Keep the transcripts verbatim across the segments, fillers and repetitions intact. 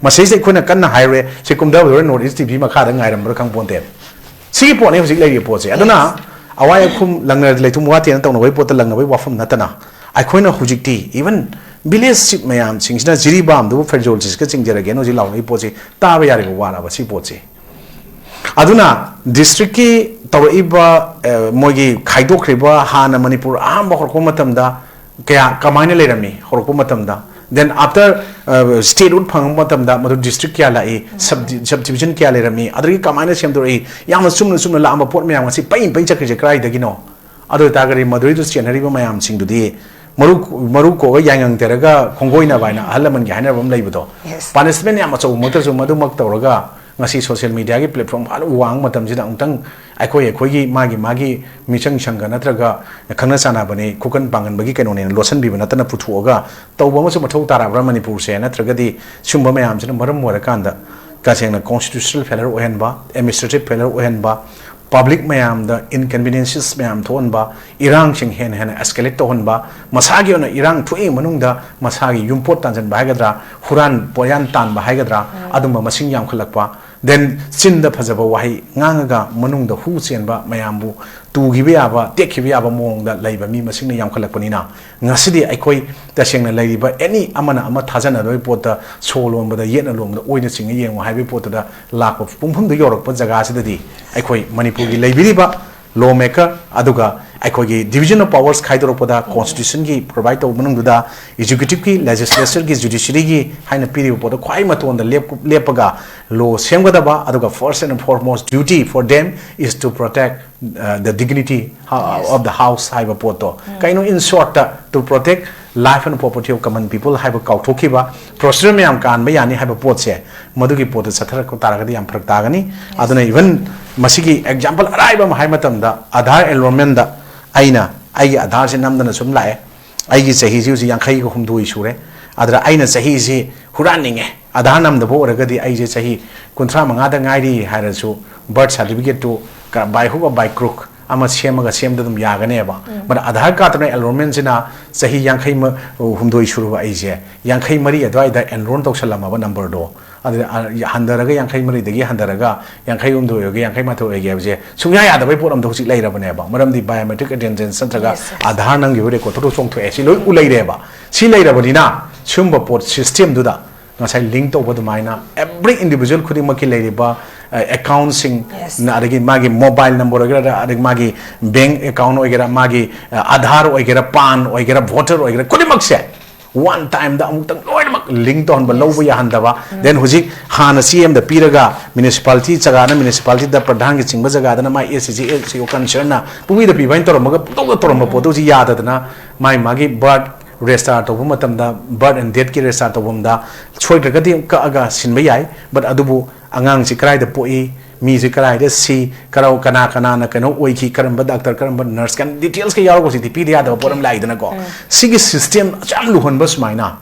ꯃꯁꯤꯁꯦ ꯑꯩꯈꯣꯏꯅ ꯀꯟꯅ ꯍꯥꯏꯔꯨꯔꯦ, ꯁꯤ ꯀꯨꯝꯊꯕꯗ ꯍꯣꯔꯦꯟ North East T V ꯃꯈꯥꯗ ꯉꯥꯏꯔꯝꯕ꯭ꯔꯥ ꯈꯪꯄꯣꯟꯇꯦ꯫ ꯁꯤꯒꯤ ꯄꯣꯠꯅꯦ ꯍꯧꯖꯤꯛ ꯂꯩꯔꯤꯕ ꯄꯣꯠꯁꯦ꯫ ꯑꯗꯨꯅ ꯑꯋꯥꯏ ꯑꯈꯨꯝ ꯂꯪꯅ ꯂꯩꯊꯨꯝ ꯋꯥꯇꯦꯅ ꯇꯧꯅꯕꯒꯤ ꯄꯣꯠꯇ ꯂꯪꯅꯕꯒꯤ ꯋꯥꯐꯝ ꯅꯠꯇꯅ, ꯑꯩꯈꯣꯏꯅ ꯍꯧꯖꯤꯛꯇꯤ even village chief ꯃꯌꯥꯝꯁꯤꯡꯁꯤꯅ ꯖꯤꯔꯤꯕꯥꯝꯗꯨꯕꯨ ꯐꯦꯔꯖꯣꯜꯁꯤꯁꯀ ꯆꯤꯡꯖꯔꯒꯦꯅ ꯍꯧꯖꯤꯛ ꯂꯥꯎꯅꯔꯤꯕ ꯄꯣꯠꯁꯤ ꯇꯥꯕ ꯌꯥꯔꯤꯕ ꯋꯥꯔꯕ ꯁꯤ ꯄꯣꯠꯁꯤ꯫ ꯑꯗꯨꯅ districtꯀꯤ ꯇꯧꯔꯛꯏꯕ, ꯑ, ꯃꯣꯏꯒꯤ ꯈꯥꯏꯗꯣꯛꯈ꯭ꯔꯤꯕ, ꯍꯥꯟꯅ ꯃꯅꯤꯄꯨꯔ ꯑꯍꯥꯟꯕ ꯍꯧꯔꯛꯄ ꯃꯇꯝꯗ ꯀꯌꯥ ꯀꯃꯥꯏꯅ ꯂꯩꯔꯝꯃꯤ ꯍꯧꯔꯛꯄ ꯃꯇꯝꯗ, then after, ꯑ, statehood ꯐꯪꯉꯛꯄ ꯃꯇꯝꯗ ꯃꯗꯨ district ꯀꯌꯥ ꯂꯥꯛꯏ, sub, subdivision ꯀꯌꯥ ꯂꯩꯔꯝꯃꯤ, ꯑꯗꯨꯗꯒꯤ ꯀꯃꯥꯏꯅ ꯁꯦꯝꯗꯣꯔꯛꯏ, ꯌꯥꯝꯅ ꯆꯨꯝꯅ ꯆꯨꯝꯅ ꯂꯥꯛꯑꯝꯕ ꯄꯣꯠ ꯃꯌꯥꯝ ꯑꯁꯤ ꯄꯩ ꯄꯩ ꯆꯠꯈ꯭ꯔꯤꯁꯦ ꯀꯗꯥꯏꯗꯒꯤꯅꯣ? ꯑꯗꯨ ꯑꯣꯏꯇꯥꯔꯒꯗꯤ ꯃꯗꯨꯗꯩꯗꯨ ꯆꯦꯟꯅꯔꯤꯕ ꯃꯌꯥꯝꯁꯤꯡꯗꯨꯗꯤ ꯃꯔꯨ, ꯃꯔꯨ ꯀꯣꯛꯑꯒ ꯌꯥꯏꯉꯪ ꯇꯦꯔꯒ ꯈꯣꯡꯒꯣꯏꯅꯕ ꯍꯥꯏꯅ ꯑꯍꯜ ꯂꯃꯟꯒꯤ ꯍꯥꯏꯅꯕ ꯑꯃ ꯂꯩꯕꯗꯣ, yes, punishment ꯌꯥꯝ ꯑꯆꯧꯕꯃꯛꯇꯁꯨ ꯃꯗꯨꯃꯛ ꯇꯧꯔꯒ ꯉꯁꯤ social mediaꯒꯤ platform ꯐꯅ ꯋꯥꯡꯕ ꯃꯇꯝꯁꯤꯗ ꯑꯃꯨꯛꯇꯪ ꯑꯩꯈꯣꯏ, ꯑꯩꯈꯣꯏꯒꯤ ꯃꯥꯒꯤ, ꯃꯥꯒꯤ ꯃꯤꯆꯪ ꯁꯪꯒ ꯅꯠꯇ꯭ꯔꯒ ꯈꯪꯅ ꯆꯥꯟꯅꯕꯅꯤ, ꯈꯨꯀꯟ ꯄꯥꯡꯒꯟꯕꯒꯤ ꯀꯩꯅꯣꯅꯦꯅ ꯂꯣꯠꯁꯤꯟꯕꯤꯕ ꯅꯠꯇꯅ ꯄꯨꯊꯣꯛꯑꯒ ꯇꯧꯕ ꯑꯃꯁꯨ ꯃꯊꯧ ꯇꯥꯔꯕ꯭ꯔꯥ ꯃꯅꯤꯄꯨꯔꯁꯦ? ꯅꯠꯇ꯭ꯔꯒꯗꯤ ꯁꯨꯝꯕ ꯃꯌꯥꯝꯁꯤꯅ ꯃꯔꯝ ꯑꯣꯏꯔꯀꯥꯟꯗ ꯇꯁꯦꯡꯅ constitutional failure ꯑꯣꯏꯍꯟꯕ, administrative failure ꯑꯣꯏꯍꯟꯕ, public ꯃꯌꯥꯝꯗ inconveniences ꯃꯌꯥꯝ ꯊꯣꯛꯍꯟꯕ, ꯏꯔꯥꯡꯁꯤꯡ ꯍꯦꯟꯅ ꯍꯦꯟꯅ escalate ꯇꯧꯍꯟꯕ, ꯃꯁꯥꯒꯤ ꯑꯣꯏꯅ ꯏꯔꯥꯡ ꯊꯣꯛꯏ ꯃꯅꯨꯡꯗ ꯃꯁꯥꯒꯤ ꯌꯨꯝꯄꯣꯠ ꯇꯥꯟꯁꯤꯟꯕ ꯍꯥꯏꯒꯗ꯭ꯔꯥ, ꯍꯨꯔꯥꯟ ꯄꯣꯌꯥꯟ ꯇꯥꯟꯕ ꯍꯥꯏꯒꯗ꯭ꯔꯥ, ꯑꯗꯨꯝꯕ ꯃꯁꯤꯡ ꯌꯥꯝꯈꯠꯂꯛꯄ, then ꯆꯤꯟꯗ ꯐꯖꯕ ꯋꯥꯍꯩ ꯉꯥꯡꯉꯒ ꯃꯅꯨꯡꯗ ꯍꯨ ꯆꯦꯟꯕ ꯃꯌꯥꯝꯕꯨ ꯇꯨꯈꯤꯕ ꯌꯥꯕ, ꯇꯦꯛꯈꯤꯕ ꯌꯥꯕ ꯃꯑꯣꯡꯗ ꯂꯩꯕ ꯃꯤ ꯃꯁꯤꯡꯅ ꯌꯥꯝꯈꯠꯂꯛꯄꯅꯤꯅ, ꯉꯁꯤꯗꯤ ꯑꯩꯈꯣꯏ ꯇꯁꯦꯡꯅ ꯂꯩꯔꯤꯕ any ꯑꯃꯅ ꯑꯃ ꯊꯥꯖꯅꯗꯕꯒꯤ ꯄꯣꯠꯇ, ꯁꯣ ꯂꯣꯟꯕꯗ, ꯌꯦꯠꯅ ꯂꯣꯟꯕꯗ, ꯑꯣꯏꯅ ꯆꯤꯡꯉ ꯌꯦꯡꯉꯨ ꯍꯥꯏꯕꯒꯤ ꯄꯣꯠꯇꯨꯗ ꯂꯥꯛꯄ ꯄꯨꯡꯐꯝꯗꯨ ꯌꯧꯔꯛꯄ ꯖꯒꯥꯁꯤꯗꯗꯤ ꯑꯩꯈꯣꯏ ꯃꯅꯤꯄꯨꯔꯒꯤ ꯂꯩꯕꯤꯔꯤꯕ law maker, ꯑꯗꯨꯒ ꯑꯩꯈꯣꯏꯒꯤ division of powers ꯈꯥꯏꯗꯣꯔꯛꯄꯗ constitutionꯒꯤ provide ꯇꯧꯕ ꯃꯅꯨꯡꯗꯨꯗ executiveꯀꯤ, legislatureꯒꯤ, judiciaryꯒꯤ ꯍꯥꯏꯅ ꯄꯤꯔꯤꯕ ꯄꯣꯠꯇꯣ ꯈ꯭ꯋꯥꯏ ꯃꯇꯣꯟꯗ ꯂꯦꯞ-, ꯂꯦꯞꯄꯒ law ꯁꯦꯝꯒꯗꯕ, ꯑꯗꯨꯒ first and foremost duty for them is to protect, uh, the dignity, uh, yes, of the house ꯍꯥꯏꯕ ꯄꯣꯠꯇꯣ꯫ ꯀꯩꯅꯣ, in shortꯇ, to protect life and property of common people ꯍꯥꯏꯕ ꯀꯥꯎꯊꯣꯛꯈꯤꯕ, procedure ꯃꯌꯥꯝ ꯀꯥꯟꯕ ꯌꯥꯅꯤ ꯍꯥꯏꯕ ꯄꯣꯠꯁꯦ, ꯃꯗꯨꯒꯤ ꯄꯣꯠꯇ ꯆꯠꯊꯔꯛꯄ ꯇꯥꯔꯒꯗꯤ ꯌꯥꯝ ꯐꯔꯛ ꯇꯥꯒꯅꯤ꯫ ꯑꯗꯨꯅ even ꯃꯁꯤꯒꯤ example ꯑꯔꯥꯏꯕ ꯑꯃ ꯍꯥꯏꯕ ꯃꯇꯝꯗ, Aadhaar enrollmentꯗ ꯑꯩꯅ ꯑꯩꯒꯤ Aadhaarꯁꯦ ꯅꯝꯗꯅ ꯁꯨꯝ ꯂꯥꯛꯑꯦ꯫ ꯑꯩꯒꯤ ꯆꯍꯤꯁꯤ ꯍꯧꯖꯤꯛ ꯌꯥꯡꯈꯩꯒ ꯍꯨꯝꯗꯣꯏ ꯁꯨꯔꯦ꯫ ꯑꯗꯨꯗ ꯑꯩꯅ ꯆꯍꯤꯁꯤ ꯍꯨꯔꯥꯟꯅꯤꯡꯉꯦ, Aadhaar ꯅꯝꯗꯕ ꯑꯣꯏꯔꯒꯗꯤ ꯑꯩꯁꯦ ꯆꯍꯤ ꯀꯨꯟꯊ꯭ꯔꯥ ꯃꯉꯥꯗ ꯉꯥꯏꯔꯤ ꯍꯥꯏꯔꯁꯨ, birth certificateꯇꯨ ꯀ-, by hook or by crook ꯑꯃ ꯁꯦꯝꯃꯒ ꯁꯦꯝꯗ ꯑꯗꯨꯝ ꯌꯥꯒꯅꯦꯕ꯫ ꯎꯝ꯫ But Aadhaar card ꯅ enrollment ꯁꯤꯅ ꯆꯍꯤ ꯌꯥꯡꯈꯩ ꯃ-, ꯍꯨꯝꯗꯣꯏ ꯁꯨꯔꯕ ꯑꯩꯁꯦ, ꯌꯥꯡꯈꯩ ꯃꯔꯤ ꯑꯗꯨꯋꯥꯏꯗ enroll ꯇꯧꯁꯜꯂꯝꯃꯕ number ꯗꯣ, ꯑꯗꯨꯗ, ꯑ, ꯍꯟꯊꯔꯒ ꯌꯥꯡꯈꯩ ꯃꯔꯤꯗꯒꯤ ꯍꯟꯊꯔꯒ ꯌꯥꯡꯈꯩ ꯍꯨꯝꯗꯣꯏ ꯑꯣꯏꯒꯦ, ꯌꯥꯡꯈꯩ ꯃꯥꯊꯣꯏ ꯑꯣꯏꯒꯦ ꯍꯥꯏꯕꯁꯦ ꯁꯨꯡꯌꯥ ꯌꯥꯗꯕꯒꯤ ꯄꯣꯠ ꯑꯝꯗ ꯍꯧꯖꯤꯛ ꯂꯩꯔꯕꯅꯦꯕ꯫ ꯃꯔꯝꯗꯤ biometric attendance ꯅꯠꯇ꯭ꯔꯒ Yes, yes. Aadhaar ꯅꯝꯈꯤꯕ record ꯇꯣ ꯂꯣꯏ ꯆꯣꯡꯊꯣꯛꯑꯦ꯫ ꯁꯤ ꯂꯣꯏ ꯎ ꯂꯩꯔꯦꯕ꯫ ꯁꯤ ꯂꯩꯔꯕꯅꯤꯅ ꯁꯤꯒꯨꯝꯕ ꯄꯣꯠ system ꯗꯨꯗ ꯉꯁꯥꯏ link ꯇꯧꯕ ꯑꯗꯨꯃꯥꯏꯅ every individual ꯈꯨꯗꯤꯡꯃꯛꯀꯤ ꯂꯩꯔꯤꯕ, ꯑ, account ꯁꯤꯡ, Yes. ꯅ-, ꯑꯗꯒꯤ ꯃꯥꯒꯤ mobile number ꯑꯣꯏꯒꯦꯔꯥ, ꯑꯗꯒꯤ ꯃꯥꯒꯤ bank account ꯑꯣꯏꯒꯦꯔꯥ, ꯃꯥꯒꯤ, ꯑ, Aadhaar ꯑꯣꯏꯒꯦꯔꯥ, PAN ꯑꯣꯏꯒꯦꯔꯥ, voter ꯑꯣꯏꯒꯦꯔꯥ, ꯈꯨꯗꯤꯡꯃꯛꯁꯦ one time ꯗ ꯑꯃꯨꯛꯇꯪ ꯂꯣꯏꯅꯃꯛ link ꯇꯧꯍꯟꯕ, Yes. ꯂꯧꯕ ꯌꯥꯍꯟꯗꯕ꯫ ꯎꯝ꯫ Then ꯍꯧꯖꯤꯛ ꯍꯥꯟꯅ ꯆꯦ ꯑꯃꯗ ꯄꯤꯔꯒ municipality ꯖꯒꯥꯅ municipality ꯗ, ꯄ꯭ꯔꯙꯥꯟꯒꯤ ꯆꯤꯡꯕ ꯖꯒꯥꯗꯅ ꯃꯥꯏ S C, S C O concern ꯅ ꯄꯨꯡꯄꯤꯗ ꯄꯤꯕ ꯍꯥꯏꯅ ꯇꯧꯔꯝꯃꯒ ꯄꯨꯡꯇꯧꯗ ꯇꯧꯔꯝꯕ ꯎꯝ꯫ ꯄꯣꯠꯇꯨ ꯍꯧꯖꯤꯛ ꯌꯥꯗꯗꯅ ꯃꯥꯏ ꯃꯥꯒꯤ birth register ꯇꯧꯕ ꯃꯇꯝꯗ, birth and death ꯀꯤ register ꯇꯧꯐꯝꯗ ꯁꯣꯏꯗ꯭ꯔꯒꯗꯤ ꯀꯛꯑꯒ ꯁꯤꯟꯕ ꯌꯥꯏ꯫ But ꯑꯗꯨꯕꯨ ꯑꯉꯥꯡꯁꯤ ꯀꯗꯥꯏꯗ ꯄꯣꯛꯏ, ꯃꯤꯁꯤ ꯀꯗꯥꯏꯗ ꯁꯤ, ꯀꯔꯥꯎ-, ꯀꯅꯥ ꯀꯅꯥꯅ ꯀꯩꯅꯣ ꯑꯣꯏꯈꯤ, ꯀꯔꯝꯕ doctor, ꯀꯔꯝꯕ nurse, ꯀꯥꯏꯅ details ꯀ ꯌꯥꯎꯔꯒ ꯍꯧꯖꯤꯛꯇꯤ ꯄꯤꯗ ꯌꯥꯗꯕ ꯄꯣꯠ ꯑꯃ ꯂꯥꯛꯏꯗꯅꯀꯣ꯫ ꯎꯝ꯫ ꯁꯤꯒꯤ system ꯑꯁꯨꯛ ꯌꯥꯝ ꯂꯨꯍꯟꯕ ꯁꯨꯃꯥꯏꯅ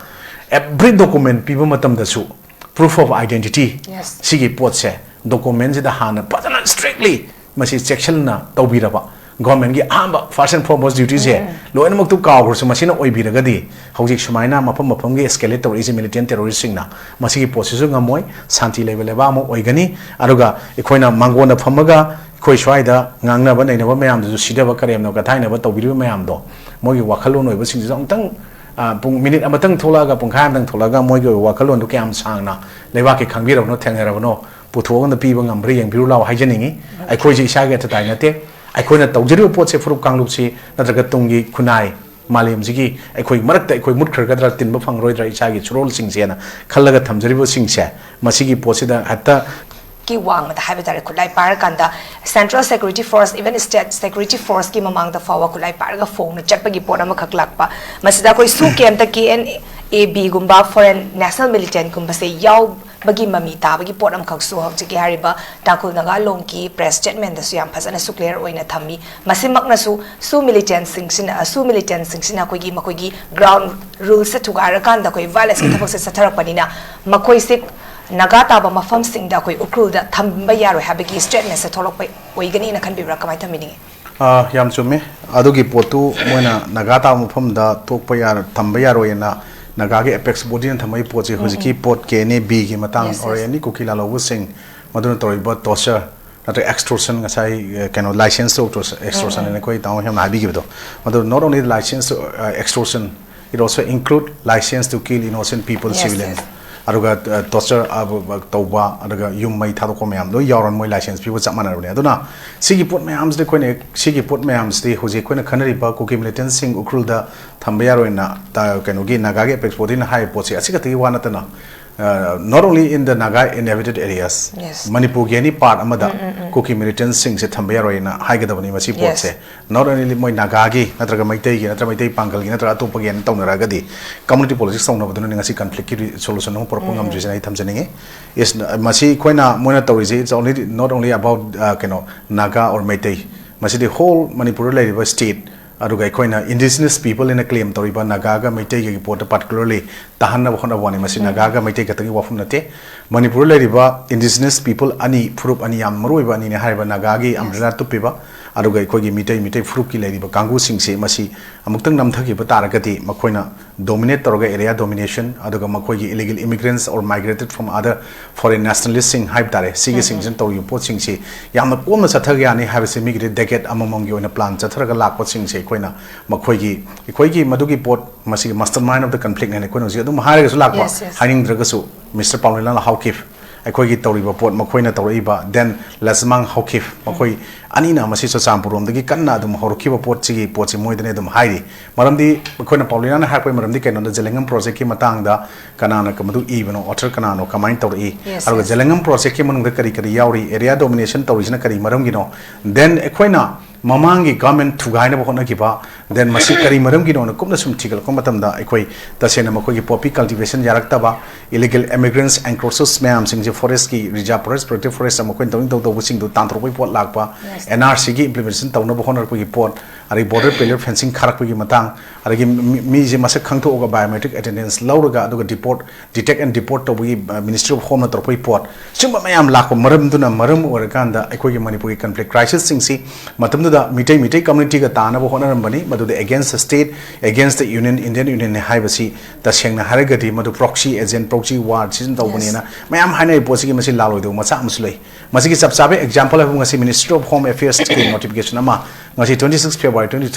every document ꯄꯤꯕ ꯃꯇꯝꯗꯁꯨ proof of identity Yes. ꯁꯤꯒꯤ ꯄꯣꯠꯁꯦ document ꯁꯤꯗ ꯍꯥꯟꯅ ꯐꯖꯅ strictly ꯃꯁꯤ ꯆꯦꯛꯁꯤꯟꯅ ꯇꯧꯕꯤꯔꯕ, government ꯀꯤ ꯑꯍꯥꯟꯕ first and foremost duty ꯁꯦ ꯎꯝ꯫ ꯂꯣꯏꯅꯃꯛꯇꯨ ꯀꯥꯎꯈ꯭ꯔꯁꯨ ꯃꯁꯤꯅ ꯑꯣꯏꯕꯤꯔꯒꯗꯤ ꯍꯧꯖꯤꯛ ꯁꯨꯃꯥꯏꯅ ꯃꯐꯝ ꯃꯐꯝꯒꯤ escalate ꯇꯧꯔꯛꯏꯁꯦ militant terrorist ꯁꯤꯡꯅ, ꯃꯁꯤꯒꯤ ꯄꯣꯠꯁꯤꯁꯨ ꯉꯝꯃꯣꯏ, ꯁꯥꯟꯇꯤ ꯂꯩꯕ ꯂꯩꯕꯥꯛ ꯑꯃ ꯑꯣꯏꯒꯅꯤ꯫ ꯑꯗꯨꯒ ꯑꯩꯈꯣꯏꯅ ꯃꯥꯡꯒꯣꯟꯗ ꯐꯝꯃꯒ ꯑꯩꯈꯣꯏ ꯁ꯭ꯋꯥꯏꯗ ꯉꯥꯡꯅꯕ ꯅꯩꯅꯕ ꯃꯌꯥꯝꯗꯨꯁꯨ ꯁꯤꯊꯕ ꯀꯔꯦꯝꯅꯕ ꯀꯊꯥꯏꯅꯕ ꯇꯧꯕꯤꯔꯤꯕ ꯃꯌꯥꯝꯗꯣ, ꯃꯣꯏꯒꯤ ꯋꯥꯈꯜꯂꯣꯟ ꯑꯣꯏꯕꯁꯤꯡꯗꯨꯁꯨ ꯑꯃꯨꯛꯇꯪ, ꯑ, ꯄꯨꯡ minute ꯑꯃꯇꯪ ꯊꯣꯛꯂꯛꯑꯒ, ꯄꯨꯡꯈꯥꯏ ꯑꯃꯇꯪ ꯊꯣꯛꯂꯛꯑꯒ ꯃꯣꯏꯒꯤ ꯑꯣꯏꯕ ꯋꯥꯈꯜꯂꯣꯟꯗꯨ ꯀꯌꯥꯝ ꯁꯥꯡꯅ ꯂꯩꯕꯥꯛꯀꯤ ꯈꯪꯕꯤꯔꯕꯅꯣ, ꯊꯦꯡꯅꯔꯕꯅꯣ, ꯄꯨꯊꯣꯛꯑꯒ ꯄꯤꯕ ꯉꯝꯕ꯭ꯔꯥ ꯌꯦꯡꯕꯤꯔꯨ ꯂꯥꯎ ꯍꯥꯏꯖꯅꯤꯡꯉꯤ꯫ ꯑꯩꯈꯣꯏꯁꯦ ꯏꯁꯥꯒꯤ ꯑꯊꯨꯇꯥꯏ ꯅꯠꯇꯦ꯫ ꯑꯩꯈꯣꯏꯅ ꯇꯧꯖꯔꯤꯕ ꯄꯣꯠꯁꯦ ꯐꯨꯔꯨꯞ ꯀꯥꯡꯂꯨꯞꯁꯤ ꯅꯠꯇ꯭ꯔꯒ ꯇꯨꯡꯒꯤ ꯈꯨꯟꯅꯥꯏ ꯃꯥꯂꯦꯝꯁꯤꯒꯤ ꯑꯩꯈꯣꯏ ꯃꯔꯛꯇ ꯑꯩꯈꯣꯏ ꯃꯨꯠꯈ꯭ꯔꯒꯗ꯭ꯔꯥ, ꯇꯤꯟꯕ ꯐꯪꯉꯔꯣꯏꯗ꯭ꯔꯥ ꯏꯁꯥꯒꯤ ꯁꯨꯔꯣꯜꯁꯤꯡꯁꯦꯅ ꯈꯜꯂꯒ ꯊꯝꯖꯔꯤꯕꯁꯤꯡꯁꯦ, ꯃꯁꯤꯒꯤ ꯄꯣꯠꯁꯤꯗ ꯍꯦꯛꯇ ꯀꯤ ꯋꯥꯡꯃꯗ ꯍꯥꯏꯕ ꯇꯥꯔꯦ, ꯈꯨꯠꯂꯥꯏ ꯄꯥꯏꯔꯀꯥꯟꯗ Central Security Force, even State Security Force ꯀꯤ ꯃꯃꯥꯡꯗ ꯐꯥꯎꯕ ꯈꯨꯠꯂꯥꯏ ꯄꯥꯏꯔꯒ ꯐꯣꯡꯅ ꯆꯠꯄꯒꯤ ꯄꯣꯠ ꯑꯃꯈꯛ ꯂꯥꯛꯄ꯫ ꯃꯁꯤꯗ ꯑꯩꯈꯣꯏ ꯁꯨ ꯀꯩꯝꯇ K N A B ꯒꯨꯝꯕ foreign national militant ꯀꯨꯝꯕꯁꯦ ꯌꯥꯎꯕꯒꯤ ꯃꯃꯤ ꯇꯥꯕꯒꯤ ꯄꯣꯠ ꯑꯃꯈꯛꯁꯨ ꯍꯧꯖꯤꯛꯀꯤ ꯍꯥꯏꯔꯤꯕ ꯇꯥꯡꯈꯨꯜ ꯅꯥꯒꯥ ꯂꯣꯡꯒꯤ press statement ꯗꯁꯨ ꯌꯥꯝ ꯐꯖꯅꯁꯨ clear ꯑꯣꯏꯅ ꯊꯝꯃꯤ꯫ ꯃꯁꯤꯃꯛꯅꯁꯨ ꯁꯨ militant ꯁꯤꯡꯁꯤꯅ, ꯁꯨ militant ꯁꯤꯡꯁꯤꯅ ꯑꯩꯈꯣꯏꯒꯤ, ꯃꯈꯣꯏꯒꯤ ground rule ꯁꯦ ꯊꯨꯒꯥꯏꯔꯀꯥꯟꯗ ꯑꯩꯈꯣꯏ violence ꯀꯤ ꯊꯕꯛꯁꯦ ꯆꯠꯊꯔꯛꯄꯅꯤꯅ, ꯃꯈꯣꯏꯁꯦ ꯅꯥꯒꯥ ꯇꯥꯕ ꯃꯐꯝꯁꯤꯡꯗ ꯑꯩꯈꯣꯏ ꯎꯈ꯭ꯔꯨꯜꯗ ꯊꯝꯕ ꯌꯥꯔꯣꯏ ꯍꯥꯏꯕꯒꯤ statement ꯁꯦ ꯊꯣꯛꯂꯛꯄ ꯑꯣꯏꯒꯅꯤꯅ ꯈꯟꯕꯤꯕ꯭ꯔꯥ? ꯀꯃꯥꯏꯅ ꯊꯝꯕꯤꯅꯤꯡꯉꯤ? ꯑꯥ, ꯌꯥꯝ ꯆꯨꯝꯃꯦ꯫ ꯑꯗꯨꯒꯤ ꯄꯣꯠꯇꯨ ꯃꯣꯏꯅ ꯅꯥꯒꯥ ꯇꯥꯕ ꯃꯐꯝꯗ ꯊꯣꯛꯄ ꯌꯥꯔ-, ꯊꯝꯕ ꯌꯥꯔꯣꯏꯅ ꯅꯥꯒꯥꯒꯤ ꯑꯦꯄꯦꯛꯁ ꯕꯣꯗꯤꯅ ꯊꯝꯕꯒꯤ ꯄꯣꯠꯁꯦ, ꯎꯝ, ꯍꯧꯖꯤꯛꯀꯤ ꯎꯝ꯫ ꯄꯣꯠ ꯀꯦ ꯑꯦꯟ ꯑꯦ ꯕꯤꯒꯤ ꯃꯇꯥꯡ, Yes, yes. ꯑꯣꯔ ꯑꯦꯅꯤ ꯀꯨꯀꯤ ꯂꯥꯜꯍꯧꯕꯁꯤꯡ ꯃꯗꯨꯅ ꯇꯧꯔꯤꯕ ꯇꯣꯔꯆꯔ ꯅꯠꯇ꯭ꯔꯒ ꯑꯦꯛꯁꯇꯣꯔꯁꯟ, ꯉꯁꯥꯏ, ꯑ, ꯀꯩꯅꯣ, ꯂꯥꯏꯁꯦꯟꯁ ꯇꯧ ꯑꯦꯛꯁꯇꯣꯔꯁꯟ ꯎꯝ, ꯎꯝ꯫ ꯍꯥꯏꯅ ꯑꯩꯈꯣꯏ ꯇꯥꯃꯣ ꯍꯦꯝꯅ ꯍꯥꯏꯕꯤꯈꯤꯕꯗꯣ, ꯃꯗꯨ not only license to, uh, extortion, it also include license to kill innocent people, Yes, civilian. Yes. ꯑꯗꯨꯒ, ꯑ, ꯇꯣꯔꯆꯔ, ꯑ, ꯕ-, ꯕ-, ꯇꯧꯕ, ꯑꯗꯨꯒ ꯌꯨꯝ ꯃꯩ ꯊꯥꯗꯣꯛꯄ ꯃꯌꯥꯝ ꯂꯣꯏ ꯌꯥꯎꯔꯅꯤ, ꯃꯣꯏ ꯂꯥꯏꯁꯦꯟꯁ ꯄꯤꯕ ꯆꯞ ꯃꯥꯟꯅꯔꯕꯅꯦ꯫ ꯑꯗꯨꯅ ꯁꯤꯒꯤ ꯄꯣꯠ ꯃꯌꯥꯝꯁꯤꯗꯤ ꯑꯩꯈꯣꯏꯅ, ꯁꯤꯒꯤ ꯄꯣꯠ ꯃꯌꯥꯝꯁꯤꯗꯤ ꯍꯧꯖꯤꯛ ꯑꯩꯈꯣꯏꯅ ꯈꯟꯅꯔꯤꯕ ꯀꯨꯀꯤ ꯃꯤꯂꯤꯇꯦꯟꯁꯤꯡ ꯎꯈ꯭ꯔꯨꯜꯗ ꯊꯝꯕ ꯌꯥꯔꯣꯏꯅ ꯇ-, ꯀꯩꯅꯣꯒꯤ ꯅꯥꯒꯥꯒꯤ ꯑꯦꯄꯦꯛꯁ ꯕꯣꯗꯤꯅ ꯍꯥꯏꯔꯤꯕ ꯄꯣꯠꯁꯦ ꯑꯁꯤ ꯈꯛꯇꯒꯤ ꯋꯥ ꯅꯠꯇꯅ, ꯑ, not only in the Naga inhabited areas, Yes. ꯃꯅꯤꯄꯨꯔꯒꯤ ꯑꯦꯅꯤ ꯄꯥꯔꯠ ꯑꯃꯗ ꯎꯝ, ꯎꯝ, ꯎꯝ꯫ ꯀꯨꯀꯤ ꯃꯤꯂꯤꯇꯦꯟꯁꯤꯡꯁꯦ ꯊꯝꯕ ꯌꯥꯔꯣꯏꯅ ꯍꯥꯏꯒꯗꯕꯅꯤ ꯃꯁꯤ Yes. ꯄꯣꯠꯁꯦ꯫ Not only ꯃꯣꯏ ꯅꯥꯒꯥꯒꯤ ꯅꯠꯇ꯭ꯔꯒ ꯃꯩꯇꯩꯒꯤ ꯅꯠꯇ꯭ꯔꯒ ꯃꯩꯇꯩ ꯄꯥꯡꯒꯜꯒꯤ ꯅꯠꯇ꯭ꯔꯒ ꯑꯇꯣꯞꯄꯒꯤ ꯍꯥꯏꯅ ꯇꯧꯅꯔꯒꯗꯤ, ꯀꯝꯃꯨꯅꯤꯇꯤ ꯄꯣꯂꯤꯇꯤꯛꯁ ꯇꯧꯅꯕꯗꯨꯅꯅꯤ ꯉꯁꯤ ꯀꯟꯐ꯭ꯂꯤꯛꯀꯤ ꯁꯣꯂꯨꯁꯟ ꯑꯃ ꯄꯨꯔꯛꯄ ꯎꯝ꯫ ꯉꯝꯗ꯭ꯔꯤꯁꯦ ꯑꯩ ꯊꯝꯖꯅꯤꯡꯉꯤ꯫ Is, ꯃꯁꯤ ꯑꯩꯈꯣꯏꯅ, ꯃꯣꯏꯅ ꯇꯧꯔꯤꯁꯦ, it's only, not only about, ꯑ, ꯀꯩꯅꯣ, ꯅꯥꯒꯥ or ꯃꯩꯇꯩ, ꯃꯁꯤꯗꯤ ꯍꯣꯜ ꯃꯅꯤꯄꯨꯔꯗ ꯂꯩꯔꯤꯕ ꯁ꯭ꯇꯦꯠ, ꯑꯗꯨꯒ ꯑꯩꯈꯣꯏꯅ ꯏꯟꯗꯤꯖꯤꯅꯁ ꯄꯤꯄꯜ ꯍꯥꯏꯅ ꯀ꯭ꯂꯦꯝ ꯇꯧꯔꯤꯕ ꯅꯥꯒꯥꯒ ꯃꯩꯇꯩꯒꯒꯤ ꯄꯣꯠꯇ ꯄꯥꯔꯇꯤꯀꯨꯂꯔꯂꯤ ꯇꯥꯍꯟꯅꯕ ꯍꯣꯠꯅꯕ ꯋꯥꯅꯤ꯫ ꯃꯁꯤ ꯎꯝ꯫ ꯅꯥꯒꯥꯒ ꯃꯩꯇꯩ ꯈꯛꯇꯒꯤ ꯋꯥꯐꯝ ꯅꯠꯇꯦ꯫ ꯃꯅꯤꯄꯨꯔꯗ ꯂꯩꯔꯤꯕ ꯏꯟꯗꯤꯖꯤꯅꯁ ꯄꯤꯄꯜ ꯑꯅꯤ, ꯐꯨꯔꯨꯞ ꯑꯅꯤ, ꯌꯥꯝ ꯃꯔꯨ ꯑꯣꯏꯕ ꯑꯅꯤꯅꯦ ꯍꯥꯏꯔꯤꯕ ꯅꯥꯒꯥꯒꯤ Yes. ꯑꯝꯕ꯭ꯔꯦꯂꯥ ꯇꯨꯞꯄꯤꯕ, ꯑꯗꯨꯒ ꯑꯩꯈꯣꯏꯒꯤ ꯃꯤꯇꯩ, ꯃꯤꯇꯩ ꯐꯨꯔꯨꯞꯀꯤ ꯂꯩꯔꯤꯕ ꯀꯥꯡꯕꯨꯁꯤꯡꯁꯤ, ꯃꯁꯤ ꯑꯃꯨꯛꯇꯪ ꯅꯝꯊꯈꯤꯕ ꯇꯥꯔꯒꯗꯤ ꯃꯈꯣꯏꯅ ꯗꯣꯃꯤꯅꯦꯠ ꯇꯧꯔꯒ, ꯑꯦꯔꯤꯌꯥ ꯗꯣꯃꯤꯅꯦꯁꯟ, ꯑꯗꯨꯒ ꯃꯈꯣꯏꯒꯤ illegal immigrants or migrated from other foreign ꯅꯦꯁꯅꯦꯂꯤꯁꯁꯤꯡ ꯍꯥꯏꯕ ꯇꯥꯔꯦ, ꯁꯤꯒꯤꯁꯤꯡꯁꯤꯅ ꯎꯝ꯫ ꯇꯧꯔꯤꯕ ꯄꯣꯠꯁꯤꯡꯁꯤ ꯌꯥꯝꯅ ꯀꯣꯝꯅ ꯆꯠꯊꯕ ꯌꯥꯅꯤ ꯍꯥꯏꯕꯁꯤ ꯃꯤꯒꯤꯗꯤ ꯗꯦꯀꯦꯠ ꯑꯃꯃꯝꯒꯤ ꯑꯣꯏꯅ ꯄ꯭ꯂꯥꯟ ꯆꯠꯊꯔꯒ ꯂꯥꯛꯄꯁꯤꯡꯁꯦ ꯑꯩꯈꯣꯏꯅ ꯃꯈꯣꯏꯒꯤ, ꯑꯩꯈꯣꯏꯒꯤ ꯃꯗꯨꯒꯤ ꯄꯣꯠ, ꯃꯁꯤꯒꯤ mastermind of the conflict ꯍꯥꯏꯅ ꯑꯩꯈꯣꯏꯅ ꯍꯧꯖꯤꯛ ꯑꯗꯨꯝ ꯍꯥꯏꯔꯒꯁꯨ ꯂꯥꯛꯄ, Yes, yes. ꯍꯥꯏꯅꯤꯡꯗ꯭ꯔꯒꯁꯨ, ꯃꯤꯁꯇꯔ ꯄꯥꯎꯂꯤꯅꯥꯅ ꯍꯥꯎꯈꯤꯕ ꯑꯩꯈꯣꯏꯒꯤ ꯇꯧꯔꯤꯕ ꯄꯣꯠ, ꯃꯈꯣꯏꯅ ꯇꯧꯔꯛꯏꯕ, then ꯂꯁꯃꯥꯡ ꯍꯥꯎꯈꯤꯕ, ꯃꯈꯣꯏ ꯑꯅꯤꯅ ꯃꯁꯤ ꯆꯨꯔꯆꯥꯟꯄꯨꯔ ꯔꯣꯝꯗꯒꯤ ꯀꯟꯅ ꯑꯗꯨꯝ ꯍꯧꯔꯛꯈꯤꯕ ꯄꯣꯠꯁꯤꯒꯤ ꯄꯣꯠꯁꯤ ꯃꯣꯏꯗꯅꯦ ꯑꯗꯨꯝ ꯍꯥꯏꯔꯤ꯫ ꯃꯔꯝꯗꯤ ꯑꯩꯈꯣꯏꯅ ꯄꯥꯎꯂꯤꯅꯥꯅ ꯍꯥꯏꯔꯛꯄꯒꯤ ꯃꯔꯝꯗꯤ ꯀꯩꯅꯣꯗ, ꯖꯦꯂꯦꯡꯉꯝ ꯄ꯭ꯔꯣꯖꯦꯛꯀꯤ ꯃꯇꯥꯡꯗ ꯀꯅꯥꯅ ꯃꯗꯨ ꯏꯕꯅꯣ, ꯑꯣꯊꯔ ꯀꯅꯥꯅꯣ, ꯀꯃꯥꯏꯅ ꯇꯧꯔꯛꯏ, Yes, ꯑꯗꯨꯒ yes. ꯖꯦꯂꯦꯡꯉꯝ ꯄ꯭ꯔꯣꯖꯦꯛꯀꯤ ꯃꯅꯨꯡꯗ ꯀꯔꯤ ꯀꯔꯤ ꯌꯥꯎꯔꯤ, ꯑꯦꯔꯤꯌꯥ ꯗꯣꯃꯤꯅꯦꯁꯟ ꯇꯧꯔꯤꯁꯤꯅ ꯀꯔꯤ ꯃꯔꯝꯒꯤꯅꯣ, then ꯑꯩꯈꯣꯏꯅ ꯃꯃꯥꯡꯒꯤ ꯒꯚꯔꯟꯃꯦꯟ ꯊꯨꯒꯥꯏꯅꯕ ꯍꯣꯠꯅꯈꯤꯕ, then ꯃꯁꯤ ꯀꯔꯤ ꯃꯔꯝꯒꯤꯅꯣꯅ ꯀꯨꯞꯅ ꯁꯨꯝ ꯊꯤꯒꯠꯂꯛꯄ ꯃꯇꯝꯗ ꯑꯩꯈꯣꯏ ꯇꯁꯦꯡꯅ ꯃꯈꯣꯏꯒꯤ ꯄꯣꯄꯤ ꯀꯜꯇꯤꯚꯦꯁꯟ ꯌꯥꯔꯛꯇꯕ, ꯏꯂꯤꯒꯦꯜ ꯏꯃꯤꯒ꯭ꯔꯦꯟꯁ ꯑꯦꯟꯀ꯭ꯔꯣꯆꯔꯁ ꯃꯌꯥꯝꯁꯤꯡꯁꯦ ꯐꯣꯔꯦꯁꯀꯤ, ꯔꯤꯖꯥꯔꯚ ꯐꯣꯔꯦꯁ, ꯄ꯭ꯔꯣꯇꯦꯛꯇꯦꯗ ꯐꯣꯔꯦꯁ ꯑꯃ ꯑꯩꯈꯣꯏꯅ ꯇꯧꯅꯤꯡ ꯇꯧ ꯇꯧꯕꯁꯤꯡꯗꯨ ꯇꯥꯟꯊꯣꯔꯛꯄꯒꯤ ꯄꯣꯠ ꯂꯥꯛꯄ, Yes. ꯑꯦꯟ ꯑꯥꯔ ꯁꯤꯒꯤ ꯏꯝꯄ꯭ꯂꯤꯃꯦꯟꯇꯦꯁꯟ ꯇꯧꯅꯕ ꯍꯣꯠꯅꯔꯛꯄꯒꯤ ꯄꯣꯠ, ꯑꯗꯒꯤ ꯕꯣꯔꯗꯔ ꯄꯦꯔꯤꯌꯔ ꯐꯦꯟꯁꯤꯡ ꯈꯥꯔꯛꯄꯒꯤ ꯃꯇꯥꯡ, ꯑꯗꯒꯤ ꯃꯤ-, ꯃꯤꯁꯦ ꯃꯁꯛ ꯈꯪꯗꯣꯛꯑꯒ ꯕꯥꯏꯑꯣꯃꯦꯇ꯭ꯔꯤꯛ ꯑꯦꯇꯦꯟꯗꯦꯟꯁ ꯂꯧꯔꯒ, ꯑꯗꯨꯒ ꯗꯤꯄꯣꯔꯠ, ꯗꯤꯇꯦꯛ ꯑꯦꯟ ꯗꯤꯄꯣꯔꯠ ꯇꯧꯕꯒꯤ, ꯑ, ꯃꯤꯅꯤꯁꯇ꯭ꯔꯤ ꯑꯣꯐ ꯍꯣꯝꯅ ꯇꯧꯔꯛꯄꯒꯤ ꯄꯣꯠ, ꯁꯤꯒꯨꯝꯕ ꯃꯌꯥꯝ ꯂꯥꯛꯄ ꯃꯔꯝꯗꯨꯅ ꯃꯔꯝ ꯑꯣꯏꯔꯀꯥꯟꯗ ꯑꯩꯈꯣꯏꯒꯤ ꯃꯅꯤꯄꯨꯔꯒꯤ ꯀꯟꯐ꯭ꯂꯤꯛ ꯀ꯭ꯔꯥꯏꯁꯤꯁꯁꯤꯡꯁꯤ ꯃꯇꯝꯗꯨꯗ ꯃꯤꯇꯩ ꯃꯤꯇꯩ communityꯒ ꯇꯥꯅꯕ ꯍꯣꯠꯅꯔꯝꯕꯅꯤ꯫ ꯃꯗꯨꯗ against the state, against the union, Indian Unionꯅꯤ ꯍꯥꯏꯕꯁꯤ ꯇꯁꯦꯡꯅ ꯍꯥꯏꯔꯒꯗꯤ ꯃꯗꯨ proxy agent, proxy war ꯁꯤꯖꯤꯟ ꯇꯧꯕꯅꯦꯅ ꯃꯌꯥꯝ ꯍꯥꯏꯅꯔꯤ꯫ ꯄꯣꯠꯁꯤꯒꯤ ꯃꯁꯤ ꯂꯥꯜꯂꯣꯏꯗꯧꯕ ꯃꯆꯥꯛ ꯑꯃꯁꯨ ꯂꯩ꯫ ꯃꯁꯤꯒꯤ ꯆꯞ ꯆꯥꯕ example ꯍꯥꯏꯕꯨ ꯉꯁꯤ Ministry of Home Affairsꯀꯤ notification ꯑꯃ ꯉꯁꯤ twenty six February twenty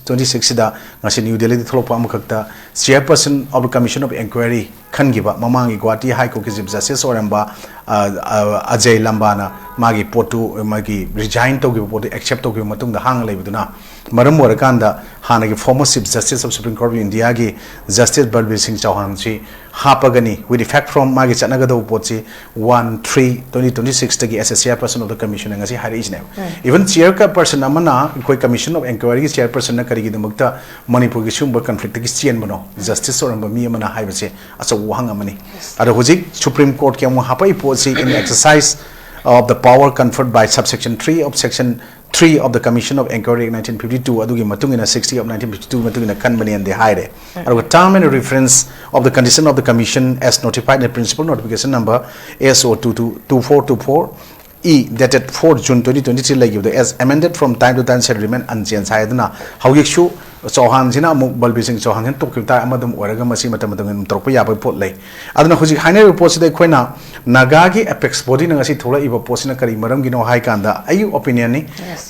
twenty sixꯁꯤꯗ ꯉꯁꯤ New Delhiꯗ ꯊꯣꯛꯂꯛꯄ ꯑꯃꯈꯛꯇ, Chairperson of the Commission of Inquiry ꯈꯟꯈꯤꯕ ꯃꯃꯥꯡꯒꯤ ꯒꯨꯋꯥꯍꯥꯇꯤ High Courtꯀꯤ Chief Justice ꯑꯣꯏꯔꯝꯕ, ꯑ, ꯑ, ꯑꯖꯌ ꯂꯝꯕꯥꯅ ꯃꯥꯒꯤ ꯄꯣꯠꯇꯨ, ꯃꯥꯒꯤ resign ꯇꯧꯈꯤꯕ ꯄꯣꯠꯇꯨ accept ꯇꯧꯈꯤꯕ ꯃꯇꯨꯡꯗ ꯍꯥꯡꯉ ꯂꯩꯕꯗꯨꯅ ꯃꯔꯝ ꯑꯣꯏꯔꯀꯥꯟꯗ ꯍꯥꯟꯅꯒꯤ former Chief Justice of Supreme Court of Indiaꯒꯤ Justice ꯕꯜꯕꯤꯔ ꯁꯤꯡ ꯆꯧꯍꯥꯟꯁꯤ ꯍꯥꯞꯄꯒꯅꯤ, with effect from ꯃꯥꯒꯤ ꯆꯠꯅꯒꯗꯧꯕ ꯄꯣꯠꯁꯤ one three twenty twenty sixꯇꯒꯤ as a Chairperson of the Commission ꯉꯁꯤ ꯍꯥꯏꯔꯛꯏꯁꯤꯅꯦꯕ꯫ Even Chairperson ꯑꯃꯅ, ꯑꯩꯈꯣꯏ Commission of Inquiryꯒꯤ Chairpersonꯅ ꯀꯔꯤꯒꯤꯗꯃꯛꯇ ꯃꯅꯤꯄꯨꯔꯒꯤ ꯁꯤꯒꯨꯝꯕ conflictꯒꯤ ꯆꯦꯟꯕꯅꯣ, Justice ꯑꯣꯏꯔꯝꯕ ꯃꯤ ꯑꯃꯅ ꯍꯥꯏꯕꯁꯦ ꯑꯆꯧꯕ ꯋꯥꯍꯪ ꯑꯃꯅꯤ꯫ ꯑꯗꯣ ꯍꯧꯖꯤꯛ Supreme Courtꯀꯤ ꯑꯃꯨꯛ ꯍꯥꯞꯄꯛꯏ ꯄꯣꯠꯁꯤ in exercise of the power conferred by subsection three of section three of the Commission of Inquiry Act nineteen fifty two ꯑꯗꯨꯒꯤ ꯃꯇꯨꯡ ꯏꯟꯅ, sixty of nineteen fifty two ꯃꯇꯨꯡ ꯏꯟꯅ ꯈꯟꯕꯅꯦꯅꯗꯤ ꯍꯥꯏꯔꯦ꯫ ꯑꯗꯨꯒ term and reference of the condition of the commission as notified in principal notification number S O two two two four two four E dated four June twenty twenty three ꯂꯩꯈꯤꯕꯗꯣ as amended from time to time shall remain unchanged ꯍꯥꯏꯗꯅ ꯍꯧꯖꯤꯛꯁꯨ ꯆꯧꯍꯥꯟꯁꯤꯅ ꯑꯃꯨꯛ ꯕꯜꯕꯤꯔ ꯁꯤꯡ ꯆꯧꯍꯥꯟꯁꯤꯅ ꯇꯣꯛꯈꯤꯕ ꯇꯥꯔꯦ ꯑꯃ ꯑꯗꯨꯝ ꯑꯣꯏꯔꯒ ꯃꯁꯤ ꯃꯇꯝ ꯃꯇꯝꯒꯤ ꯑꯗꯨꯝ ꯇꯧꯔꯛꯄ ꯌꯥꯕꯒꯤ ꯄꯣꯠ ꯂꯩ꯫ ꯑꯗꯨꯅ ꯍꯧꯖꯤꯛ ꯍꯥꯏꯅꯔꯤꯕ ꯄꯣꯠꯁꯤꯗ ꯑꯩꯈꯣꯏꯅ ꯅꯥꯒꯥꯒꯤ apex bodyꯅ ꯉꯁꯤ ꯊꯣꯛꯂꯛꯏꯕ ꯄꯣꯠꯁꯤꯅ ꯀꯔꯤ ꯃꯔꯝꯒꯤꯅꯣ ꯍꯥꯏ ꯀꯥꯟꯗ, ꯑꯩꯒꯤ opinionꯅꯤ,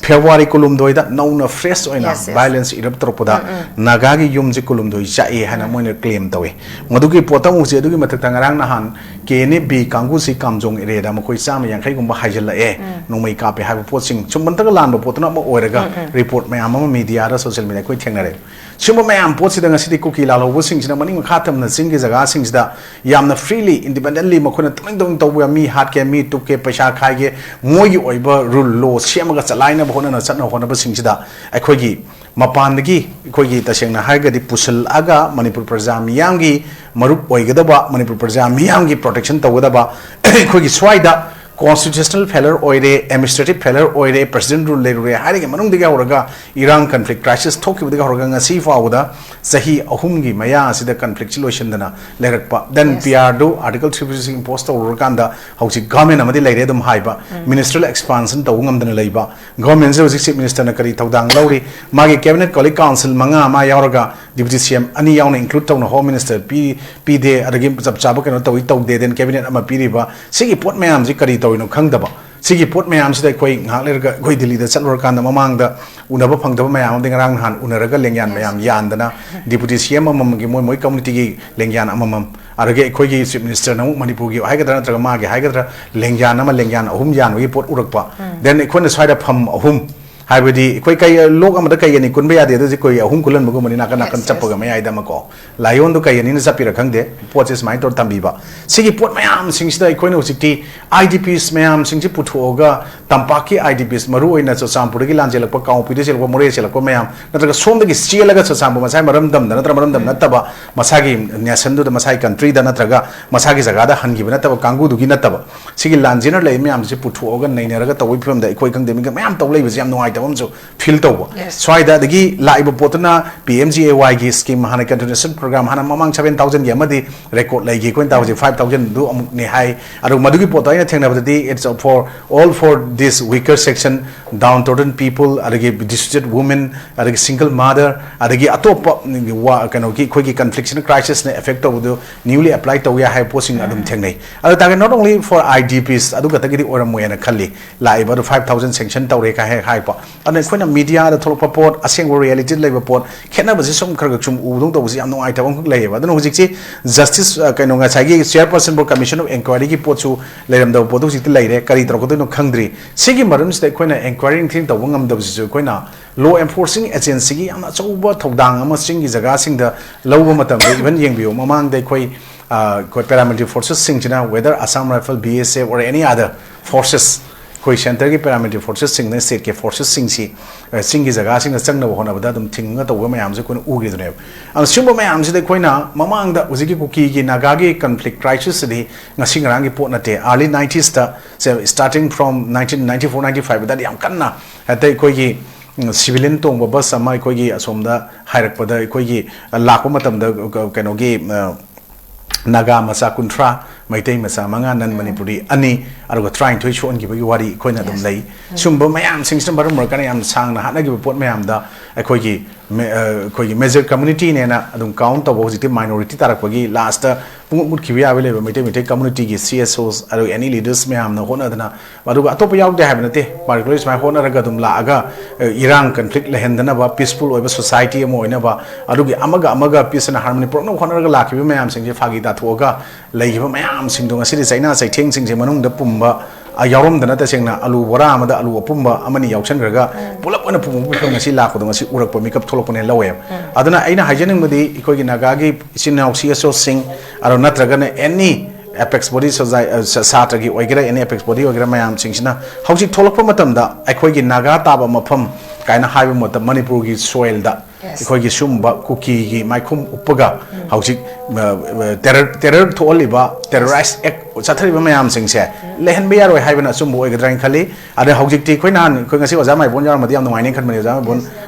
February ꯀꯨꯟꯍꯨꯝꯗꯣꯏꯗ ꯅꯧꯅ fresh ꯑꯣꯏꯅ Yes, yes. violence erupt ꯇꯧꯔꯛꯄꯗ ꯅꯥꯒꯥꯒꯤ ꯌꯨꯝꯁꯤ ꯀꯨꯟꯍꯨꯝꯗꯣꯏ ꯆꯥꯛꯑꯦ ꯍꯥꯏꯅ ꯃꯣꯏꯅ claim ꯇꯧꯏ꯫ ꯃꯗꯨꯒꯤ ꯄꯣꯠꯇ ꯑꯃꯨꯛꯁꯤ ꯑꯗꯨꯒꯤ ꯃꯊꯛꯇ ꯉꯔꯥꯡ ꯅꯍꯥꯟ K N A B ꯀꯥꯡꯕꯨꯁꯤ ꯀꯥꯝꯖꯣꯡ areaꯗ ꯃꯈꯣꯏ ꯆꯥꯝꯃ ꯌꯥꯡꯈꯩꯒꯨꯝꯕ ꯍꯥꯏꯖꯤꯜꯂꯛꯑꯦ, ꯅꯣꯡꯃꯩ ꯀꯥꯞꯄꯦ ꯍꯥꯏꯕ ꯄꯣꯠꯁꯤꯡ ꯁꯨꯝꯕꯟꯇꯒ ꯂꯥꯟꯕ ꯄꯣꯠꯇꯨꯅ ꯑꯃ ꯑꯣꯏꯔꯒ report ꯃꯌꯥꯝ ꯑꯃ mediaꯗ, social media ꯑꯩꯈꯣꯏ ꯊꯦꯡꯅꯔꯦ꯫ ꯁꯤꯒꯨꯝꯕ ꯃꯌꯥꯝ ꯄꯣꯠꯁꯤꯗ ꯉꯁꯤꯗꯤ ꯀꯨꯀꯤ ꯂꯥꯜꯍꯧꯕꯁꯤꯡꯁꯤꯅ ꯃꯅꯤꯡ ꯃꯈꯥ ꯊꯝꯅ ꯆꯤꯡꯒꯤ ꯖꯒꯥꯁꯤꯡꯁꯤꯗ ꯌꯥꯝꯅ freely, independently ꯃꯈꯣꯏꯅ ꯇꯨꯃꯤꯟ ꯇꯨꯃꯤꯟ ꯇꯧꯕ, ꯃꯤ ꯍꯥꯠꯀꯦ, ꯃꯤ ꯇꯨꯞꯀꯦ, ꯄꯩꯁꯥ ꯈꯥꯏꯒꯦ, ꯃꯣꯏꯒꯤ ꯑꯣꯏꯕ rule law ꯁꯦꯝꯃꯒ ꯆꯂꯥꯏꯅꯕ ꯍꯣꯠꯅꯅ ꯆꯠꯅ ꯍꯣꯠꯅꯕꯁꯤꯡꯁꯤꯗ ꯑꯩꯈꯣꯏꯒꯤ ꯃꯄꯥꯟꯗꯒꯤ ꯑꯩꯈꯣꯏꯒꯤ ꯇꯁꯦꯡꯅ ꯍꯥꯏꯔꯒꯗꯤ ꯄꯨꯁꯤꯜꯂꯛꯑꯒ ꯃꯅꯤꯄꯨꯔ ꯄ꯭ꯔꯖꯥ ꯃꯤꯌꯥꯝꯒꯤ ꯃꯔꯨꯞ ꯑꯣꯏꯒꯗꯕ, ꯃꯅꯤꯄꯨꯔ ꯄ꯭ꯔꯖꯥ ꯃꯤꯌꯥꯝꯒꯤ protection ꯇꯧꯒꯗꯕ, ꯑꯩꯈꯣꯏꯒꯤ ꯁ꯭ꯋꯥꯏꯗ Constitutional failure ꯑꯣꯏꯔꯦ, administrative failure ꯑꯣꯏꯔꯦ, president rule ꯂꯩꯔꯨꯔꯦ ꯍꯥꯏꯔꯤꯉꯩ ꯃꯅꯨꯡꯗꯒꯤ ꯍꯧꯔꯒ, ꯏꯔꯥꯡ, conflict, crisis ꯊꯣꯛꯈꯤꯕꯗꯒꯤ ꯍꯧꯔꯒ ꯉꯁꯤ ꯐꯥꯎꯕꯗ ꯆꯍꯤ ꯑꯍꯨꯝꯒꯤ ꯃꯌꯥ ꯑꯁꯤꯗ conflict ꯁꯤ ꯂꯣꯏꯁꯤꯟꯗꯅ ꯂꯩꯔꯛꯄ, then P R ꯗꯨ Article three fifty six impose ꯇꯧꯔꯨꯔꯀꯥꯟꯗ ꯍꯧꯖꯤꯛ government ꯑꯃꯗꯤ ꯂꯩꯔꯦ ꯑꯗꯨꯝ ꯍꯥꯏꯕ, ministerial expansion ꯇꯧꯕ ꯉꯝꯗꯅ ꯂꯩꯕ, government ꯁꯦ ꯍꯧꯖꯤꯛ chief minister ꯅ ꯀꯔꯤ ꯊꯧꯗꯥꯡ ꯂꯧꯔꯤ, ꯃꯥꯒꯤ cabinet colleague council ꯃꯉꯥ ꯑꯃ ꯌꯥꯎꯔꯒ deputy C M ꯑꯅꯤ ꯌꯥꯎꯅ include ꯇꯧꯅ home minister ꯄꯤ ꯄꯤꯗꯦ, ꯑꯗꯒꯤ ꯆꯞ ꯆꯥꯕ ꯀꯩꯅꯣ ꯇꯧꯏ ꯇꯧꯗꯦ, then cabinet ꯑꯃ ꯄꯤꯔꯤꯕ, ꯁꯤꯒꯤ ꯄꯣꯠ ꯃꯌꯥꯝꯁꯤ ꯀꯔꯤ ꯇꯧꯔꯤꯅꯣ ꯈꯪꯗꯕ꯫ ꯁꯤꯒꯤ ꯄꯣꯠ ꯃꯌꯥꯝꯁꯤꯗ ꯑꯩꯈꯣꯏ ꯉꯥꯏꯍꯥꯛ ꯂꯩꯔꯒ ꯑꯩꯈꯣꯏ ꯗꯤꯜꯂꯤꯗ ꯆꯠꯂꯨꯔꯀꯥꯟꯗ ꯃꯃꯥꯡꯗ ꯎꯅꯕ ꯐꯪꯗꯕ ꯃꯌꯥꯝ ꯑꯃꯗꯤ ꯉꯔꯥꯡ ꯅꯍꯥꯟ ꯎꯅꯔꯒ ꯂꯦꯡꯌꯥꯟ ꯃꯌꯥꯝ ꯌꯥꯟꯗꯅ, deputy C M ꯑꯃꯃꯝꯒꯤ ꯃꯣꯏ ꯃꯣꯏ community ꯒꯤ ꯂꯦꯡꯌꯥꯟ ꯑꯃꯃꯝ, ꯑꯗꯒꯤ ꯑꯩꯈꯣꯏꯒꯤ chief minister ꯅ ꯑꯃꯨꯛ ꯃꯅꯤꯄꯨꯔꯒꯤ ꯍꯥꯏꯒꯗ꯭ꯔꯥ ꯅꯠꯇ꯭ꯔꯒ ꯃꯥꯒꯤ ꯍꯥꯏꯒꯗ꯭ꯔꯥ ꯂꯦꯡꯌꯥꯟ ꯑꯃ, ꯂꯦꯡꯌꯥꯟ ꯑꯍꯨꯝ ꯌꯥꯟꯕꯒꯤ ꯄꯣꯠ ꯎꯔꯛꯄ, then ꯑꯩꯈꯣꯏꯅ ꯁ꯭ꯋꯥꯏꯗ ꯐꯝ ꯑꯍꯨꯝ, ꯍꯥꯏꯕꯗꯤ ꯑꯩꯈꯣꯏ ꯀꯩ, ꯂꯣꯛ ꯑꯃꯗ ꯀꯩ ꯑꯅꯤ ꯀꯨꯟꯕ ꯌꯥꯗꯦ, ꯑꯗꯨ ꯍꯧꯖꯤꯛ ꯑꯩꯈꯣꯏ ꯑꯍꯨꯝ ꯀꯨꯜꯍꯟꯕꯒꯨꯝꯕꯅꯤ, ꯅꯥꯀꯟ ꯅꯥꯀꯟ ꯆꯠꯄꯒ ꯃꯌꯥꯏꯗ ꯑꯃꯀꯣ꯫ Lion ꯗꯣ ꯀꯩ ꯑꯅꯤꯅ ꯆꯠꯄꯤꯔ ꯈꯪꯗꯦ, ꯄꯣꯠꯁꯦ ꯁꯨꯃꯥꯏꯅ ꯇꯧꯔ ꯊꯝꯕꯤꯕ꯫ ꯁꯤꯒꯤ ꯄꯣꯠ ꯃꯌꯥꯝꯁꯤꯡꯁꯤꯗ ꯑꯩꯈꯣꯏꯅ ꯍꯧꯖꯤꯛꯇꯤ I D Ps ꯃꯌꯥꯝꯁꯤꯡꯁꯤ ꯄꯨꯊꯣꯛꯑꯒ, ꯇꯝꯄꯥꯛꯀꯤ I D Ps, ꯃꯔꯨ ꯑꯣꯏꯅ ꯆꯨꯔꯆꯥꯟꯄꯨꯔꯗꯒꯤ ꯂꯥꯟ ꯆꯦꯜꯂꯛꯄ, ꯀꯥꯡꯄꯣꯛꯄꯤꯗꯒꯤ ꯆꯦꯜꯂꯛꯄ, ꯃꯣꯔꯦ ꯆꯦꯜꯂꯛꯄ ꯃꯌꯥꯝ, ꯅꯠꯇ꯭ꯔꯒ ꯁꯣꯝꯗꯒꯤ ꯆꯦꯜꯂꯒ ꯆꯨꯔꯆꯥꯟꯄꯨꯔ, ꯃꯁꯥꯏ ꯃꯔꯝꯗꯝꯗ ꯅꯠꯇ꯭ꯔꯒ ꯃꯔꯝꯗꯝ ꯅꯠꯇꯕ ꯃꯁꯥꯒꯤ nation ꯗꯨꯗ, ꯃꯁꯥꯒꯤ country ꯗ ꯅꯠꯇ꯭ꯔꯒ ꯃꯁꯥꯒꯤ ꯖꯒꯥꯗ ꯍꯟꯈꯤꯕ ꯅꯠꯇꯕ ꯀꯥꯡꯕꯨꯗꯨꯒꯤ ꯅꯠꯇꯕ, ꯁꯤꯒꯤ ꯂꯥꯟꯖꯦꯟꯅꯔ ꯂꯩꯕ ꯃꯌꯥꯝꯁꯤ ꯄꯨꯊꯣꯛꯑꯒ ꯅꯩꯅꯔꯒ ꯇꯧꯕꯒꯤ ꯐꯤꯕꯝꯗ ꯑꯩꯈꯣꯏ ꯈꯪꯗꯦ, ꯃꯤ ꯃꯌꯥꯝ ꯇꯧ ꯂꯩꯕꯁꯤ ꯌꯥꯝ ꯅꯨꯡꯉꯥꯏꯇꯕ ꯑꯃꯁꯨ feel ꯇꯧꯕ꯫ Yes. ꯁ꯭ꯋꯥꯏꯗ ꯑꯗꯒꯤ ꯂꯥꯛꯏꯕ ꯄꯣꯠꯇꯨꯅ P M G A Y ꯒꯤ scheme, ꯍꯥꯟꯅ continuation program, ꯍꯥꯟꯅ ꯃꯃꯥꯡ seven thousand ꯒꯤ ꯑꯃꯗꯤ record ꯂꯩꯈꯤ, ꯑꯩꯈꯣꯏꯅ ꯇꯧꯕꯁꯦ five thousand ꯗꯨ ꯑꯃꯨꯛꯅꯤ ꯍꯥꯏ꯫ ꯑꯗꯨ ꯃꯗꯨꯒꯤ ꯄꯣꯠꯇꯣ ꯑꯩꯅ ꯊꯦꯡꯅꯕꯗꯗꯤ, it's for all, for this weaker section, downtrodden people, ꯑꯗꯒꯤ destitute women, ꯑꯗꯒꯤ single mother, ꯑꯗꯒꯤ ꯑꯇꯣꯞꯄ ꯋꯥ-, ꯀꯩꯅꯣꯒꯤ ꯑꯩꯈꯣꯏꯒꯤ conflict ꯁꯤꯅ, crisis ꯅ effect ꯇꯧꯕꯗꯨ newly apply ꯇꯧ ꯌꯥꯏ ꯍꯥꯏꯕ ꯄꯣꯠꯁꯤꯡ ꯑꯗꯨꯝ ꯊꯦꯡꯅꯩ꯫ ꯑꯗꯨ ꯇꯥꯔꯒꯗꯤ not only for I D Ps ꯑꯗꯨ ꯈꯛꯇꯒꯤꯗꯤ ꯑꯣꯏꯔꯝꯃꯣꯏꯅ ꯈꯜꯂꯤ꯫ ꯂꯥꯛꯏꯕ ꯑꯗꯨ five thousand sanction ꯇꯧꯔꯦ ꯀꯥꯏ ꯍꯦꯛ ꯍꯥꯏꯔꯛꯄ꯫ ꯑꯗꯨꯅ ꯑꯩꯈꯣꯏꯅ media ꯗ ꯊꯣꯛꯂꯛꯄ ꯄꯣꯠ, ꯑꯁꯦꯡꯕ reality ꯗ ꯂꯩꯕ ꯄꯣꯠ ꯈꯦꯠꯅꯕꯁꯦ ꯁꯨꯝ ꯈꯔ ꯈꯔ ꯁꯨꯝ ꯎꯕꯗꯧ ꯇꯧꯕꯁꯦ ꯌꯥꯝ ꯅꯨꯡꯉꯥꯏꯇꯕ ꯑꯃꯈꯛ ꯂꯩꯌꯦꯕ꯫ ꯑꯗꯨꯅ ꯍꯧꯖꯤꯛꯁꯤ justice, ꯑ, ꯀꯩꯅꯣ, ꯉꯁꯥꯏꯒꯤ chairperson for commission of inquiry ꯒꯤ ꯄꯣꯠꯁꯨ ꯂꯩꯔꯝꯗꯕ ꯄꯣꯠꯇꯣ ꯍꯧꯖꯤꯛꯇꯤ ꯂꯩꯔꯦ꯫ ꯀꯔꯤ ꯇꯧꯔꯛꯀꯗꯣꯏꯅꯣ ꯈꯪꯗ꯭ꯔꯤ꯫ ꯁꯤꯒꯤ ꯃꯔꯝꯁꯤꯗ ꯑꯩꯈꯣꯏꯅ inquiry ꯅꯤꯡꯊꯤꯅ ꯇꯧꯕ ꯉꯝꯗꯕꯁꯤꯁꯨ ꯑꯩꯈꯣꯏꯅ law enforcing agency ꯒꯤ ꯌꯥꯝꯅ ꯑꯆꯧꯕ ꯊꯧꯗꯥꯡ ꯑꯃ ꯆꯤꯡꯒꯤ ꯖꯒꯥꯁꯤꯡꯗ ꯂꯧꯕ ꯃꯇꯝꯗ, even ꯌꯦꯡꯕꯤꯌꯨ, ꯃꯃꯥꯡꯗ ꯑꯩꯈꯣꯏ, ꯑ, ꯑꯩꯈꯣꯏ paramilitary forces ꯁꯤꯡꯁꯤꯅ, whether Assam Rifle, B S F or any other forces, ꯑꯩꯈꯣꯏ centreꯒꯤ paramilitary forcesꯁꯤꯡꯅ stateꯀꯤ forcesꯁꯤꯡꯁꯤ, ꯑ, ꯆꯤꯡꯒꯤ ꯖꯒꯥꯁꯤꯡꯗ ꯆꯪꯅꯕ ꯍꯣꯠꯅꯕꯗ ꯑꯗꯨꯝ ꯊꯤꯡꯉꯒ ꯇꯧꯕ ꯃꯌꯥꯝꯁꯦ ꯑꯩꯈꯣꯏꯅ ꯎꯈꯤꯗꯨꯅꯦꯕ꯫ ꯑꯗꯨꯅ ꯁꯤꯒꯨꯝꯕ ꯃꯌꯥꯝꯁꯤꯗ ꯑꯩꯈꯣꯏꯅ ꯃꯃꯥꯡꯗ ꯍꯧꯖꯤꯛꯀꯤ ꯀꯨꯀꯤꯒꯤ ꯅꯥꯒꯥꯒꯤ conflict crisisꯁꯤꯗꯤ ꯉꯁꯤ ꯉꯔꯥꯡꯒꯤ ꯄꯣꯠ ꯅꯠꯇꯦ꯫ Early ninetiesꯇ, say, starting from nineteen ninety four ninety five ꯑꯗꯨꯗꯤ ꯌꯥꯝ ꯀꯟꯅ ꯍꯦꯛꯇ ꯑꯩꯈꯣꯏꯒꯤ, ꯎꯝ, civilian ꯇꯣꯡꯕ bus ꯑꯃ ꯑꯩꯈꯣꯏꯒꯤ ꯑꯁꯣꯝꯗ ꯍꯥꯏꯔꯛꯄꯗ ꯑꯩꯈꯣꯏꯒꯤ, ꯑ, ꯂꯥꯛꯄ ꯃꯇꯝꯗ, ꯑ, ꯀꯩꯅꯣꯒꯤ, ꯑ, ꯅꯥꯒꯥ ꯃꯆꯥ ꯀꯨꯟꯊ꯭ꯔꯥ, ꯃꯩꯇꯩ ꯃꯆꯥ ꯃꯉꯥ, non Manipuri ꯑꯅꯤ, ꯑꯗꯨꯒ ꯇꯔꯥꯅꯤꯊꯣꯏ ꯁꯣꯛꯍꯟꯈꯤꯕꯒꯤ ꯋꯥꯔꯤ ꯑꯩꯈꯣꯏꯅ ꯑꯗꯨꯝ ꯂꯩ꯫ ꯁꯤꯒꯨꯝꯕ ꯃꯌꯥꯝꯁꯤꯡꯁꯤꯅ ꯃꯔꯝ ꯑꯣꯏꯔꯀꯥꯟꯗ ꯌꯥꯝ ꯁꯥꯡꯅ ꯍꯥꯠꯅꯈꯤꯕ ꯄꯣꯠ ꯃꯌꯥꯝꯗ ꯑꯩꯈꯣꯏꯒꯤ ꯃꯦ-, ꯑ, ꯑꯩꯈꯣꯏꯒꯤ major communityꯅꯦꯅ ꯑꯗꯨꯝ count ꯇꯧꯕ, ꯍꯧꯖꯤꯛꯇꯤ minority ꯇꯥꯔꯛꯄꯒꯤ lastꯇ ꯄꯨꯡꯃꯨꯠ ꯃꯨꯠꯈꯤꯕ ꯌꯥꯕ ꯂꯩꯕ Meitei, Meitei communityꯒꯤ C S Os, ꯑꯗꯨꯒ any leaders ꯃꯌꯥꯝꯅ ꯍꯣꯠꯅꯗꯅ, ꯑꯗꯨꯒ ꯑꯇꯣꯞꯄ ꯌꯥꯎꯗꯦ ꯍꯥꯏꯕ ꯅꯠꯇꯦ, particularly ꯁꯨꯃꯥꯏꯅ ꯍꯣꯠꯅꯔꯒ ꯑꯗꯨꯝ ꯂꯥꯛꯑꯒ, ꯑ, ꯏꯔꯥꯡ conflict ꯂꯩꯍꯟꯗꯅꯕ, peaceful ꯑꯣꯏꯕ society ꯑꯃ ꯑꯣꯏꯅꯕ, ꯑꯗꯨꯒꯤ ꯑꯃꯒ ꯑꯃꯒ peace and harmony ꯄꯨꯔꯛꯅꯕ ꯍꯣꯠꯅꯔꯒ ꯂꯥꯛꯈꯤꯕ ꯃꯌꯥꯝꯁꯤꯡꯁꯦ ꯐꯥꯒꯤ ꯇꯥꯊꯣꯛꯑꯒ ꯂꯩꯈꯤꯕ ꯃꯌꯥꯝꯁꯤꯡꯗꯣ ꯉꯁꯤꯗꯤ ꯆꯩꯅꯥ ꯆꯩꯊꯦꯡꯁꯤꯡꯁꯦ ꯃꯅꯨꯡꯗ ꯄꯨꯝꯕ, ꯑ, ꯌꯥꯎꯔꯝꯗꯅ ꯇꯁꯦꯡꯅ ꯑꯂꯨ ꯕꯣꯔꯥ ꯑꯃꯗ ꯑꯂꯨ ꯑꯄꯨꯝꯕ ꯑꯃꯅꯤ ꯌꯥꯎꯁꯟꯈ꯭ꯔꯒ ꯄꯨꯂꯞ ꯑꯣꯏꯅ ꯄꯨꯝꯕ ꯐꯤꯕꯝ ꯉꯁꯤ ꯂꯥꯛꯄꯗꯣ ꯉꯁꯤ ꯎꯔꯛꯄ ꯃꯤꯀꯞ ꯊꯣꯛꯂꯛꯄꯅꯦꯅ ꯂꯧꯋꯦꯕ꯫ ꯑꯗꯨꯅ ꯑꯩꯅ ꯍꯥꯏꯖꯅꯤꯡꯕꯗꯤ ꯑꯩꯈꯣꯏꯒꯤ ꯅꯥꯒꯥꯒꯤ ꯏꯆꯤꯟ ꯏꯅꯥꯎ C S Osꯁꯤꯡ, ꯑꯗꯣ ꯅꯠꯇ꯭ꯔꯒꯅ any apex body society, ꯑ, ꯁꯥ-, ꯁꯥꯇ꯭ꯔꯒꯤ ꯑꯣꯏꯒꯦꯔꯥ, any apex body ꯑꯣꯏꯒꯦꯔꯥ, ꯃꯌꯥꯝꯁꯤꯡꯁꯤꯅ ꯍꯧꯖꯤꯛ ꯊꯣꯛꯂꯛꯄ ꯃꯇꯝꯗ ꯑꯩꯈꯣꯏꯒꯤ ꯅꯥꯒꯥ ꯇꯥꯕ ꯃꯐꯝ ꯀꯥꯏꯅ ꯍꯥꯏꯕ ꯃꯇꯝ ꯃꯅꯤꯄꯨꯔꯒꯤ soilꯗ ꯑꯩꯈꯣꯏꯒꯤ ꯁꯨꯝꯕ ꯀꯨꯀꯤꯒꯤ ꯃꯥꯏꯈꯨꯝ ꯎꯞꯄꯒ ꯍꯧꯖꯤꯛ, ꯑ, ꯑ, terror, terror ꯊꯣꯛꯍꯜꯂꯤꯕ, terrorist act ꯆꯠꯊꯔꯤꯕ ꯃꯌꯥꯝꯁꯤꯡꯁꯦ ꯂꯩꯍꯟꯕ ꯌꯥꯔꯣꯏ ꯍꯥꯏꯕꯅ ꯑꯆꯨꯝꯕ ꯑꯣꯏꯒꯗ꯭ꯔꯥ ꯍꯥꯏꯅ ꯈꯜꯂꯤ꯫ ꯑꯗ ꯍꯧꯖꯤꯛꯇꯤ ꯑꯩꯈꯣꯏ ꯅꯍꯥꯟ, ꯑꯩꯈꯣꯏ ꯉꯁꯤ ꯑꯣꯖꯥ ꯃꯥꯏꯕꯣꯟ ꯌꯥꯎꯔꯝꯃꯗꯤ ꯌꯥꯝ ꯅꯨꯡꯉꯥꯏꯅꯤ ꯈꯟꯕꯅꯦ, ꯑꯣꯖꯥ ꯃꯥꯏꯕꯣꯟ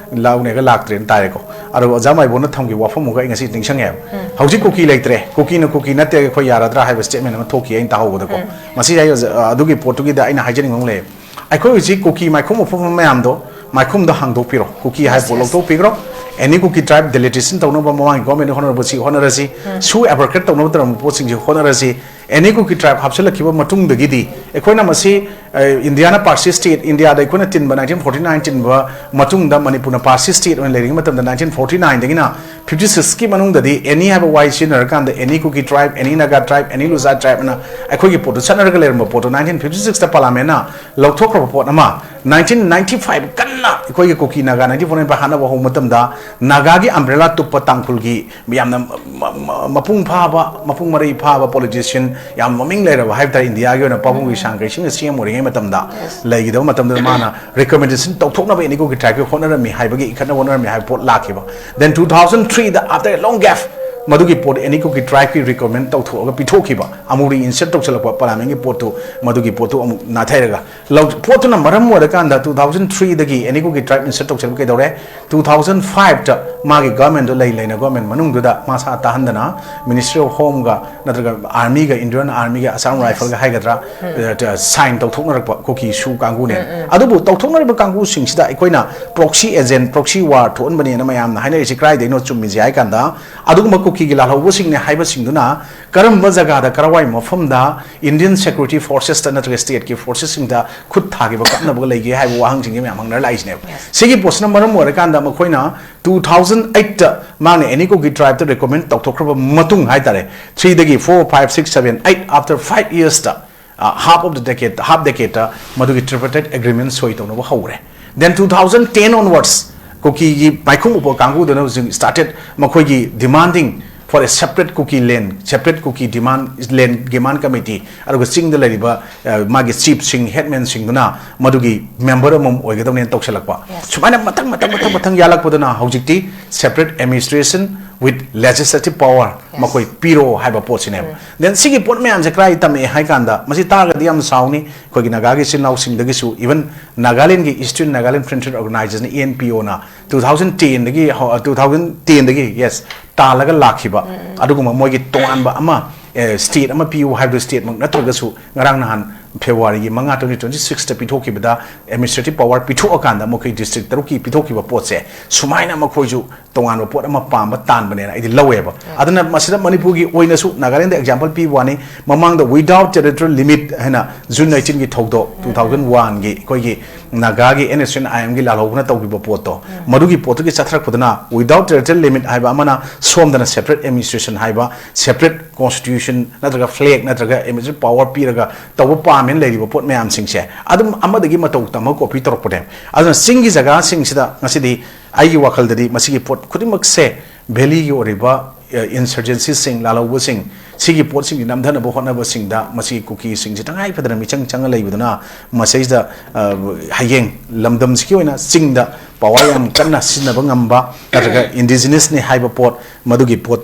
ꯂꯥꯎꯅꯦꯒ ꯂꯥꯛꯇ꯭ꯔꯦꯅ ꯇꯥꯔꯦꯀꯣ꯫ ꯑꯗꯣ ꯑꯣꯖꯥ ꯃꯥꯏꯕꯣꯟꯅ ꯊꯝꯈꯤꯕ ꯋꯥꯐꯝ ꯑꯃꯒ ꯑꯩ ꯉꯁꯤ ꯅꯤꯡꯁꯤꯡꯉꯦꯕ꯫ ꯍꯧꯖꯤꯛ ꯀꯨꯀꯤ ꯂꯩꯇ꯭ꯔꯦ, ꯀꯨꯀꯤꯅ ꯀꯨꯀꯤ ꯅꯠꯇꯦ, ꯑꯩꯈꯣꯏ ꯌꯥꯔꯗ꯭ꯔꯥ ꯍꯥꯏꯕ statement ꯑꯃ ꯊꯣꯛꯈꯤ ꯑꯩꯅ ꯇꯥꯍꯧꯕꯗꯀꯣ꯫ ꯃꯁꯤ ꯑꯩ ꯑꯣꯖꯥ, ꯑꯗꯨꯒꯤ ꯄꯣꯠꯇꯨꯒꯤꯗ ꯑꯩꯅ ꯍꯥꯏꯖꯅꯤꯡꯕ ꯑꯃ ꯂꯩꯌꯦ꯫ ꯑꯩꯈꯣꯏ ꯍꯧꯖꯤꯛ ꯀꯨꯀꯤ ꯃꯥꯏꯈꯨꯝ ꯎꯞꯄ ꯃꯌꯥꯝꯗꯣ, ꯃꯥꯏꯈꯨꯝꯗꯣ ꯍꯥꯡꯗꯣꯛꯄꯤꯔꯣ, ꯀꯨꯀꯤ ꯍꯥꯏꯕ ꯄꯣꯠ ꯂꯧꯊꯣꯛꯄꯤꯈ꯭ꯔꯣ꯫ Any Kuki tribe deletation ꯇꯧꯅꯕ ꯃꯃꯥꯡꯒꯤ governmentꯅ ꯍꯣꯠꯅꯔꯕꯁꯤ ꯍꯣꯠꯅꯔꯁꯤ, ꯁꯨ abrogate ꯇꯧꯅꯕ ꯇꯧꯔꯝꯕ ꯄꯣꯠꯁꯤꯡꯁꯤ ꯍꯣꯠꯅꯔꯁꯤ꯫ Any Kuki tribe ꯍꯥꯞꯆꯤꯜꯂꯛꯈꯤꯕ ꯃꯇꯨꯡꯗꯒꯤꯗꯤ ꯑꯩꯈꯣꯏꯅ ꯃꯁꯤ, ꯑ, ꯏꯟꯗꯤꯌꯥꯅ ꯄꯥꯔꯁꯤ state, ꯏꯟꯗꯤꯌꯥꯗ ꯑꯩꯈꯣꯏꯅ ꯇꯤꯟꯕ nineteen forty nine ꯇꯤꯟꯕ ꯃꯇꯨꯡꯗ ꯃꯅꯤꯄꯨꯔꯅ ꯄꯥꯔꯁꯤ state ꯑꯣꯏꯅ ꯂꯩꯔꯤꯉꯩ ꯃꯇꯝꯗ nineteen forty nineꯗꯒꯤꯅ fifty sixꯀꯤ ꯃꯅꯨꯡꯗꯗꯤ any ꯍꯥꯏꯕ ꯋꯥꯍꯩ ꯁꯤꯖꯤꯟꯅꯔꯀꯥꯟꯗ any Kuki tribe, any Naga tribe, any Luzai tribe ꯑꯅ ꯑꯩꯈꯣꯏꯒꯤ ꯄꯣꯠꯇꯨ ꯆꯠꯅꯔꯒ ꯂꯩꯔꯝꯕ ꯄꯣꯠꯇꯨ nineteen fifty sixꯇ parliamentꯅ ꯂꯧꯊꯣꯛꯈ꯭ꯔꯕ ꯄꯣꯠ ꯑꯃ, nineteen ninety five ꯀꯟꯅ ꯑꯩꯈꯣꯏꯒꯤ ꯀꯨꯀꯤ ꯅꯥꯒꯥ nineteen forty nine ꯍꯥꯠꯅꯕ ꯍꯧꯕ ꯃꯇꯝꯗ ꯅꯥꯒꯥꯒꯤ umbrella ꯇꯨꯞꯄ ꯇꯥꯡꯈꯨꯜꯒꯤ ꯌꯥꯝꯅ ꯃ-, ꯃ-, ꯃꯄꯨꯡ ꯐꯥꯕ, ꯃꯄꯨꯡ ꯃꯔꯩ ꯐꯥꯕ politician ꯌꯥꯝ ꯃꯃꯤꯡ ꯂꯩꯔꯕ ꯍꯥꯏꯕ ꯇꯥꯔꯦ, ꯏꯟꯗꯤꯌꯥꯒꯤ ꯑꯣꯏꯅ ꯄꯥꯕꯨꯡꯒꯤ ꯁꯥꯡꯈꯩꯁꯤꯡꯅ ꯁꯤ ꯑꯦꯝ ꯑꯣꯏꯔꯤꯉꯩ ꯃꯇꯝꯗ ꯂꯩꯈꯤꯗꯕ ꯃꯇꯝꯗꯨꯗ ꯃꯥꯅ recommendation ꯇꯧꯊꯣꯛꯅꯕ ꯑꯦꯅꯤꯀꯣꯛꯀꯤ tribeꯀꯤ ꯍꯣꯠꯅꯔꯝꯃꯤ ꯍꯥꯏꯕꯒꯤ, ꯏꯈꯠꯅ ꯍꯣꯠꯅꯔꯝꯃꯤ ꯍꯥꯏꯕ ꯄꯣꯠ ꯂꯥꯛꯈꯤꯕ꯫ Then two thousand threeꯗ, after a long gap, ꯃꯗꯨꯒꯤ ꯄꯣꯠ ꯑꯦꯅꯤꯀꯣꯛꯀꯤ tribeꯀꯤ recommend ꯇꯧꯊꯣꯛꯑꯒ ꯄꯤꯊꯣꯛꯈꯤꯕ, ꯑꯃꯨꯛ reinsert ꯇꯧꯁꯤꯜꯂꯛꯄ ꯄꯥꯔꯂꯤꯌꯥꯃꯦꯟꯒꯤ ꯄꯣꯠꯇꯨ, ꯃꯗꯨꯒꯤ ꯄꯣꯠꯇꯨ ꯑꯃꯨꯛ ꯅꯥꯊꯩꯔꯒ ꯂꯧ-, ꯄꯣꯠꯇꯨꯅ ꯃꯔꯝ ꯑꯣꯏꯔꯀꯥꯟꯗ two thousand threeꯗꯒꯤ ꯑꯦꯅꯤꯀꯣꯛꯀꯤ tribe insert ꯇꯧꯁꯤꯜꯂꯛꯄ ꯀꯩꯗꯧꯔꯦ? Two thousand fiveꯇ ꯃꯥꯒꯤ governmentꯗꯨ ꯂꯩ ꯂꯩꯅ government ꯃꯅꯨꯡꯗꯨꯗ ꯃꯥ ꯁꯥ ꯇꯥꯍꯟꯗꯅ Ministry of Homeꯒ ꯅꯠꯇ꯭ꯔꯒ Armyꯒ, Indian Armyꯒ, Assam Rifleꯒ ꯍꯥꯏꯒꯗ꯭ꯔꯥ, ꯑ, sign ꯇꯧꯊꯣꯛꯅꯔꯛꯄ ꯀꯨꯀꯤ ꯁꯨ ꯀꯥꯡꯕꯨꯅꯦ꯫ ꯑꯗꯨꯕꯨ ꯇꯧꯊꯣꯛꯅꯔꯤꯕ ꯀꯥꯡꯕꯨꯁꯤꯡꯁꯤꯗ ꯑꯩꯈꯣꯏꯅ proxy agent, proxy war ꯊꯣꯛꯍꯟꯕꯅꯦꯅ ꯃꯌꯥꯝꯅ ꯍꯥꯏꯅꯔꯤꯁꯤ ꯀꯗꯥꯏꯗꯩꯅꯣ ꯆꯨꯝꯃꯤꯁꯦ ꯍꯥꯏ ꯀꯥꯟꯗ, ꯑꯗꯨꯒꯨꯝꯕ ꯀꯨꯀꯤꯒꯤ ꯂꯥꯜꯍꯧꯕꯁꯤꯡꯅꯦ ꯍꯥꯏꯕꯁꯤꯡꯗꯨꯅ ꯀꯔꯝꯕ ꯖꯒꯥꯗ, ꯀꯔꯋꯥꯏ ꯃꯐꯝꯗ Indian security forcesꯇ ꯅꯠꯇ꯭ꯔꯒ stateꯀꯤ forcesꯁꯤꯡꯗ ꯈꯨꯠ ꯊꯥꯈꯤꯕ, ꯀꯛꯅꯕꯒ ꯂꯩꯒꯦ ꯍꯥꯏꯕ ꯋꯥꯍꯪꯁꯤꯡꯁꯦ ꯃꯌꯥꯝ ꯍꯪꯅꯔ ꯂꯥꯛꯏꯁꯤꯅꯦꯕ꯫ Yes. ꯁꯤꯒꯤ ꯄꯣꯠꯁꯤꯅ ꯃꯔꯝ ꯑꯣꯏꯔꯀꯥꯟꯗ ꯃꯈꯣꯏꯅ two thousand eightꯇ ꯃꯥꯅ ꯑꯦꯅꯤꯀꯣꯛꯀꯤ tribeꯇ recommend ꯇꯧꯊꯣꯛꯈ꯭ꯔꯕ ꯃꯇꯨꯡ ꯍꯥꯏꯇꯥꯔꯦ, threeꯗꯒꯤ four, five, six, seven, eight, after five yearsꯇ, ꯑ, half of the decade, half decadeꯇ ꯃꯗꯨꯒꯤ tripartite agreement ꯁꯣꯏ ꯇꯧꯅꯕ ꯍꯧꯔꯦ꯫ Then two thousand ten onwards, ꯀꯨꯀꯤꯒꯤ ꯃꯥꯏꯈꯨꯝ ꯎꯞꯄ ꯀꯥꯡꯕꯨꯗꯨꯅ ꯍꯧꯖꯤꯛ started ꯃꯈꯣꯏꯒꯤ demanding for a separate Kuki land, separate Kuki demand, land demand committee, ꯑꯗꯨꯒ ꯆꯤꯡꯗ ꯂꯩꯔꯤꯕ, ꯑ, ꯃꯥꯒꯤ chiefꯁꯤꯡ, headmanꯁꯤꯡꯗꯨꯅ ꯃꯗꯨꯒꯤ member ꯑꯃꯃꯝ ꯑꯣꯏꯒꯗꯕꯅꯦꯅ ꯇꯧꯁꯜꯂꯛꯄ꯫ Yes. ꯁꯨꯃꯥꯏꯅ ꯃꯊꯪ, ꯃꯊꯪ, ꯃꯊꯪ, ꯃꯊꯪ ꯌꯥꯜꯂꯛꯄꯗꯨꯅ ꯍꯧꯖꯤꯛꯇꯤ separate administration with legislative power Yes. ꯃꯈꯣꯏ ꯄꯤꯔꯣ ꯍꯥꯏꯕ ꯄꯣꯠꯁꯤꯅꯦꯕ꯫ Then ꯁꯤꯒꯤ ꯄꯣꯠ ꯃꯌꯥꯝꯁꯦ ꯀꯗꯥꯏ ꯇꯝꯃꯛꯑꯦ ꯍꯥꯏ ꯀꯥꯟꯗ, ꯃꯁꯤ ꯇꯥꯔꯒꯗꯤ ꯌꯥꯝ ꯁꯥꯎꯅꯤ, ꯑꯩꯈꯣꯏꯒꯤ ꯅꯥꯒꯥꯒꯤ ꯏꯆꯤꯜ ꯏꯅꯥꯎꯁꯤꯡꯗꯒꯤꯁꯨ, even ꯅꯥꯒꯥꯂꯦꯟꯒꯤ Eastern Nagaland Frontier Organization, ENPOꯅ two thousand tenꯗꯒꯤ ꯍꯧ-, ꯑ, two thousand tenꯗꯒꯤ, yes, ꯇꯥꯜꯂꯒ ꯂꯥꯛꯈꯤꯕ ꯑꯗꯨꯒꯨꯝꯕ ꯃꯣꯏꯒꯤ ꯇꯣꯉꯥꯟꯕ ꯑꯃ, ꯑꯦ, state ꯑꯃ ꯄꯤꯌꯨ ꯍꯥꯏꯕꯗꯨ stateꯃꯛ ꯅꯠꯇ꯭ꯔꯒꯁꯨ, ꯉꯔꯥꯡ ꯅꯍꯥꯟ Februaryꯒꯤ ꯃꯉꯥ, twenty twenty sixꯇ ꯄꯤꯊꯣꯛꯈꯤꯕꯗ administrative power ꯄꯤꯊꯣꯛꯑꯀꯥꯟꯗ ꯃꯈꯣꯏ district ꯇꯔꯨꯛꯀꯤ ꯄꯤꯊꯣꯛꯈꯤꯕ ꯄꯣꯠꯁꯦ, ꯁꯨꯃꯥꯏꯅ ꯃꯈꯣꯏꯁꯨ ꯇꯣꯉꯥꯟꯕ ꯄꯣꯠ ꯑꯃ ꯄꯥꯝꯕ ꯇꯥꯟꯕꯅꯦꯅ ꯑꯩꯗꯤ ꯂꯧꯋꯦꯕ꯫ ꯑꯗꯨꯅ ꯃꯁꯤꯗ ꯃꯅꯤꯄꯨꯔꯒꯤ ꯑꯣꯏꯅꯁꯨ, ꯅꯥꯒꯥꯂꯦꯟꯗ example ꯄꯤꯕ ꯋꯥꯅꯤ, ꯃꯃꯥꯡꯗ without territorial limit ꯍꯥꯏꯅ June nineteenꯒꯤ ꯊꯧꯗꯣꯛ, two thousand oneꯒꯤ ꯑꯩꯈꯣꯏꯒꯤ ꯅꯥꯒꯥꯒꯤ NSCN-IMꯒꯤ ꯂꯥꯜꯍꯧꯕꯅ ꯇꯧꯈꯤꯕ ꯄꯣꯠꯇꯣ, ꯃꯗꯨꯒꯤ ꯄꯣꯠꯇꯨꯒꯤ ꯆꯠꯊꯔꯛꯄꯗꯨꯅ without territorial limit ꯍꯥꯏꯕ ꯑꯃꯅ ꯁꯣꯝꯗꯅ separate administration ꯍꯥꯏꯕ, separate constitution ꯅꯠꯇ꯭ꯔꯒ flag ꯅꯠꯇ꯭ꯔꯒ administrative power ꯄꯤꯔꯒ ꯇꯧꯕ ꯄꯥꯝꯃꯦꯅ ꯂꯩꯔꯤꯕ ꯄꯣꯠ ꯃꯌꯥꯝꯁꯤꯡꯁꯦ ꯑꯗꯨꯝ ꯑꯃꯗꯒꯤ ꯃꯇꯧ ꯇꯝꯃꯒ copy ꯇꯧꯔꯛꯄꯅꯦ꯫ ꯑꯗꯨꯅ ꯆꯤꯡꯒꯤ ꯖꯒꯥꯁꯤꯡꯁꯤꯗ ꯉꯁꯤꯗꯤ ꯑꯩꯒꯤ ꯋꯥꯈꯜꯗꯗꯤ ꯃꯁꯤꯒꯤ ꯄꯣꯠ ꯈꯨꯗꯤꯡꯃꯛꯁꯦ valleyꯒꯤ ꯑꯣꯏꯔꯤꯕ, ꯑ, insurgencyꯁꯤꯡ, ꯂꯥꯜꯍꯧꯕꯁꯤꯡ, ꯁꯤꯒꯤ ꯄꯣꯠꯁꯤꯡꯁꯤ ꯅꯝꯊꯅꯕ ꯍꯣꯠꯅꯕꯁꯤꯡꯗ ꯃꯁꯤ ꯀꯨꯀꯤꯁꯤꯡꯁꯤ ꯇꯉꯥꯏ ꯐꯗꯅ ꯃꯤꯆꯪ ꯆꯪꯉ ꯂꯩꯕꯗꯨꯅ ꯃꯁꯤꯗꯩꯁꯤꯗ, ꯑ, ꯍꯌꯦꯡ ꯂꯝꯗꯝꯁꯤꯒꯤ ꯑꯣꯏꯅ ꯆꯤꯡꯗ ꯄꯋꯥꯔ ꯌꯥꯝ ꯀꯟꯅ ꯁꯤꯖꯤꯟꯅꯕ ꯉꯝꯕ ꯅꯠꯇ꯭ꯔꯒ ꯏꯟꯗꯤꯖꯤꯅꯁꯅꯤ ꯍꯥꯏꯕ ꯄꯣꯠ, ꯃꯗꯨꯒꯤ ꯄꯣꯠ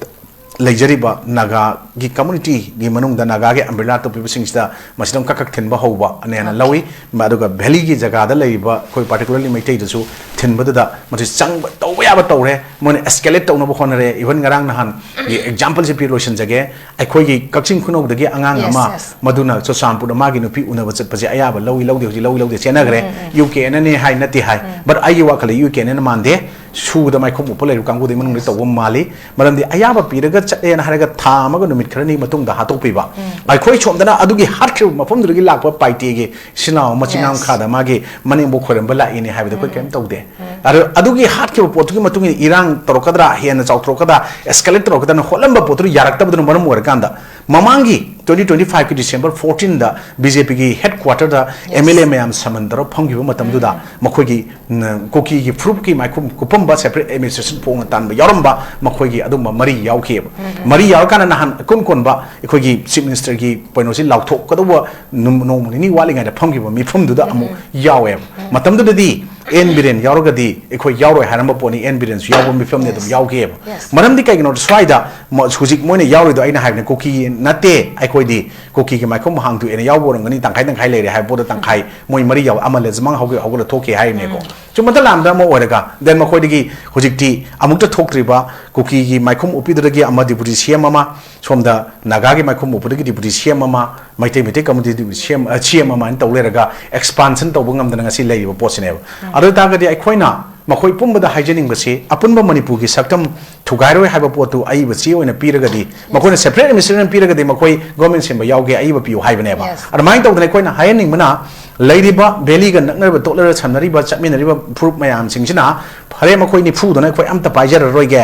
ꯂꯩꯖꯔꯤꯕ ꯅꯥꯒꯥꯒꯤ ꯀꯝꯃꯨꯅꯤꯇꯤꯒꯤ ꯃꯅꯨꯡꯗ ꯅꯥꯒꯥꯒꯤ ꯑꯝꯕ꯭ꯔꯦꯂꯥ ꯇꯧꯕꯤꯕꯁꯤꯡꯁꯤꯗ ꯃꯁꯤꯗ ꯑꯃꯨꯛ ꯀꯛ ꯀꯛ ꯊꯤꯟꯕ ꯍꯧꯕ ꯑꯅꯦꯅ ꯂꯧꯏ꯫ ꯑꯗꯨꯒ ꯚꯦꯂꯤꯒꯤ ꯖꯒꯥꯗ ꯂꯩꯔꯤꯕ ꯑꯩꯈꯣꯏ particularly ꯃꯩꯇꯩꯗꯁꯨ ꯊꯤꯟꯕꯗꯨꯗ ꯃꯁꯤ ꯆꯪꯕ, ꯇꯧꯕ ꯌꯥꯕ ꯇꯧꯔꯦ, ꯃꯣꯏꯅ escalate ꯇꯧꯅꯕ ꯍꯣꯠꯅꯔꯦ꯫ Even ꯉꯔꯥꯡ ꯅꯍꯥꯟꯒꯤ exampleꯁꯦ ꯄꯤ ꯂꯣꯏꯁꯤꯟꯖꯒꯦ꯫ ꯑꯩꯈꯣꯏꯒꯤ ꯀꯛꯆꯤꯡ ꯈꯨꯅꯧꯗꯒꯤ ꯑꯉꯥꯡ Yes, ꯑꯃ yes. ꯃꯗꯨꯅ ꯆꯨꯔꯆꯥꯟꯄꯨꯔꯗ ꯃꯥꯒꯤ ꯅꯨꯄꯤ ꯎꯅꯕ ꯆꯠꯄꯁꯦ ꯑꯌꯥꯕ ꯂꯧꯏ ꯂꯧꯗꯦ, ꯍꯧꯖꯤꯛ ꯂꯧꯏ ꯂꯧꯗꯦ ꯆꯦꯟꯅꯈ꯭ꯔꯦ꯫ ꯎꯝ, ꯎꯝ, ꯎꯝ꯫ U K N N A ꯍꯥꯏ ꯅꯠꯇꯦ ꯍꯥꯏ꯫ ꯎꯝ꯫ But ꯑꯩꯒꯤ ꯋꯥꯈꯜꯗ U K N N A ꯃꯥꯟꯗꯦ꯫ ꯁꯨꯗ ꯃꯥꯏꯈꯨꯝ ꯎꯞꯄ ꯂꯩꯔꯤꯕ ꯀꯥꯡꯕꯨꯗꯨꯒꯤ ꯃꯅꯨꯡꯗ Yes. ꯇꯧꯕ ꯃꯥꯜꯂꯤ꯫ ꯃꯔꯝꯗꯤ ꯑꯌꯥꯕ ꯄꯤꯔꯒ ꯆꯠꯂꯦꯅ ꯍꯥꯏꯔꯒ ꯊꯥ ꯑꯃꯒ ꯅꯨꯃꯤꯠ ꯈꯔꯅꯤ ꯃꯇꯨꯡꯗ ꯍꯥꯠꯇꯣꯛꯄꯤꯕ꯫ ꯎꯝ꯫ ꯑꯩꯈꯣꯏ ꯁꯣꯝꯗꯅ ꯑꯗꯨꯒꯤ ꯍꯥꯠꯈ꯭ꯔꯤꯕ ꯃꯐꯝꯗꯨꯗꯒꯤ ꯂꯥꯛꯄ ꯄꯥꯏꯇꯦꯒꯤ ꯏꯆꯤꯟ ꯏꯅꯥꯎ ꯃꯆꯤꯟ ꯃꯅꯥꯎ Yes. ꯈꯥꯗ ꯃꯥꯒꯤ ꯃꯅꯦꯝꯕꯣꯛ ꯈꯣꯏꯔꯝꯕ ꯂꯥꯛꯏꯅꯦ ꯍꯥꯏꯕꯗ ꯑꯩꯈꯣꯏ ꯎꯝ꯫ ꯀꯔꯤꯝ ꯇꯧꯗꯦ꯫ ꯎꯝ꯫ ꯑꯗꯨ, ꯑꯗꯨꯒꯤ ꯍꯥꯠꯈꯤꯕ ꯄꯣꯠꯇꯨꯒꯤ ꯃꯇꯨꯡ ꯏꯟꯅ ꯏꯔꯥꯡ ꯇꯧꯔꯛꯀꯗ꯭ꯔꯥ, ꯍꯦꯟꯅ ꯆꯥꯎꯊꯣꯔꯛꯀꯗ꯭ꯔꯥ, escalate ꯇꯧꯔꯛꯀꯗ꯭ꯔꯥꯅ ꯍꯣꯠꯂꯝꯕ ꯄꯣꯠꯇꯨꯅ ꯌꯥꯔꯛꯇꯕꯗꯨꯅ ꯃꯔꯝ ꯑꯣꯏꯔꯀꯥꯟꯗ ꯃꯃꯥꯡꯒꯤ twenty twenty five ꯀꯤ December fourteen ꯗ B J P ꯒꯤ headquarter the Yes. M L A ꯃꯌꯥꯝ summon ꯇꯧꯔ ꯐꯝꯈꯤꯕ ꯃꯇꯝꯗꯨꯗ ꯎꯝ꯫ ꯃꯈꯣꯏꯒꯤ, ꯎꯝ, ꯀꯨꯀꯤꯒꯤ ꯐꯨꯔꯨꯞꯀꯤ ꯃꯥꯏꯈꯨꯝ ꯀꯨꯞꯄꯝꯕ separate administration ꯐꯣꯡꯅ ꯇꯥꯟꯕ ꯌꯥꯎꯔꯝꯕ ꯃꯈꯣꯏꯒꯤ ꯑꯗꯨꯝꯕ ꯃꯔꯤ ꯌꯥꯎꯈꯤꯑꯕ꯫ ꯎꯝ꯫ ꯃꯔꯤ ꯌꯥꯎꯔꯀꯥꯟꯗ ꯅꯍꯥꯟ ꯏꯀꯣꯟ ꯀꯣꯟꯕ ꯑꯩꯈꯣꯏꯒꯤ Chief Minister ꯒꯤ ꯀꯩꯅꯣꯁꯤ ꯂꯥꯎꯊꯣꯛꯀꯗꯧꯕ ꯅꯨꯝ-, ꯅꯣꯡꯃ ꯅꯤꯅꯤ ꯋꯥꯠꯂꯤꯉꯩꯗ ꯐꯝꯈꯤꯕ ꯃꯤꯐꯝꯗꯨꯗ ꯎꯝ꯫ ꯑꯃꯨꯛ ꯌꯥꯎꯋꯦꯕ꯫ ꯎꯝ꯫ ꯃꯇꯝꯗꯨꯗꯗꯤ ꯑꯦꯟ ꯕꯤꯔꯦꯟ ꯌꯥꯎꯔꯒꯗꯤ ꯑꯩꯈꯣꯏ ꯌꯥꯎꯔꯣꯏ ꯍꯥꯏꯔꯝꯕ ꯄꯣꯠꯅꯤ, ꯑꯦꯟ ꯕꯤꯔꯦꯟꯁꯨ ꯌꯥꯎꯕ ꯃꯤꯐꯝꯅꯤ ꯑꯗꯨꯝ Yes. ꯌꯥꯎꯈꯤꯑꯕ꯫ Yes. ꯃꯔꯝꯗꯤ ꯀꯩꯒꯤꯅꯣꯗ ꯁ꯭ꯋꯥꯏꯗ ꯃ-, ꯍꯧꯖꯤꯛ ꯃꯣꯏꯅ ꯌꯥꯎꯔꯤꯗꯣ ꯑꯩꯅ ꯍꯥꯏꯕꯅꯤ ꯀꯨꯀꯤ ꯅꯠꯇꯦ, ꯑꯩꯈꯣꯏꯗꯤ ꯀꯨꯀꯤꯒꯤ ꯃꯥꯏꯈꯨꯝ ꯍꯥꯡꯗꯣꯛꯑꯦꯅ ꯌꯥꯎꯕ ꯑꯣꯏꯔꯝꯒꯅꯤ, ꯇꯪꯈꯥꯏ ꯇꯪꯈꯥꯏ ꯂꯩꯔꯦ ꯍꯥꯏꯕ ꯄꯣꯠꯇ ꯇꯪꯈꯥꯏ ꯃꯣꯏ ꯃꯔꯤ ꯌꯥꯎ-, ꯑꯃ ꯂꯦꯖꯃꯥꯡ ꯍꯧꯒ-, ꯍꯧꯒꯠꯂ ꯊꯣꯛꯈꯤ ꯍꯥꯏꯔꯤꯅꯦꯀꯣ꯫ ꯎꯝ꯫ ꯆꯨꯝꯕꯗ ꯂꯥꯟꯕꯗ ꯑꯃ ꯑꯣꯏꯔꯒ, then ꯃꯈꯣꯏꯗꯒꯤ ꯍꯧꯖꯤꯛꯇꯤ ꯑꯃꯨꯛꯇ ꯊꯣꯛꯇ꯭ꯔꯤꯕ ꯀꯨꯀꯤꯒꯤ ꯃꯥꯏꯈꯨꯝ ꯎꯞꯄꯤꯗꯨꯗꯒꯤ ꯑꯃ deputy C M ꯑꯃ, ꯁꯣꯝꯗ ꯅꯥꯒꯥꯒꯤ ꯃꯥꯏꯈꯨꯝ ꯎꯞꯄꯗꯒꯤ deputy C M ꯑꯃ, Meitei, Meitei community deputy C M, ꯑ, C M ꯑꯃ ꯍꯥꯏꯅ ꯇꯧ ꯂꯩꯔꯒ expansion ꯇꯧꯕ ꯉꯝꯗꯅ ꯉꯁꯤ ꯂꯩꯔꯤꯕ ꯄꯣꯠꯁꯤꯅꯦꯕ꯫ ꯎꯝ꯫ ꯑꯗꯨ ꯑꯣꯏ ꯇꯥꯔꯒꯗꯤ ꯑꯩꯈꯣꯏꯅ ꯃꯈꯣꯏ ꯄꯨꯝꯕꯗ ꯍꯥꯏꯖꯅꯤꯡꯕꯁꯤ, ꯑꯄꯨꯟꯕ ꯃꯅꯤꯄꯨꯔꯒꯤ ꯁꯛꯇꯝ ꯊꯨꯒꯥꯏꯔꯣꯏ ꯍꯥꯏꯕ ꯄꯣꯠꯇꯨ ꯑꯏꯕ ꯆꯦ ꯑꯣꯏꯅ ꯄꯤꯔꯒꯗꯤ, ꯃꯈꯣꯏꯅ separate administration ꯄꯤꯔꯒꯗꯤ ꯃꯈꯣꯏ government ꯁꯦꯝꯕ ꯌꯥꯎꯒꯦ, ꯑꯏꯕ ꯄꯤꯌꯨ ꯍꯥꯏꯕꯅꯦꯕ꯫ Yes. ꯑꯗꯨꯃꯥꯏꯅ ꯇꯧꯗꯅ ꯑꯩꯈꯣꯏꯅ ꯍꯥꯏꯍꯟꯅꯤꯡꯕꯅ, ꯂꯩꯔꯤꯕ ꯚꯦꯂꯤꯒ ꯅꯛꯅꯔꯤꯕ, ꯇꯣꯠꯅꯔ ꯁꯝꯅꯔꯤꯕ, ꯆꯠꯃꯤꯟꯅꯔꯤꯕ ꯐꯨꯔꯨꯞ ꯃꯌꯥꯝꯁꯤꯡꯁꯤꯅ, ꯐꯔꯦ, ꯃꯈꯣꯏ ꯅꯤꯐꯨꯗꯨꯅ ꯑꯩꯈꯣꯏ ꯑꯝꯇ ꯄꯥꯏꯖꯔꯔꯣꯏꯒꯦ,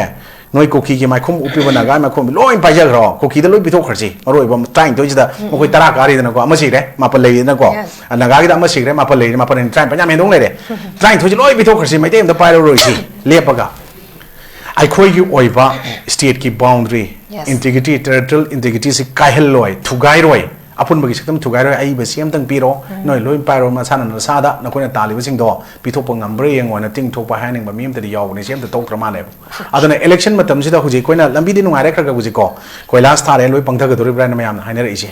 ꯅꯣꯏ ꯀꯨꯀꯤꯒꯤ ꯃꯥꯏꯈꯨꯝ ꯎꯞꯄꯤꯕ ꯅꯥꯒꯥ ꯃꯥꯏꯈꯨꯝ ꯂꯣꯏ ꯄꯥꯏꯖꯈ꯭ꯔꯣ, ꯀꯨꯀꯤꯗ ꯂꯣꯏ ꯄꯤꯊꯣꯛꯈ꯭ꯔꯁꯤ, ꯃꯔꯨ ꯑꯣꯏꯕ ꯇꯔꯥꯅꯤꯊꯣꯏꯁꯤꯗ ꯃꯈꯣꯏ ꯇꯔꯥ ꯀꯥꯔꯤꯗꯅꯀꯣ, ꯑꯃ ꯁꯤꯈ꯭ꯔꯦ, ꯃꯥꯄꯜ ꯂꯩꯔꯤꯗꯅꯀꯣ꯫ Yes. ꯅꯥꯒꯥꯒꯤꯗ ꯑꯃ ꯁꯤꯈ꯭ꯔꯦ, ꯃꯥꯄꯜ ꯂꯩꯔꯤ, ꯃꯥꯄꯜ ꯂꯩꯔꯤ, ꯇꯔꯥꯅꯤꯄꯥꯟ ꯌꯥꯝ ꯍꯦꯟꯗꯣꯛ ꯂꯩꯔꯦ꯫ ꯇꯔꯥꯅꯤꯊꯣꯏꯁꯤ ꯂꯣꯏ ꯄꯤꯊꯣꯛꯈ꯭ꯔꯁꯤ, ꯃꯩꯇꯩ ꯑꯝꯇ ꯄꯥꯏꯔꯔꯣꯏꯁꯤ, ꯂꯦꯞꯄꯒ꯫ ꯑꯩꯈꯣꯏꯒꯤ ꯑꯣꯏꯕ stateꯀꯤ boundary, Yes. integrity, territorial integrityꯁꯤ ꯀꯥꯏꯍꯜꯂꯣꯏ, ꯊꯨꯒꯥꯏꯔꯣꯏ, ꯑꯄꯨꯟꯕꯒꯤ ꯁꯛꯇꯝ ꯊꯨꯒꯥꯏꯔꯣꯏ, ꯑꯏꯕ ꯁꯤ ꯑꯃꯇꯪ ꯄꯤꯔꯣ, ꯅꯣꯏ ꯂꯣꯏ ꯄꯥꯏꯔꯣ, ꯃꯁꯥꯅ ꯅꯁꯥꯗ ꯅꯈꯣꯏꯅ ꯇꯥꯜꯂꯤꯕꯁꯤꯡꯗꯣ ꯄꯤꯊꯣꯛꯄ ꯉꯝꯕ꯭ꯔꯥ ꯌꯦꯡꯉꯣ ꯍꯥꯏꯅ ꯇꯤꯡꯊꯣꯛꯄ ꯍꯥꯏꯍꯟꯅꯤꯡꯕ ꯃꯤ ꯑꯝꯇꯗꯤ ꯌꯥꯎꯕꯅꯤ, ꯁꯤ ꯑꯝꯇ ꯇꯧꯗ꯭ꯔ ꯃꯥꯜꯂꯦꯕ꯫ ꯑꯗꯨꯅ election ꯃꯇꯝꯁꯤꯗ ꯍꯧꯖꯤꯛ ꯑꯩꯈꯣꯏꯅ ꯂꯝꯕꯤꯗꯤ ꯅꯨꯡꯉꯥꯏꯔꯦ, ꯈꯔ ꯈꯔ ꯍꯧꯖꯤꯛꯀꯣ ꯀꯣꯏꯂꯥꯁ ꯊꯥꯔꯦ, ꯂꯣꯏ ꯄꯪꯊꯒꯗꯧꯔꯤꯕ꯭ꯔꯥ ꯍꯥꯏꯅ ꯃꯌꯥꯝꯅ ꯍꯥꯏꯅꯔꯛꯏꯁꯦ꯫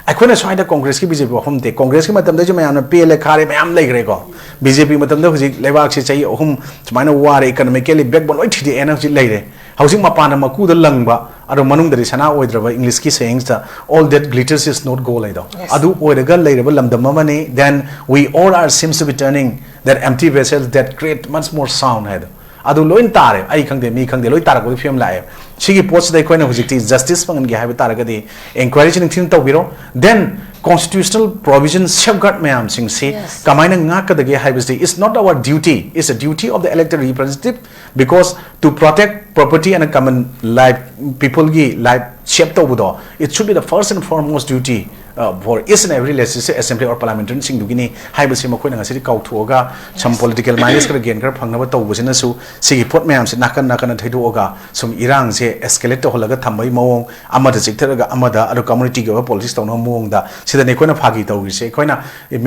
ꯑꯩꯈꯣꯏꯅ ꯁ꯭ꯋꯥꯏꯗ ꯀꯣꯡꯒ꯭ꯔꯦꯁꯀꯤ BJP ꯋꯥꯐꯝ ꯅꯠꯇꯦ, ꯀꯣꯡꯒ꯭ꯔꯦꯁꯀꯤ ꯃꯇꯝꯗꯁꯨ ꯃꯌꯥꯝꯅ ꯄꯦꯜꯂꯦ, ꯈꯥꯔꯦ, ꯃꯌꯥꯝ ꯂꯩꯈ꯭ꯔꯦꯀꯣ꯫ BJP ꯃꯇꯝꯗ ꯍꯧꯖꯤꯛ ꯂꯩꯕꯥꯛꯁꯤ ꯆꯍꯤ ꯑꯍꯨꯝ ꯁꯨꯃꯥꯏꯅ ꯋꯥꯔꯦ, economically backbone ꯂꯣꯏ ꯊꯤꯗꯦꯛꯑꯦꯅ ꯍꯧꯖꯤꯛ ꯂꯩꯔꯦ꯫ ꯍꯧꯖꯤꯛ ꯃꯄꯥꯟꯗ ꯃꯀꯨꯗ ꯂꯪꯕ, ꯑꯗꯣ ꯃꯅꯨꯡꯗꯗꯤ ꯁꯅꯥ ꯑꯣꯏꯗ꯭ꯔꯕ, Englishꯀꯤ sayingꯁꯇ "All that glitters is not gold" ꯍꯥꯏꯗꯣ, Yes. ꯑꯗꯨ ꯑꯣꯏꯔꯒ ꯂꯩꯔꯕ ꯂꯝꯗꯝ ꯑꯃꯅꯤ꯫ Then we all are seems to be turning that empty vessels that create much more sound ꯍꯥꯏꯗꯣ, ꯑꯗꯨ ꯂꯣꯏ ꯇꯥꯔꯦ꯫ ꯑꯩ ꯈꯪꯗꯦ, ꯃꯤ ꯈꯪꯗꯦ, ꯂꯣꯏ ꯇꯥꯔꯛꯄꯒꯤ ꯐꯤꯕꯝ ꯂꯥꯛꯑꯦ꯫ ꯁꯤꯒꯤ ꯄꯣꯠꯁꯤꯗ ꯑꯩꯈꯣꯏꯅ ꯍꯧꯖꯤꯛꯇꯤ justice ꯐꯪꯍꯟꯒꯦ ꯍꯥꯏꯕ ꯇꯥꯔꯒꯗꯤ inquiryꯁꯤ ꯅꯤꯡꯊꯤꯅ ꯇꯧꯕꯤꯔꯣ꯫ Then constitutional provision, safeguard ꯃꯌꯥꯝꯁꯤꯡꯁꯤ Yes. ꯀꯃꯥꯏꯅ ꯉꯥꯛꯀꯗꯒꯦ ꯍꯥꯏꯕꯁꯤ is not our duty, it's a duty of the elected representative, because to protect property and common life, peopleꯒꯤ life save ꯇꯧꯕꯗꯣ, it should be the first and foremost duty, uh, for each and every legislative assembly or parliamentarianꯁꯤꯡꯗꯨꯒꯤꯅꯤ ꯍꯥꯏꯕꯁꯤ ꯃꯈꯣꯏꯅ ꯉꯁꯤꯗꯤ ꯀꯥꯎꯊꯣꯛꯑꯒ some political mileage ꯈꯔ gain ꯈꯔ ꯐꯪꯅꯕ ꯇꯧꯕꯁꯤꯅꯁꯨ ꯁꯤꯒꯤ ꯄꯣꯠ ꯃꯌꯥꯝꯁꯦ ꯅꯥꯀꯟ ꯅꯥꯀꯟꯗ ꯊꯩꯗꯣꯛꯑꯒ ꯁꯨꯝ ꯏꯔꯥꯡꯁꯦ escalate ꯇꯧꯍꯜꯂꯒ ꯊꯝꯕꯒꯤ ꯃꯑꯣꯡ, ꯑꯃꯗ ꯆꯤꯛꯊꯔꯒ ꯑꯃꯗ, ꯑꯗꯣ communityꯒꯤ ꯑꯣꯏꯕ politics ꯇꯧꯅꯕ ꯃꯑꯣꯡꯗ ꯁꯤꯗꯅꯤ ꯑꯩꯈꯣꯏꯅ ꯐꯥꯒꯤ ꯇꯧꯔꯤꯁꯦ꯫ ꯑꯩꯈꯣꯏꯅ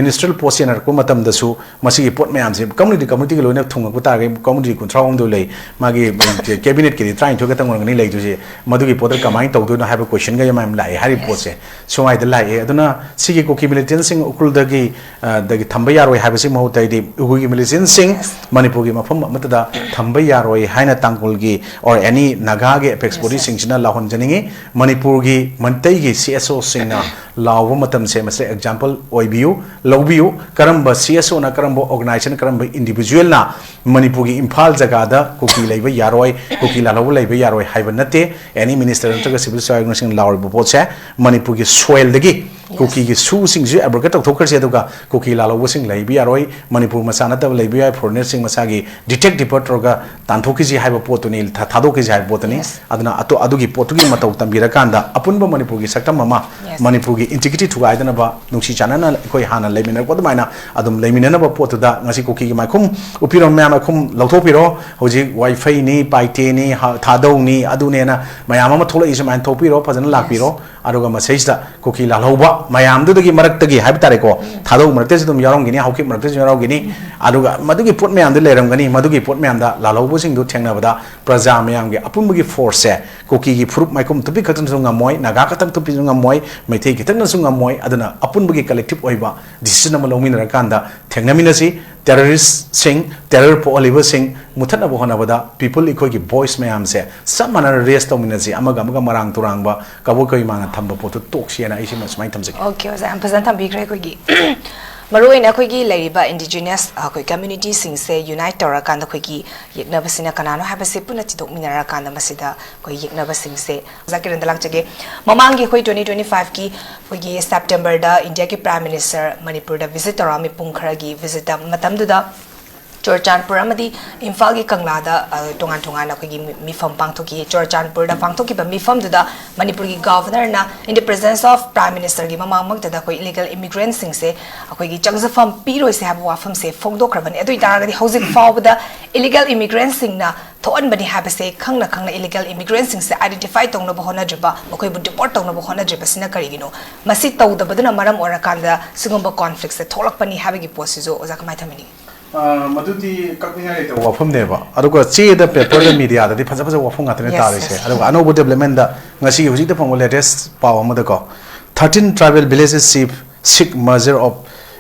ministerial post ꯌꯦꯟꯅꯔꯛꯄ ꯃꯇꯝꯗꯁꯨ ꯃꯁꯤꯒꯤ ꯄꯣꯠ ꯃꯌꯥꯝꯁꯦ community communityꯒꯤ ꯂꯣꯏꯅ ꯊꯨꯡꯉꯛꯄ ꯇꯥꯔꯒꯗꯤ community ꯀꯨꯟꯊ꯭ꯔꯥ ꯍꯨꯝꯗꯣꯏ ꯂꯩ, ꯃꯥꯒꯤ cabinetꯀꯤꯗꯤ ꯇꯔꯥꯅꯤꯊꯣꯏ ꯈꯛꯇꯪ ꯑꯣꯏꯔꯝꯒꯅꯤ ꯂꯩꯗꯣꯏꯁꯦ, ꯃꯗꯨꯒꯤ ꯄꯣꯠꯇ ꯀꯃꯥꯏꯅ ꯇꯧꯗꯣꯏꯅꯣ ꯍꯥꯏꯕ questionꯒ ꯌꯥꯝ ꯌꯥꯝ ꯂꯥꯛꯑꯦ ꯍꯥꯏꯔꯤꯕ ꯄꯣꯠꯁꯦ꯫ ꯁꯨꯃꯥꯏꯗ ꯂꯥꯛꯑꯦ꯫ ꯑꯗꯨꯅ ꯁꯤꯒꯤ ꯀꯨꯀꯤ militantꯁꯤꯡ ꯎꯈ꯭ꯔꯨꯜꯗꯒꯤ, ꯑ, ꯗꯒꯤ ꯊꯝꯕ ꯌꯥꯔꯣꯏ ꯍꯥꯏꯕꯁꯤ ꯃꯍꯨꯠꯇ ꯍꯥꯏꯗꯤ ꯎꯈ꯭ꯔꯨꯜꯒꯤ militantꯁꯤꯡ ꯃꯅꯤꯄꯨꯔꯒꯤ ꯃꯐꯝ ꯑꯃꯠꯇꯗ ꯊꯝꯕ ꯌꯥꯔꯣꯏ ꯍꯥꯏꯅ ꯇꯥꯡꯈꯨꯜꯒꯤ or any ꯅꯥꯒꯥꯒꯤ apex bodyꯁꯤꯡꯁꯤꯅ ꯂꯥꯎꯍꯟꯖꯅꯤꯡꯉꯤ꯫ ꯃꯅꯤꯄꯨꯔꯒꯤ ꯃꯩꯇꯩꯒꯤ CSOꯁꯤꯡꯅ ꯂꯥꯎꯕ ꯃꯇꯝꯁꯦ ꯃꯁꯤ example ꯑꯣꯏꯕꯤꯌꯨ, ꯂꯧꯕꯤꯌꯨ꯫ ꯀꯔꯝꯕ CSOꯅ, ꯀꯔꯝꯕ organizationꯅ, ꯀꯔꯝꯕ individualꯅ ꯃꯅꯤꯄꯨꯔꯒꯤ ꯏꯝꯐꯥꯜ ꯖꯒꯥꯗ ꯀꯨꯀꯤ ꯂꯩꯕ ꯌꯥꯔꯣꯏ, ꯀꯨꯀꯤ ꯂꯥꯜꯍꯧꯕ ꯂꯩꯕ ꯌꯥꯔꯣꯏ ꯍꯥꯏꯕ ꯅꯠꯇꯦ꯫ Any minister ꯅꯠꯇ꯭ꯔꯒ civil societyꯁꯤꯡ ꯂꯥꯎꯔꯤꯕ ꯄꯣꯠꯁꯦ ꯃꯅꯤꯄꯨꯔꯒꯤ soilꯗꯒꯤ ꯀꯨꯀꯤꯒꯤ ꯁꯨꯁꯤꯡꯁꯨ ꯑꯦꯕ꯭ꯔꯣꯒꯦꯠ ꯇꯧꯊꯣꯛꯈ꯭ꯔꯁꯤ, ꯑꯗꯨꯒ ꯀꯨꯀꯤ ꯂꯥꯜꯍꯧꯕꯁꯤꯡ ꯂꯩꯕ ꯌꯥꯔꯣꯏ, ꯃꯅꯤꯄꯨꯔ ꯃꯆꯥ ꯅꯠꯇꯕ ꯂꯩꯕ ꯌꯥꯏ, ꯐꯣꯔꯦꯅꯔꯁꯤꯡ ꯃꯁꯥꯒꯤ ꯗꯤꯇꯦꯛ ꯗꯤꯄꯣꯔꯠ ꯇꯧꯔꯒ ꯇꯥꯟꯊꯣꯛꯈꯤꯁꯤ ꯍꯥꯏꯕ ꯄꯣꯠꯇꯨꯅꯤ, ꯊꯥ- ꯊꯥꯗꯣꯛꯈꯤꯁꯤ ꯍꯥꯏꯕ ꯄꯣꯠꯇꯨꯅꯤ꯫ Yes. ꯑꯗꯨꯅ ꯑꯇꯣ- ꯑꯗꯨꯒꯤ ꯄꯣꯠꯇꯨꯒꯤ ꯃꯇꯧ ꯇꯝꯕꯤꯔꯀꯥꯟꯗ ꯑꯄꯨꯟꯕ ꯃꯅꯤꯄꯨꯔꯒꯤ ꯁꯛꯇꯝ ꯑꯃ, Yes. ꯃꯅꯤꯄꯨꯔꯒꯤ ꯏꯟꯇꯤꯒ꯭ꯔꯤꯇꯤ ꯊꯨꯒꯥꯏꯗꯅꯕ, ꯅꯨꯡꯁꯤ ꯆꯥꯟꯅꯅ ꯑꯩꯈꯣꯏ ꯍꯥꯟꯅ ꯂꯩꯃꯤꯟꯅꯔꯛꯄ ꯑꯗꯨꯃꯥꯏꯅ ꯑꯗꯨꯝ ꯂꯩꯃꯤꯟꯅꯅꯕ ꯄꯣꯠꯇꯨꯗ ꯉꯁꯤ ꯀꯨꯀꯤꯒꯤ ꯃꯥꯏꯈꯨꯝ ꯎꯞꯄꯤꯔꯣ ꯃꯌꯥꯝ, ꯃꯥꯏꯈꯨꯝ ꯂꯧꯊꯣꯛꯄꯤꯔꯣ꯫ ꯍꯧꯖꯤꯛ ꯋꯥꯏꯐꯩꯅꯤ, ꯄꯥꯏꯇꯦꯅꯤ, ꯍ- ꯊꯥꯗꯧꯅꯤ, ꯑꯗꯨꯅꯦꯅ ꯃꯌꯥꯝ ꯑꯃ ꯊꯣꯛꯂꯛꯏ, ꯁꯨꯃꯥꯏꯅ ꯊꯣꯛꯄꯤꯔꯣ, ꯐꯖꯅ ꯂꯥꯛꯄꯤꯔꯣ꯫ ꯑꯗꯨꯒ ꯃꯁꯤꯁꯤꯗ ꯀꯨꯀꯤ ꯂꯥꯜꯍꯧꯕ ꯃꯌꯥꯝꯗꯨꯗꯒꯤ ꯃꯔꯛꯇꯒꯤ ꯍꯥꯏꯕ ꯇꯥꯔꯦꯀꯣ, ꯊꯥꯗꯧ ꯃꯔꯛꯇꯁꯨ ꯑꯗꯨꯝ ꯌꯥꯎꯔꯝꯒꯅꯤ, ꯍꯥꯎꯀꯤꯞ ꯃꯔꯛꯇꯁꯨ ꯌꯥꯎꯔꯝꯒꯅꯤ꯫ ꯑꯗꯨꯒ ꯃꯗꯨꯒꯤ ꯄꯣꯠ ꯃꯌꯥꯝꯗꯨ ꯂꯩꯔꯝꯒꯅꯤ, ꯃꯗꯨꯒꯤ ꯄꯣꯠ ꯃꯌꯥꯝꯗ ꯂꯥꯜꯍꯧꯕꯁꯤꯡꯗꯨ ꯊꯦꯡꯅꯕꯗ ꯄ꯭ꯔꯖꯥ ꯃꯌꯥꯝꯒꯤ ꯑꯄꯨꯟꯕꯒꯤ ꯐꯣꯔꯁꯁꯦ ꯀꯨꯀꯤꯒꯤ ꯐꯨꯔꯨꯞ ꯃꯥꯏꯈꯨꯝ ꯊꯨꯞꯄꯤ ꯈꯛꯇꯅꯁꯨ ꯉꯝꯃꯣꯏ, ꯅꯥꯒꯥ ꯈꯛꯇꯪ ꯊꯨꯞꯄꯤꯁꯨ ꯉꯝꯃꯣꯏ, ꯃꯩꯇꯩ ꯈꯛꯇꯪꯅꯁꯨ ꯉꯝꯃꯣꯏ꯫ ꯑꯗꯨꯅ ꯑꯄꯨꯟꯕꯒꯤ ꯀꯂꯦꯛꯇꯤꯞ ꯑꯣꯏꯕ ꯗꯤꯁꯤꯖꯟ ꯑꯃ ꯂꯧꯃꯤꯟꯅꯔꯀꯥꯟꯗ ꯊꯦꯡꯅꯃꯤꯟꯅꯁꯤ꯫ ꯇꯦꯔꯣꯔꯤꯁꯁꯤꯡ, ꯇꯦꯔꯣꯔ ꯄꯣꯛꯍꯜꯂꯤꯕꯁꯤꯡ ꯃꯨꯊꯠꯅꯕ ꯍꯣꯠꯅꯕꯗ ꯄꯤꯄꯜ ꯑꯩꯈꯣꯏꯒꯤ ꯚꯣꯏꯁ ꯃꯌꯥꯝꯁꯦ ꯆꯞ ꯃꯥꯟꯅꯅ ꯔꯦꯁ ꯇꯧꯃꯤꯟꯅꯁꯤ, ꯑꯃꯒ ꯑꯃꯒ ꯃꯔꯥꯡ ꯇꯨꯔꯥꯡꯕ ꯀꯕꯣꯛ ꯀꯩꯃꯥꯡꯅ ꯊꯝꯕ ꯄꯣꯠꯇꯨ ꯇꯣꯛꯁꯤ ꯍꯥꯏꯅ ꯑꯩ ꯁꯤꯃ ꯁꯨꯃꯥꯏꯅ ꯊꯝꯖꯒꯦ꯫ ꯑꯣꯀꯦ, ꯑꯣꯖꯥ, ꯌꯥꯝ ꯐꯖꯅ ꯊꯝꯕꯤꯈ꯭ꯔꯦ꯫ ꯑꯩꯈꯣꯏꯒꯤ ꯃꯔꯨꯑꯣꯏꯅ ꯑꯩꯈꯣꯏꯒꯤ ꯂꯩꯔꯤꯕ ꯏꯟꯗꯤꯖꯤꯅꯁ ꯑꯩꯈꯣꯏ ꯀꯝꯃ꯭ꯌꯨꯅꯤꯇꯤꯁꯤꯡꯁꯦ ꯌꯨꯅꯥꯏꯠ ꯇꯧꯔꯀꯥꯟꯗ ꯑꯩꯈꯣꯏꯒꯤ ꯌꯦꯛꯅꯕꯁꯤꯅ ꯀꯅꯥꯅꯣ ꯍꯥꯏꯕꯁꯦ ꯄꯨꯟꯅ ꯊꯤꯗꯣꯛꯃꯤꯟꯅꯔꯀꯥꯟꯗ ꯃꯁꯤꯗ ꯑꯩꯈꯣꯏ ꯌꯦꯛꯅꯕꯁꯤꯡꯁꯦ ꯑꯣꯖꯥ ꯀꯤꯔꯟꯗ ꯂꯥꯛꯆꯒꯦ꯫ ꯃꯃꯥꯡꯒꯤ ꯑꯩꯈꯣꯏ ꯇ꯭ꯋꯦꯟꯇꯤ ꯇ꯭ꯋꯦꯟꯇꯤ ꯐꯥꯏꯚꯀꯤ ꯑꯩꯈꯣꯏꯒꯤ ꯁꯦꯞꯇꯦꯝꯕꯔꯗ ꯏꯟꯗꯤꯌꯥꯒꯤ ꯄ꯭ꯔꯥꯏꯝ ꯃꯤꯅꯤꯁꯇꯔ ꯃꯅꯤꯄꯨꯔꯗ ꯚꯤꯖꯤꯠ ꯇꯧꯔꯛꯑꯝꯃꯤ ꯄꯨꯡ ꯈꯔꯒꯤ ꯚꯤꯖꯤꯠꯇ꯫ ꯃꯇꯝꯗꯨꯗ ꯆꯨꯔꯆꯥꯟꯄꯨꯔ ꯑꯃꯗꯤ ꯏꯝꯐꯥꯜꯒꯤ ꯀꯪꯂꯥꯗ, ꯑ, ꯇꯣꯉꯥꯟ ꯇꯣꯉꯥꯟꯅ ꯑꯩꯈꯣꯏꯒꯤ ꯃꯤ-, ꯃꯤꯐꯝ ꯄꯥꯡꯊꯣꯛꯈꯤ꯫ ꯆꯨꯔꯆꯥꯟꯄꯨꯔꯗ ꯄꯥꯡꯊꯣꯛꯈꯤꯕ ꯃꯤꯐꯝꯗꯨꯗ ꯃꯅꯤꯄꯨꯔꯒꯤ ꯒꯚꯔꯅꯔꯅ in the presence of Prime Ministerꯒꯤ ꯃꯃꯥꯡꯃꯛꯇꯗ ꯑꯩꯈꯣꯏ ꯏꯂꯤꯒꯦꯜ ꯏꯃꯤꯒ꯭ꯔꯦꯟꯁꯤꯡꯁꯦ ꯑꯩꯈꯣꯏꯒꯤ ꯆꯪꯖꯐꯝ ꯄꯤꯔꯣꯏꯁꯦ ꯍꯥꯏꯕ ꯋꯥꯐꯝꯁꯦ ꯐꯣꯡꯗꯣꯛꯈ꯭ꯔꯕꯅꯤ꯫ ꯑꯗꯨ ꯑꯣꯏꯇꯥꯔꯒꯗꯤ ꯍꯧꯖꯤꯛ ꯐꯥꯎꯕꯗ ꯏꯂꯤꯒꯦꯜ ꯏꯃꯤꯒ꯭ꯔꯦꯟꯁꯤꯡꯅ ꯊꯣꯛꯍꯟꯕꯅꯤ ꯍꯥꯏꯕꯁꯦ ꯈꯪꯅ ꯈꯪꯅ ꯏꯂꯤꯒꯦꯜ ꯏꯃꯤꯒ꯭ꯔꯦꯟꯁꯤꯡꯁꯦ ꯑꯥꯏꯗꯦꯟꯇꯤꯐꯥꯏ ꯇꯧꯅꯕ ꯍꯣꯠꯅꯗ꯭ꯔꯤꯕ, ꯃꯈꯣꯏꯕꯨ ꯗꯤꯄꯣꯔꯠ ꯇꯧꯅꯕ ꯍꯣꯠꯅꯗ꯭ꯔꯤꯕꯁꯤꯅ ꯀꯔꯤꯒꯤꯅꯣ? ꯃꯁꯤ ꯇꯧꯗꯕꯗꯨꯅ ꯃꯔꯝ ꯑꯣꯏꯔꯀꯥꯟꯗ ꯁꯤꯒꯨꯝꯕ ꯀꯣꯟꯐ꯭ꯂꯤꯛꯁꯦ ꯊꯣꯛꯂꯛꯄꯅꯤ ꯍꯥꯏꯕꯒꯤ ꯄꯣꯠꯁꯤꯁꯨ ꯑꯣꯖꯥ ꯀꯃꯥꯏꯅ ꯊꯝꯕꯤꯅꯤꯡꯉꯤ? ꯑ, ꯃꯗꯨꯗꯤ ꯀꯛꯅꯤꯡꯉꯥꯏ ꯂꯩꯇꯕ ꯋꯥꯐꯝꯅꯦꯕ꯫ ꯑꯗꯨꯒ ꯆꯦꯗ, ꯄꯦꯄꯔꯗ, ꯃꯤꯗꯤꯌꯥꯗꯗꯤ ꯐꯖ ꯐꯖꯕ ꯋꯥꯐꯝ ꯉꯥꯛꯇꯅꯦ Yes, ꯇꯥꯔꯤꯁꯦ꯫ Yes. ꯑꯗꯨꯒ ꯑꯅꯧꯕ ꯗꯦꯕꯂꯞꯃꯦꯟꯗ ꯉꯁꯤꯒꯤ ꯍꯧꯖꯤꯛꯇ ꯐꯪꯕ ꯂꯦꯇꯦꯁ ꯄꯥꯎ ꯑꯃꯗꯀꯣ, thirteen tribal villages seek, seek merger of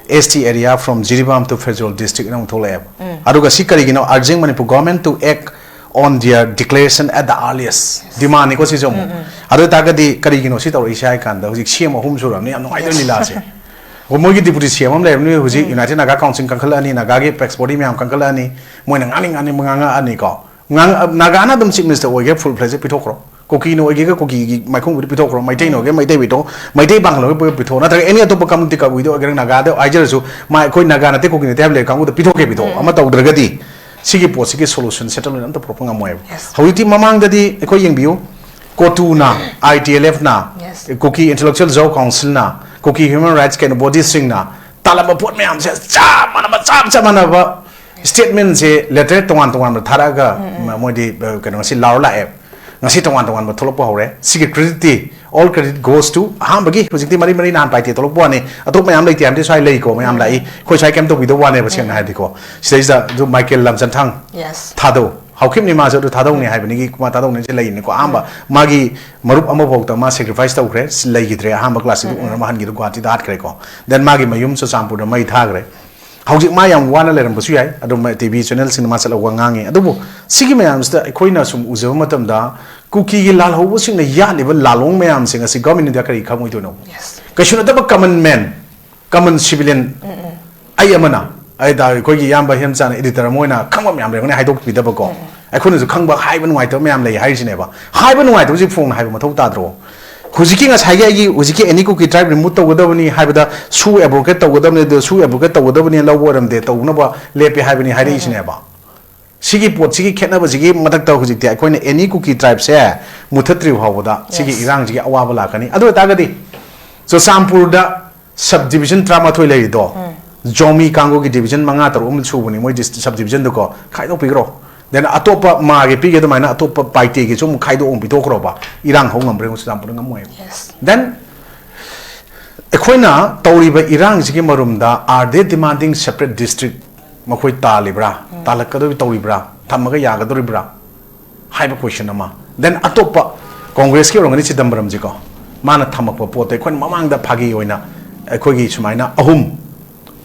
S T area from Jiribam to Pherzawl district ꯅ ꯑꯃꯨꯛ ꯊꯣꯛꯂꯛꯑꯦꯕ꯫ ꯑꯗꯨꯒ ꯁꯤ ꯀꯔꯤꯒꯤꯅꯣ? Urging Manipur government to act on their declaration at the earliest. ꯗꯤꯃꯥꯟꯅꯤꯀꯣ ꯁꯤꯁꯨ ꯑꯃꯨꯛ꯫ ꯑꯗꯨ ꯑꯣꯏꯇꯥꯔꯒꯗꯤ ꯀꯔꯤꯒꯤꯅꯣ ꯁꯤ ꯇꯧꯔꯛꯏꯁꯦ ꯍꯥꯏ ꯀꯥꯟꯗ ꯍꯧꯖꯤꯛ ꯁꯤ ꯑꯃ ꯑꯍꯨꯝ ꯁꯨꯔꯕꯅꯤ, ꯌꯥꯝ ꯅꯨꯡꯉꯥꯏꯇꯕ ꯂꯤꯂꯥꯁꯦ꯫ ꯑꯩꯈꯣꯏ ꯃꯣꯏꯒꯤ ꯗꯤꯄꯨꯇꯤ ꯁꯤ ꯑꯦꯝ ꯑꯃ ꯂꯩꯔꯕꯅꯤ ꯍꯧꯖꯤꯛ, ꯌꯨꯅꯥꯏꯇꯦꯗ ꯅꯥꯒꯥ ꯀꯥꯎꯟꯁꯤꯜ ꯀꯟꯈꯠꯂꯛꯑꯅꯤ, ꯅꯥꯒꯥꯒꯤ ꯑꯦꯄꯦꯛꯁ ꯕꯣꯗꯤ ꯃꯌꯥꯝ ꯀꯟꯈꯠꯂꯛꯑꯅꯤ, ꯃꯣꯏꯅ ꯉꯥꯡꯅꯤꯡ ꯉꯥꯡꯅꯤꯡꯕ ꯉꯥꯡꯉꯛꯑꯅꯤꯀꯣ꯫ ꯉꯥꯡ-, ꯅꯥꯒꯥꯅ ꯑꯗꯨꯝ ꯆꯤꯐ ꯃꯤꯅꯤꯁꯇꯔ ꯑꯣꯏꯒꯦ, ꯐꯨꯜ ꯐ꯭ꯂꯦꯖ ꯄꯤꯊꯣꯛꯈ꯭ꯔꯣ꯫ ꯀꯨꯀꯤꯅ ꯑꯣꯏꯒꯦꯒ ꯀꯨꯀꯤꯒꯤ ꯃꯥꯏꯈꯨꯡꯕꯨꯗꯤ ꯄꯤꯊꯣꯛꯈ꯭ꯔꯣ, ꯃꯩꯇꯩꯅ ꯑꯣꯏꯒꯦ ꯃꯩꯇꯩ ꯄꯤꯊꯣꯛ, ꯃꯩꯇꯩ ꯄꯥꯡꯒꯜ ꯑꯣꯏꯒꯦ ꯄꯤꯊꯣꯛ, ꯅꯠꯇ꯭ꯔꯒ ꯑꯦꯅꯤ ꯑꯇꯣꯞꯄ ꯀꯝꯃꯨꯅꯤꯇꯤ ꯀꯕꯨꯏꯗ ꯑꯣꯏꯒꯦꯔꯥ, ꯅꯥꯒꯥꯗ ꯍꯥꯏꯖꯔꯁꯨ, ꯃꯥ ꯑꯩꯈꯣꯏ ꯅꯥꯒꯥ ꯅꯠꯇꯦ ꯀꯨꯀꯤ ꯅꯠꯇꯦ ꯍꯥꯏꯕ ꯂꯩꯔꯦ ꯀꯥꯡꯕꯨꯗ ꯄꯤꯊꯣꯛꯀꯦ ꯄꯤꯊꯣꯛ, ꯑꯃ ꯇꯧꯗ꯭ꯔꯒꯗꯤ ꯁꯤꯒꯤ ꯄꯣꯠꯁꯤꯒꯤ ꯁꯣꯂꯨꯁꯟ ꯁꯦꯇꯜꯃꯦꯟ ꯑꯝꯇ ꯄꯨꯔꯛꯄ ꯉꯝꯃꯣꯏꯕ꯫ Yes. ꯍꯧꯖꯤꯛꯇꯤ ꯃꯃꯥꯡꯗꯗꯤ ꯑꯩꯈꯣꯏ ꯌꯦꯡꯕꯤꯌꯨ, ꯀꯣꯇꯨꯅ, ꯑꯥꯏ ꯇꯤ ꯑꯦꯜ ꯑꯦꯐꯅ, Yes. ꯀꯨꯀꯤ ꯏꯟꯇꯦꯂꯦꯛꯆꯨꯋꯦꯜ ꯖꯥꯎ ꯀꯥꯎꯟꯁꯤꯜꯅ, ꯀꯨꯀꯤ ꯍ꯭ꯌꯨꯃꯦꯟ ꯔꯥꯏꯠꯁ ꯀꯩꯅꯣ ꯕꯣꯗꯤꯁꯤꯡꯅ ꯇꯥꯜꯂꯝꯕ ꯄꯣꯠ ꯃꯌꯥꯝꯁꯦ ꯆꯞ ꯃꯥꯟꯅꯕ, ꯆꯞ ꯆꯞ ꯃꯥꯟꯅꯕ ꯁ꯭ꯇꯦꯠꯃꯦꯟꯁꯦ, ꯂꯦꯇꯔ ꯇꯣꯉꯥꯟ ꯇꯣꯉꯥꯟꯕ ꯊꯥꯔꯛꯑꯒ ꯃ-, ꯃꯣꯏꯗꯤ, ꯑ, ꯀꯩꯅꯣ, ꯉꯁꯤ ꯂꯥꯎꯔ ꯂꯥꯛꯑꯦ, ꯉꯁꯤ ꯇꯣꯉꯥꯟ ꯇꯣꯉꯥꯟꯕ ꯊꯣꯛꯂꯛꯄ ꯍꯧꯔꯦ꯫ ꯁꯤꯒꯤ credit T, all credit goes to, ꯑꯍꯥꯟꯕꯒꯤ ꯍꯧꯖꯤꯛꯇꯤ ꯃꯔꯤ ꯃꯔꯤ ꯅꯍꯥꯟ ꯄꯥꯏꯇꯦ ꯊꯣꯛꯂꯛꯄ ꯋꯥꯅꯤ, ꯑꯇꯣꯞꯄ ꯃꯌꯥꯝ ꯂꯩꯇꯦ ꯍꯥꯏꯕꯗꯤ ꯁ꯭ꯋꯥꯏ ꯂꯩꯀꯣ, ꯃꯌꯥꯝ ꯂꯥꯛꯏ, ꯑꯩꯈꯣꯏ ꯁ꯭ꯋꯥꯏ ꯀꯩꯝ ꯇꯧꯕꯤꯗꯕ ꯋꯥꯅꯦꯕ, ꯁꯦꯡꯅ ꯍꯥꯏꯔꯗꯤꯀꯣ꯫ ꯁꯤꯗꯩꯁꯤꯗ ꯑꯗꯨ ꯃꯥꯏꯀꯦꯜ ꯂꯝꯆꯟꯊꯥꯡ Yes. ꯊꯥꯗꯧ, ꯍꯧꯈꯤꯕꯅꯤ ꯃꯥꯁꯨ ꯑꯗꯨ ꯊꯥꯗꯧꯅꯤ ꯍꯥꯏꯕꯅꯤꯒꯤ, ꯃꯥ ꯊꯥꯗꯧꯅꯤꯁꯦ ꯂꯩꯅꯤꯀꯣ꯫ ꯑꯍꯥꯟꯕ ꯃꯥꯒꯤ ꯃꯔꯨꯞ ꯑꯃꯐꯥꯎꯗ ꯃꯥ ꯁꯦꯀ꯭ꯔꯤꯐꯥꯏꯁ ꯇꯧꯈ꯭ꯔꯦ, ꯁꯤ ꯂꯩꯈꯤꯗ꯭ꯔꯦ꯫ ꯑꯍꯥꯟꯕ ꯀ꯭ꯂꯥꯁ ꯁꯤꯛꯁ ꯑꯣꯅꯔ ꯑꯃ ꯍꯟꯈꯤꯗ ꯒꯨꯍꯥꯇꯤꯗ ꯍꯥꯠꯈ꯭ꯔꯦꯀꯣ꯫ ꯗꯦꯟ ꯃꯥꯒꯤ ꯃꯌꯨꯝ ꯆꯨꯔꯆꯥꯟꯄꯨꯔꯗ ꯃꯩ ꯊꯥꯈ꯭ꯔꯦ꯫ ꯍꯧꯖꯤꯛ ꯃꯥ ꯌꯥꯝ ꯋꯥꯅ ꯂꯩꯔꯝꯕꯁꯨ ꯌꯥꯏ, ꯑꯗꯨꯝ ꯇꯤ ꯚꯤ ꯆꯦꯅꯦꯜꯁꯤꯡꯗ ꯃꯥ ꯆꯠꯂꯒ ꯋꯥ ꯉꯥꯡꯉꯤ꯫ ꯑꯗꯨꯕꯨ ꯁꯤꯒꯤ ꯃꯌꯥꯝꯁꯤꯗ ꯑꯩꯈꯣꯏꯅ ꯁꯨꯝ ꯎꯖꯕ ꯃꯇꯝꯗ ꯀꯨꯀꯤꯒꯤ ꯂꯥꯜꯍꯧꯕꯁꯤꯡꯅ ꯌꯥꯜꯂꯤꯕ ꯂꯥꯂꯣꯡ ꯃꯌꯥꯝꯁꯤꯡ ꯑꯁꯤ ꯒꯚꯔꯟꯃꯦꯟꯠ ꯏꯟꯗꯤꯌꯥ ꯀꯔꯤ ꯈꯪꯉꯣꯏꯗꯣꯏꯅꯣ? Yes. ꯀꯩꯁꯨ ꯅꯠꯇꯕ ꯀꯃꯟ ꯃꯦꯟ, ꯀꯃꯟ ꯁꯤꯚꯤꯂꯤꯌꯟ, ꯑꯩ ꯑꯃꯅ, ꯑꯩ ꯗꯥ ꯑꯩꯈꯣꯏꯒꯤ ꯏꯌꯥꯝꯕ ꯍꯦꯝꯆꯥꯟ ꯑꯦꯗꯤꯇꯔ ꯑꯃ ꯑꯣꯏꯅ ꯈꯪꯕ ꯃꯌꯥꯝ ꯂꯩꯔꯝꯒꯅꯤ, ꯍꯥꯏꯗꯣꯛꯄꯤꯗꯕꯀꯣ꯫ ꯑꯩꯈꯣꯏꯅꯁꯨ ꯈꯪꯕ ꯍꯥꯏꯕ ꯅꯨꯡꯉꯥꯏꯇꯕ ꯃꯌꯥꯝ ꯂꯩ ꯍꯥꯏꯔꯤꯁꯤꯅꯦꯕ꯫ ꯍꯥꯏꯕ ꯅꯨꯡꯉꯥꯏꯇꯕꯁꯤ ꯐꯣꯡꯅ ꯍꯥꯏꯕ ꯃꯊꯧ ꯇꯥꯗ꯭ꯔꯣ? ꯍꯧꯖꯤꯛꯀꯤ ꯉꯁꯥꯏꯒꯤ ꯑꯩꯒꯤ ꯍꯧꯖꯤꯛꯀꯤ ꯑꯦꯅꯤ ꯀꯨꯀꯤ ꯇ꯭ꯔꯥꯏꯕ ꯔꯤꯃꯨꯠ ꯇꯧꯒꯗꯕꯅꯤ ꯍꯥꯏꯕꯗ ꯁꯨ ꯑꯦꯕ꯭ꯔꯣꯒꯦꯠ ꯇꯧꯒꯗꯕꯅꯤ, ꯑꯗꯨ ꯁꯨ ꯑꯦꯕ꯭ꯔꯣꯒꯦꯠ ꯇꯧꯒꯗꯕꯅꯤ ꯂꯧꯕ ꯑꯣꯏꯔꯝꯗꯦ, ꯇꯧꯅꯕ ꯂꯦꯞꯄꯦ ꯍꯥꯏꯕꯅꯤ ꯍꯥꯏꯔꯛꯏꯁꯤꯅꯦꯕ꯫ ꯁꯤꯒꯤ ꯄꯣꯠꯁꯤꯒꯤ ꯈꯦꯠꯅꯕꯁꯤꯒꯤ ꯃꯊꯛꯇ ꯍꯧꯖꯤꯛꯇꯤ ꯑꯩꯈꯣꯏꯅ ꯑꯦꯅꯤ ꯀꯨꯀꯤ ꯇ꯭ꯔꯥꯏꯕꯁꯦ ꯃꯨꯊꯠꯇ꯭ꯔꯤꯕ ꯐꯥꯎꯕꯗ ꯁꯤꯒꯤ Yes. ꯏꯔꯥꯡꯁꯤꯒꯤ ꯑꯋꯥꯕ ꯂꯥꯛꯀꯅꯤ꯫ ꯑꯗꯨ ꯑꯣꯏꯇꯥꯔꯒꯗꯤ ꯆꯨꯔꯆꯥꯟꯄꯨꯔꯗ ꯁꯕ ꯗꯤꯕꯤꯖꯟ ꯇꯔꯥꯃꯥꯊꯣꯏ ꯂꯩꯔꯤꯗꯣ, ꯖꯣꯃꯤ ꯀꯥꯡꯕꯨꯒꯤ ꯗꯤꯕꯤꯖꯟ ꯃꯉꯥ ꯇꯔꯨꯛ ꯑꯃ ꯁꯨꯕꯅꯤ ꯃꯣꯏ ꯗꯤꯁ-, ꯁꯕ ꯗꯤꯕꯤꯖꯟꯗꯨꯀꯣ, ꯈꯥꯏꯗꯣꯛꯄꯤꯈ꯭ꯔꯣ꯫ ꯗꯦꯟ ꯑꯇꯣꯞꯄ ꯃꯥꯒꯤ ꯄꯤꯒꯦ ꯑꯗꯨꯃꯥꯏꯅ ꯑꯇꯣꯞꯄ ꯄꯥꯏꯇꯦꯒꯤꯁꯨ ꯑꯃꯨꯛ ꯈꯥꯏꯗꯣꯛ ꯑꯃꯨꯛ ꯄꯤꯊꯣꯛꯈ꯭ꯔꯣꯕ, ꯏꯔꯥꯡ ꯍꯧ ꯉꯝꯕ꯭ꯔꯥ ꯌꯦꯡꯉꯣ, ꯆꯨꯔꯆꯥꯟꯄꯨꯔꯗ ꯉꯝꯃꯣꯏꯕ꯫ Yes. ꯗꯦꯟ ꯑꯩꯈꯣꯏꯅ ꯇꯧꯔꯤꯕ ꯏꯔꯥꯡꯁꯤꯒꯤ ꯃꯔꯨꯝꯗ, are they demanding separate district? ꯃꯈꯣꯏ ꯇꯥꯜꯂꯤꯕ꯭ꯔꯥ, ꯇꯥꯜꯂꯛꯀꯗꯧꯔꯤ ꯇꯧꯔꯤꯕ꯭ꯔꯥ, ꯊꯝꯃꯒ ꯌꯥꯒꯗꯧꯔꯤꯕ꯭ꯔꯥ ꯍꯥꯏꯕ ꯀꯣꯏꯁꯟ ꯑꯃ꯫ ꯗꯦꯟ ꯑꯇꯣꯞꯄ ꯀꯣꯡꯒ꯭ꯔꯦꯁꯀꯤ ꯑꯣꯏꯔꯝꯒꯅꯤ ꯆꯤꯗꯝꯕꯔꯝꯁꯤꯀꯣ, ꯃꯥꯅ ꯊꯝꯃꯛꯄ ꯄꯣꯠꯇꯣ ꯑꯩꯈꯣꯏꯅ ꯃꯃꯥꯡꯗ ꯐꯥꯒꯤ ꯑꯣꯏꯅ ꯑꯩꯈꯣꯏꯒꯤ ꯁꯨꯃꯥꯏꯅ ꯑꯍꯨꯝ,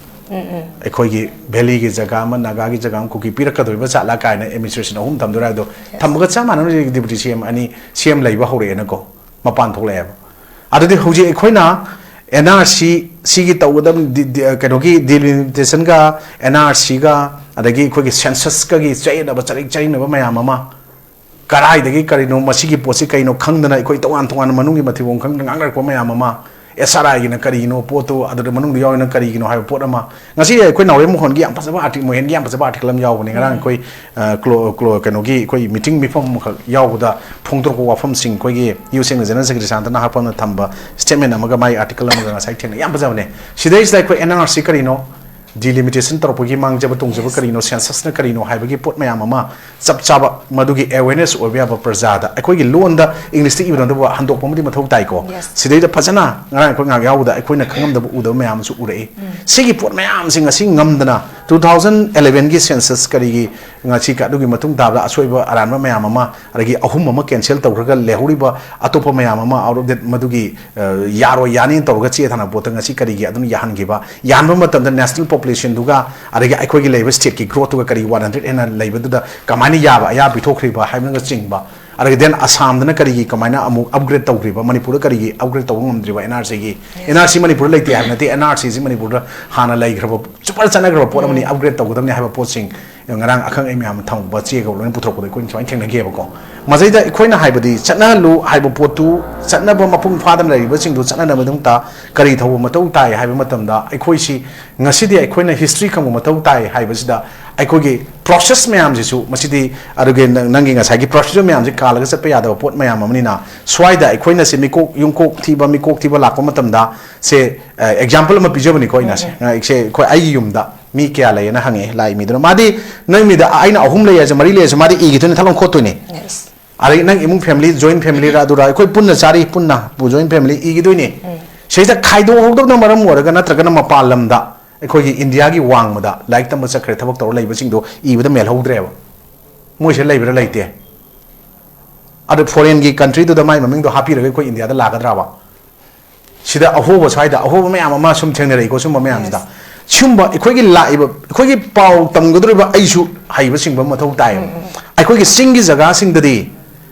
ꯑꯩꯈꯣꯏꯒꯤ ꯚꯦꯂꯤꯒꯤ ꯖꯒꯥ ꯑꯃ, ꯅꯥꯒꯥꯒꯤ ꯖꯒꯥ ꯑꯃ ꯀꯨꯀꯤ ꯄꯤꯔꯛꯀꯗꯧꯔꯤꯕ ꯖꯥꯠꯂꯥ ꯀꯥꯏꯅ ꯑꯦꯗꯃꯤꯅꯤꯁꯇ꯭ꯔꯦꯁꯟ ꯑꯍꯨꯝ ꯊꯝꯗꯣꯏꯔꯥ ꯍꯥꯏꯕꯗꯣ ꯊꯝꯕꯒ ꯆꯞ ꯃꯥꯟꯅꯅ ꯍꯧꯖꯤꯛ ꯗꯤꯄꯨꯇꯤ ꯁꯤ ꯑꯦꯝ ꯑꯅꯤ, ꯁꯤ ꯑꯦꯝ ꯂꯩꯕ ꯍꯧꯔꯛꯑꯦꯅꯀꯣ, ꯃꯄꯥꯟ ꯊꯣꯛꯂꯛꯑꯦꯕ꯫ ꯑꯗꯨꯗꯤ ꯍꯧꯖꯤꯛ ꯑꯩꯈꯣꯏꯅ ꯑꯦꯟ ꯑꯥꯔ ꯁꯤ ꯁꯤꯒꯤ ꯇꯧꯒꯗꯕ ꯗꯤ-, ꯗꯤ-, ꯀꯩꯅꯣꯒꯤ ꯗꯤꯂꯤꯃꯤꯇꯦꯁꯟꯒ, ꯑꯦꯟ ꯑꯥꯔ ꯁꯤꯒ, ꯑꯗꯒꯤ ꯑꯩꯈꯣꯏꯒꯤ ꯁꯦꯟꯁꯁꯀꯒꯤ ꯆꯌꯦꯠꯅꯕ, ꯆꯔꯤꯡ ꯆꯔꯤꯡꯅꯕ ꯃꯌꯥꯝ ꯑꯃ ꯀꯔꯥꯏꯗꯒꯤ ꯀꯔꯤꯅꯣ, ꯃꯁꯤꯒꯤ ꯄꯣꯠꯁꯤ ꯀꯩꯅꯣ ꯈꯪꯗꯅ ꯑꯩꯈꯣꯏ ꯇꯣꯉꯥꯟ ꯇꯣꯉꯥꯟꯅ ꯃꯅꯨꯡꯒꯤ ꯃꯊꯤꯕꯣꯡ ꯈꯪꯗꯅ ꯉꯥꯡꯅꯔꯛꯄ ꯃꯌꯥꯝ ꯑꯃ, ꯑꯦꯁ ꯑꯥꯔ ꯑꯥꯏꯒꯤꯅ ꯀꯔꯤꯒꯤꯅꯣ, ꯄꯣꯠꯇꯨ ꯑꯗꯨꯗ ꯃꯅꯨꯡꯗ ꯌꯥꯎꯔꯤꯅ ꯀꯔꯤꯒꯤꯅꯣ ꯍꯥꯏꯕ ꯄꯣꯠ ꯑꯃ, ꯉꯁꯤ ꯑꯩꯈꯣꯏ ꯅꯥꯎꯔꯦꯝ ꯃꯣꯍꯟꯒꯤ ꯌꯥꯝ ꯐꯖꯕ ꯑꯥꯔꯇꯤꯛ, ꯃꯣꯍꯦꯟꯒꯤ ꯌꯥꯝ ꯐꯖꯕ ꯑꯥꯔꯇꯤꯀꯜ ꯑꯃ ꯌꯥꯎꯕꯅꯦ ꯉꯔꯥꯡ ꯑꯩꯈꯣꯏ, ꯑ, ꯀ꯭ꯂꯣ-, ꯀ꯭ꯂꯣ-, ꯀꯩꯅꯣꯒꯤ ꯑꯩꯈꯣꯏ ꯃꯤꯇꯤꯡ ꯃꯤꯐꯝ ꯑꯃꯈꯛ ꯌꯥꯎꯕꯗ ꯐꯣꯡꯗꯣꯔꯛꯄ ꯋꯥꯐꯝꯁꯤꯡ, ꯑꯩꯈꯣꯏꯒꯤ ꯌꯨ ꯁꯦꯡꯅ ꯖꯦꯅꯔꯦꯜ ꯁꯦꯀ꯭ꯔꯦꯇꯔꯤ ꯁꯥꯟꯇꯅ ꯍꯥꯞꯄꯅ ꯊꯝꯕ ꯁ꯭ꯇꯦꯠꯃꯦꯟ ꯑꯃꯒ ꯃꯥꯏ ꯑꯥꯔꯇꯤꯀꯜ ꯑꯃꯒ ꯉꯁꯥꯏ ꯊꯦꯡꯅꯩ꯫ ꯌꯥꯝ ꯐꯖꯕꯅꯦ꯫ ꯁꯤꯗꯩꯁꯤꯗ ꯑꯩꯈꯣꯏ ꯑꯦꯟ ꯑꯥꯔ ꯁꯤ ꯀꯔꯤꯅꯣ, ꯗꯤꯂꯤꯃꯤꯇꯦꯁꯟ ꯇꯧꯔꯛꯄꯒꯤ ꯃꯥꯡꯖꯕ ꯇꯣꯡꯖꯕ ꯀꯔꯤꯅꯣ, ꯁꯦꯟꯁꯁꯅ ꯀꯔꯤꯅꯣ ꯍꯥꯏꯕꯒꯤ ꯄꯣꯠ ꯃꯌꯥꯝ ꯑꯃ ꯆꯞ ꯆꯥꯕ ꯃꯗꯨꯒꯤ ꯑꯦꯋꯦꯔꯅꯦꯁ ꯑꯣꯏꯕ ꯌꯥꯕ ꯄ꯭ꯔꯖꯥꯗ, ꯑꯩꯈꯣꯏꯒꯤ ꯂꯣꯟꯗ ꯏꯪꯂꯤꯁꯇ ꯏꯕ ꯅꯠꯇꯕ ꯍꯟꯗꯣꯛꯄ ꯑꯃꯗꯤ ꯃꯊꯧ ꯇꯥꯏꯀꯣ꯫ Yes. ꯁꯤꯗꯩꯗ ꯐꯖꯅ ꯉꯔꯥꯡ ꯑꯩꯈꯣꯏ ꯉꯥꯏꯍꯥꯛ ꯌꯥꯎꯕꯗ ꯑꯩꯈꯣꯏꯅ ꯈꯪꯉꯝꯗꯕ ꯎꯗꯕ ꯃꯌꯥꯝ ꯑꯃꯁꯨ ꯎꯔꯛꯏ꯫ ꯁꯤꯒꯤ ꯄꯣꯠ ꯃꯌꯥꯝꯁꯤꯡ ꯑꯁꯤ ꯉꯝꯗꯅ two thousand elevenꯒꯤ census ꯀꯔꯤꯒꯤ ꯉꯁꯤ ꯑꯗꯨꯒꯤ ꯃꯇꯨꯡ ꯇꯥꯕꯗ ꯑꯁꯣꯏꯕ ꯑꯔꯥꯟꯕ ꯃꯌꯥꯝ ꯑꯃ, ꯑꯗꯒꯤ ꯑꯍꯨꯝ ꯑꯃ cancel ꯇꯧꯈ꯭ꯔꯒ ꯂꯩꯍꯧꯔꯤꯕ ꯑꯇꯣꯞꯄ ꯃꯌꯥꯝ ꯑꯃ out of date, ꯃꯗꯨꯒꯤ, ꯑ, ꯌꯥꯔꯣꯏ ꯌꯥꯅꯤ ꯇꯧꯔꯒ ꯆꯦ ꯊꯥꯅꯕ ꯄꯣꯠꯇ ꯉꯁꯤ ꯀꯔꯤꯒꯤ ꯑꯗꯨꯅ ꯌꯥꯍꯟꯈꯤꯕ? ꯌꯥꯟꯕ ꯃꯇꯝꯗ national populationꯗꯨꯒ ꯑꯗꯒꯤ ꯑꯩꯈꯣꯏꯒꯤ ꯂꯩꯔꯤꯕ stateꯀꯤ growthꯇꯨꯒ ꯀꯔꯤ one hundred ꯍꯦꯟꯅ ꯂꯩꯕꯗꯨꯗ ꯀꯃꯥꯏꯅ ꯌꯥꯕ ꯑꯌꯥ ꯄꯤꯊꯣꯛꯈ꯭ꯔꯤꯕ ꯍꯥꯏꯕꯅꯆꯤꯡꯕ, ꯑꯗꯒꯤ then ꯑꯁꯥꯝꯗꯅ ꯀꯔꯤꯒꯤ ꯀꯃꯥꯏꯅ ꯑꯃꯨꯛ upgrade ꯇꯧꯈ꯭ꯔꯤꯕ, ꯃꯅꯤꯄꯨꯔꯗ ꯀꯔꯤꯒꯤ upgrade ꯇꯧꯕ ꯉꯝꯗ꯭ꯔꯤꯕ? ꯑꯦꯟ ꯑꯥꯔ ꯁꯤꯒꯤ, ꯑꯦꯟ ꯑꯥꯔ ꯁꯤ ꯃꯅꯤꯄꯨꯔꯗ ꯂꯩꯇꯦ ꯍꯥꯏꯕ ꯅꯠꯇꯦ, ꯑꯦꯟ ꯑꯥꯔ ꯁꯤꯁꯤ ꯃꯅꯤꯄꯨꯔꯗ ꯍꯥꯟꯅ ꯂꯩꯈ꯭ꯔꯕ, super ꯆꯠꯅꯈ꯭ꯔꯕ ꯄꯣꯠ ꯑꯃꯅꯤ, upgrade ꯇꯧꯒꯗꯕꯅꯤ ꯍꯥꯏꯕ ꯄꯣꯠꯁꯤꯡ ꯉꯔꯥꯡ ꯑꯈꯪ ꯑꯍꯩ ꯃꯌꯥꯝ ꯊꯝꯃꯛꯄ ꯆꯦꯒ ꯂꯣꯏꯅ ꯄꯨꯊꯣꯔꯛꯄꯗ ꯑꯩꯈꯣꯏꯅ ꯁꯨꯃꯥꯏꯅ ꯊꯦꯡꯅꯈꯤꯑꯕꯀꯣ꯫ ꯃꯁꯤꯗ ꯑꯩꯈꯣꯏꯅ ꯍꯥꯏꯕꯗꯤ ꯆꯠꯅꯍꯜꯂꯨ ꯍꯥꯏꯕ ꯄꯣꯠꯇꯨ, ꯆꯠꯅꯕ ꯃꯄꯨꯡ ꯐꯥꯗꯅ ꯂꯩꯔꯤꯕꯁꯤꯡꯗꯨ ꯆꯠꯅꯅꯕꯒꯤꯗꯃꯛꯇ ꯀꯔꯤ ꯇꯧꯕ ꯃꯊꯧ ꯇꯥꯏ ꯍꯥꯏꯕ ꯃꯇꯝꯗ, ꯑꯩꯈꯣꯏꯁꯤ ꯉꯁꯤꯗꯤ ꯑꯩꯈꯣꯏꯅ history ꯈꯪꯕ ꯃꯊꯧ ꯇꯥꯏ ꯍꯥꯏꯕꯁꯤꯗ, ꯑꯩꯈꯣꯏꯒꯤ process ꯃꯌꯥꯝꯁꯤꯁꯨ, ꯃꯁꯤꯗꯤ ꯑꯗꯨꯒꯤ ꯅꯪ-, ꯅꯪꯒꯤ ꯉꯁꯥꯏꯒꯤ procedure ꯃꯌꯥꯝꯁꯤ ꯀꯥꯜꯂꯒ ꯆꯠꯄ ꯌꯥꯗꯕ ꯄꯣꯠ ꯃꯌꯥꯝ ꯑꯃꯅꯤꯅ, ꯁ꯭ꯋꯥꯏꯗ ꯑꯩꯈꯣꯏꯅ ꯁꯤ ꯃꯤꯀꯣꯛ, ꯌꯨꯝꯀꯣꯛ ꯊꯤꯕ, ꯃꯤꯀꯣꯛ ꯊꯤꯕ ꯂꯥꯛꯄ ꯃꯇꯝꯗ, ꯁꯦ, ꯑ, example ꯑꯃ ꯄꯤꯖꯕꯅꯤꯀꯣ ꯑꯩꯅ ꯁꯦ꯫ ꯎꯝ꯫ ꯑ, ꯁꯦ, ꯑꯩꯈꯣꯏ, ꯑꯩꯒꯤ ꯌꯨꯝꯗ ꯃꯤ ꯀꯌꯥ ꯂꯩꯌꯦꯅ ꯍꯪꯉꯛꯑꯦ ꯂꯥꯛꯏ ꯃꯤꯗꯨꯅ꯫ ꯃꯥꯗꯤ ꯅꯪ ꯃꯤꯗ ꯑꯩꯅ ꯑꯍꯨꯝ ꯂꯩ ꯍꯥꯏꯁꯦ, ꯃꯔꯤ ꯂꯩ ꯍꯥꯏꯁꯦ, ꯃꯥꯗꯤ ꯏꯈꯤꯗꯣꯏꯅꯦ, ꯊꯠꯂꯥꯎ ꯈꯣꯠꯇꯣꯏꯅꯦ꯫ Yes. ꯑꯗꯒꯤ ꯅꯪ ꯏꯃꯨꯡ family, joint familyꯔ ꯑꯗꯨꯔ, ꯑꯩꯈꯣꯏ ꯄꯨꯟꯅ ꯆꯥꯔꯤ, ꯄꯨꯟꯅ joint family ꯏꯈꯤꯗꯣꯏꯅꯦ꯫ ꯎꯝ꯫ ꯁꯤꯗꯩꯗ ꯈꯥꯏꯗꯣꯛꯍꯧꯗꯕꯅ ꯃꯔꯝ ꯑꯣꯏꯔꯒ, ꯅꯠꯇ꯭ꯔꯒꯅ ꯃꯄꯥꯟ ꯂꯝꯗ ꯑꯩꯈꯣꯏꯒꯤ ꯏꯟꯗꯤꯌꯥꯒꯤ ꯋꯥꯡꯃꯗ ꯂꯥꯏꯔꯤꯛ ꯇꯝꯕ ꯆꯠꯈ꯭ꯔꯦ, ꯊꯕꯛ ꯇꯧꯔ ꯂꯩꯕꯁꯤꯡꯗꯣ ꯏꯕꯗ ꯃꯦꯜꯍꯧꯗ꯭ꯔꯦꯕ꯫ ꯃꯣꯏꯁꯤꯗ ꯂꯩꯕ꯭ꯔꯥ ꯂꯩꯇꯦ꯫ ꯑꯗꯨ foreignꯒꯤ countryꯗꯨꯗ ꯃꯥꯏ ꯃꯃꯤꯡꯗꯣ ꯍꯥꯞꯄꯤꯔꯒ ꯑꯩꯈꯣꯏ ꯏꯟꯗꯤꯌꯥꯗ ꯂꯥꯛꯀꯗ꯭ꯔꯕ? ꯁꯤꯗ ꯑꯍꯣꯕ, ꯁ꯭ꯋꯥꯏꯗ ꯑꯍꯣꯕ ꯃꯌꯥꯝ ꯑꯃ ꯁꯨꯝ ꯊꯦꯡꯅꯔꯛꯏꯀꯣ, ꯁꯨꯝꯕ ꯃꯌꯥꯝꯁꯤꯗ꯫ Yes. ꯁꯨꯝꯕ ꯑꯩꯈꯣꯏꯒꯤ ꯂꯥꯛꯏꯕ, ꯑꯩꯈꯣꯏꯒꯤ ꯄꯥꯎ ꯇꯝꯒꯗꯧꯔꯤꯕ ꯑꯩꯁꯨ ꯍꯩꯕ ꯁꯤꯡꯕ ꯑꯃ ꯃꯊꯧ ꯇꯥꯏꯌꯦꯕ꯫ ꯎꯝ, ꯎꯝ, ꯎꯝ꯫ ꯑꯩꯈꯣꯏꯒꯤ ꯆꯤꯡꯒꯤ ꯖꯒꯥꯁꯤꯡꯗꯗꯤ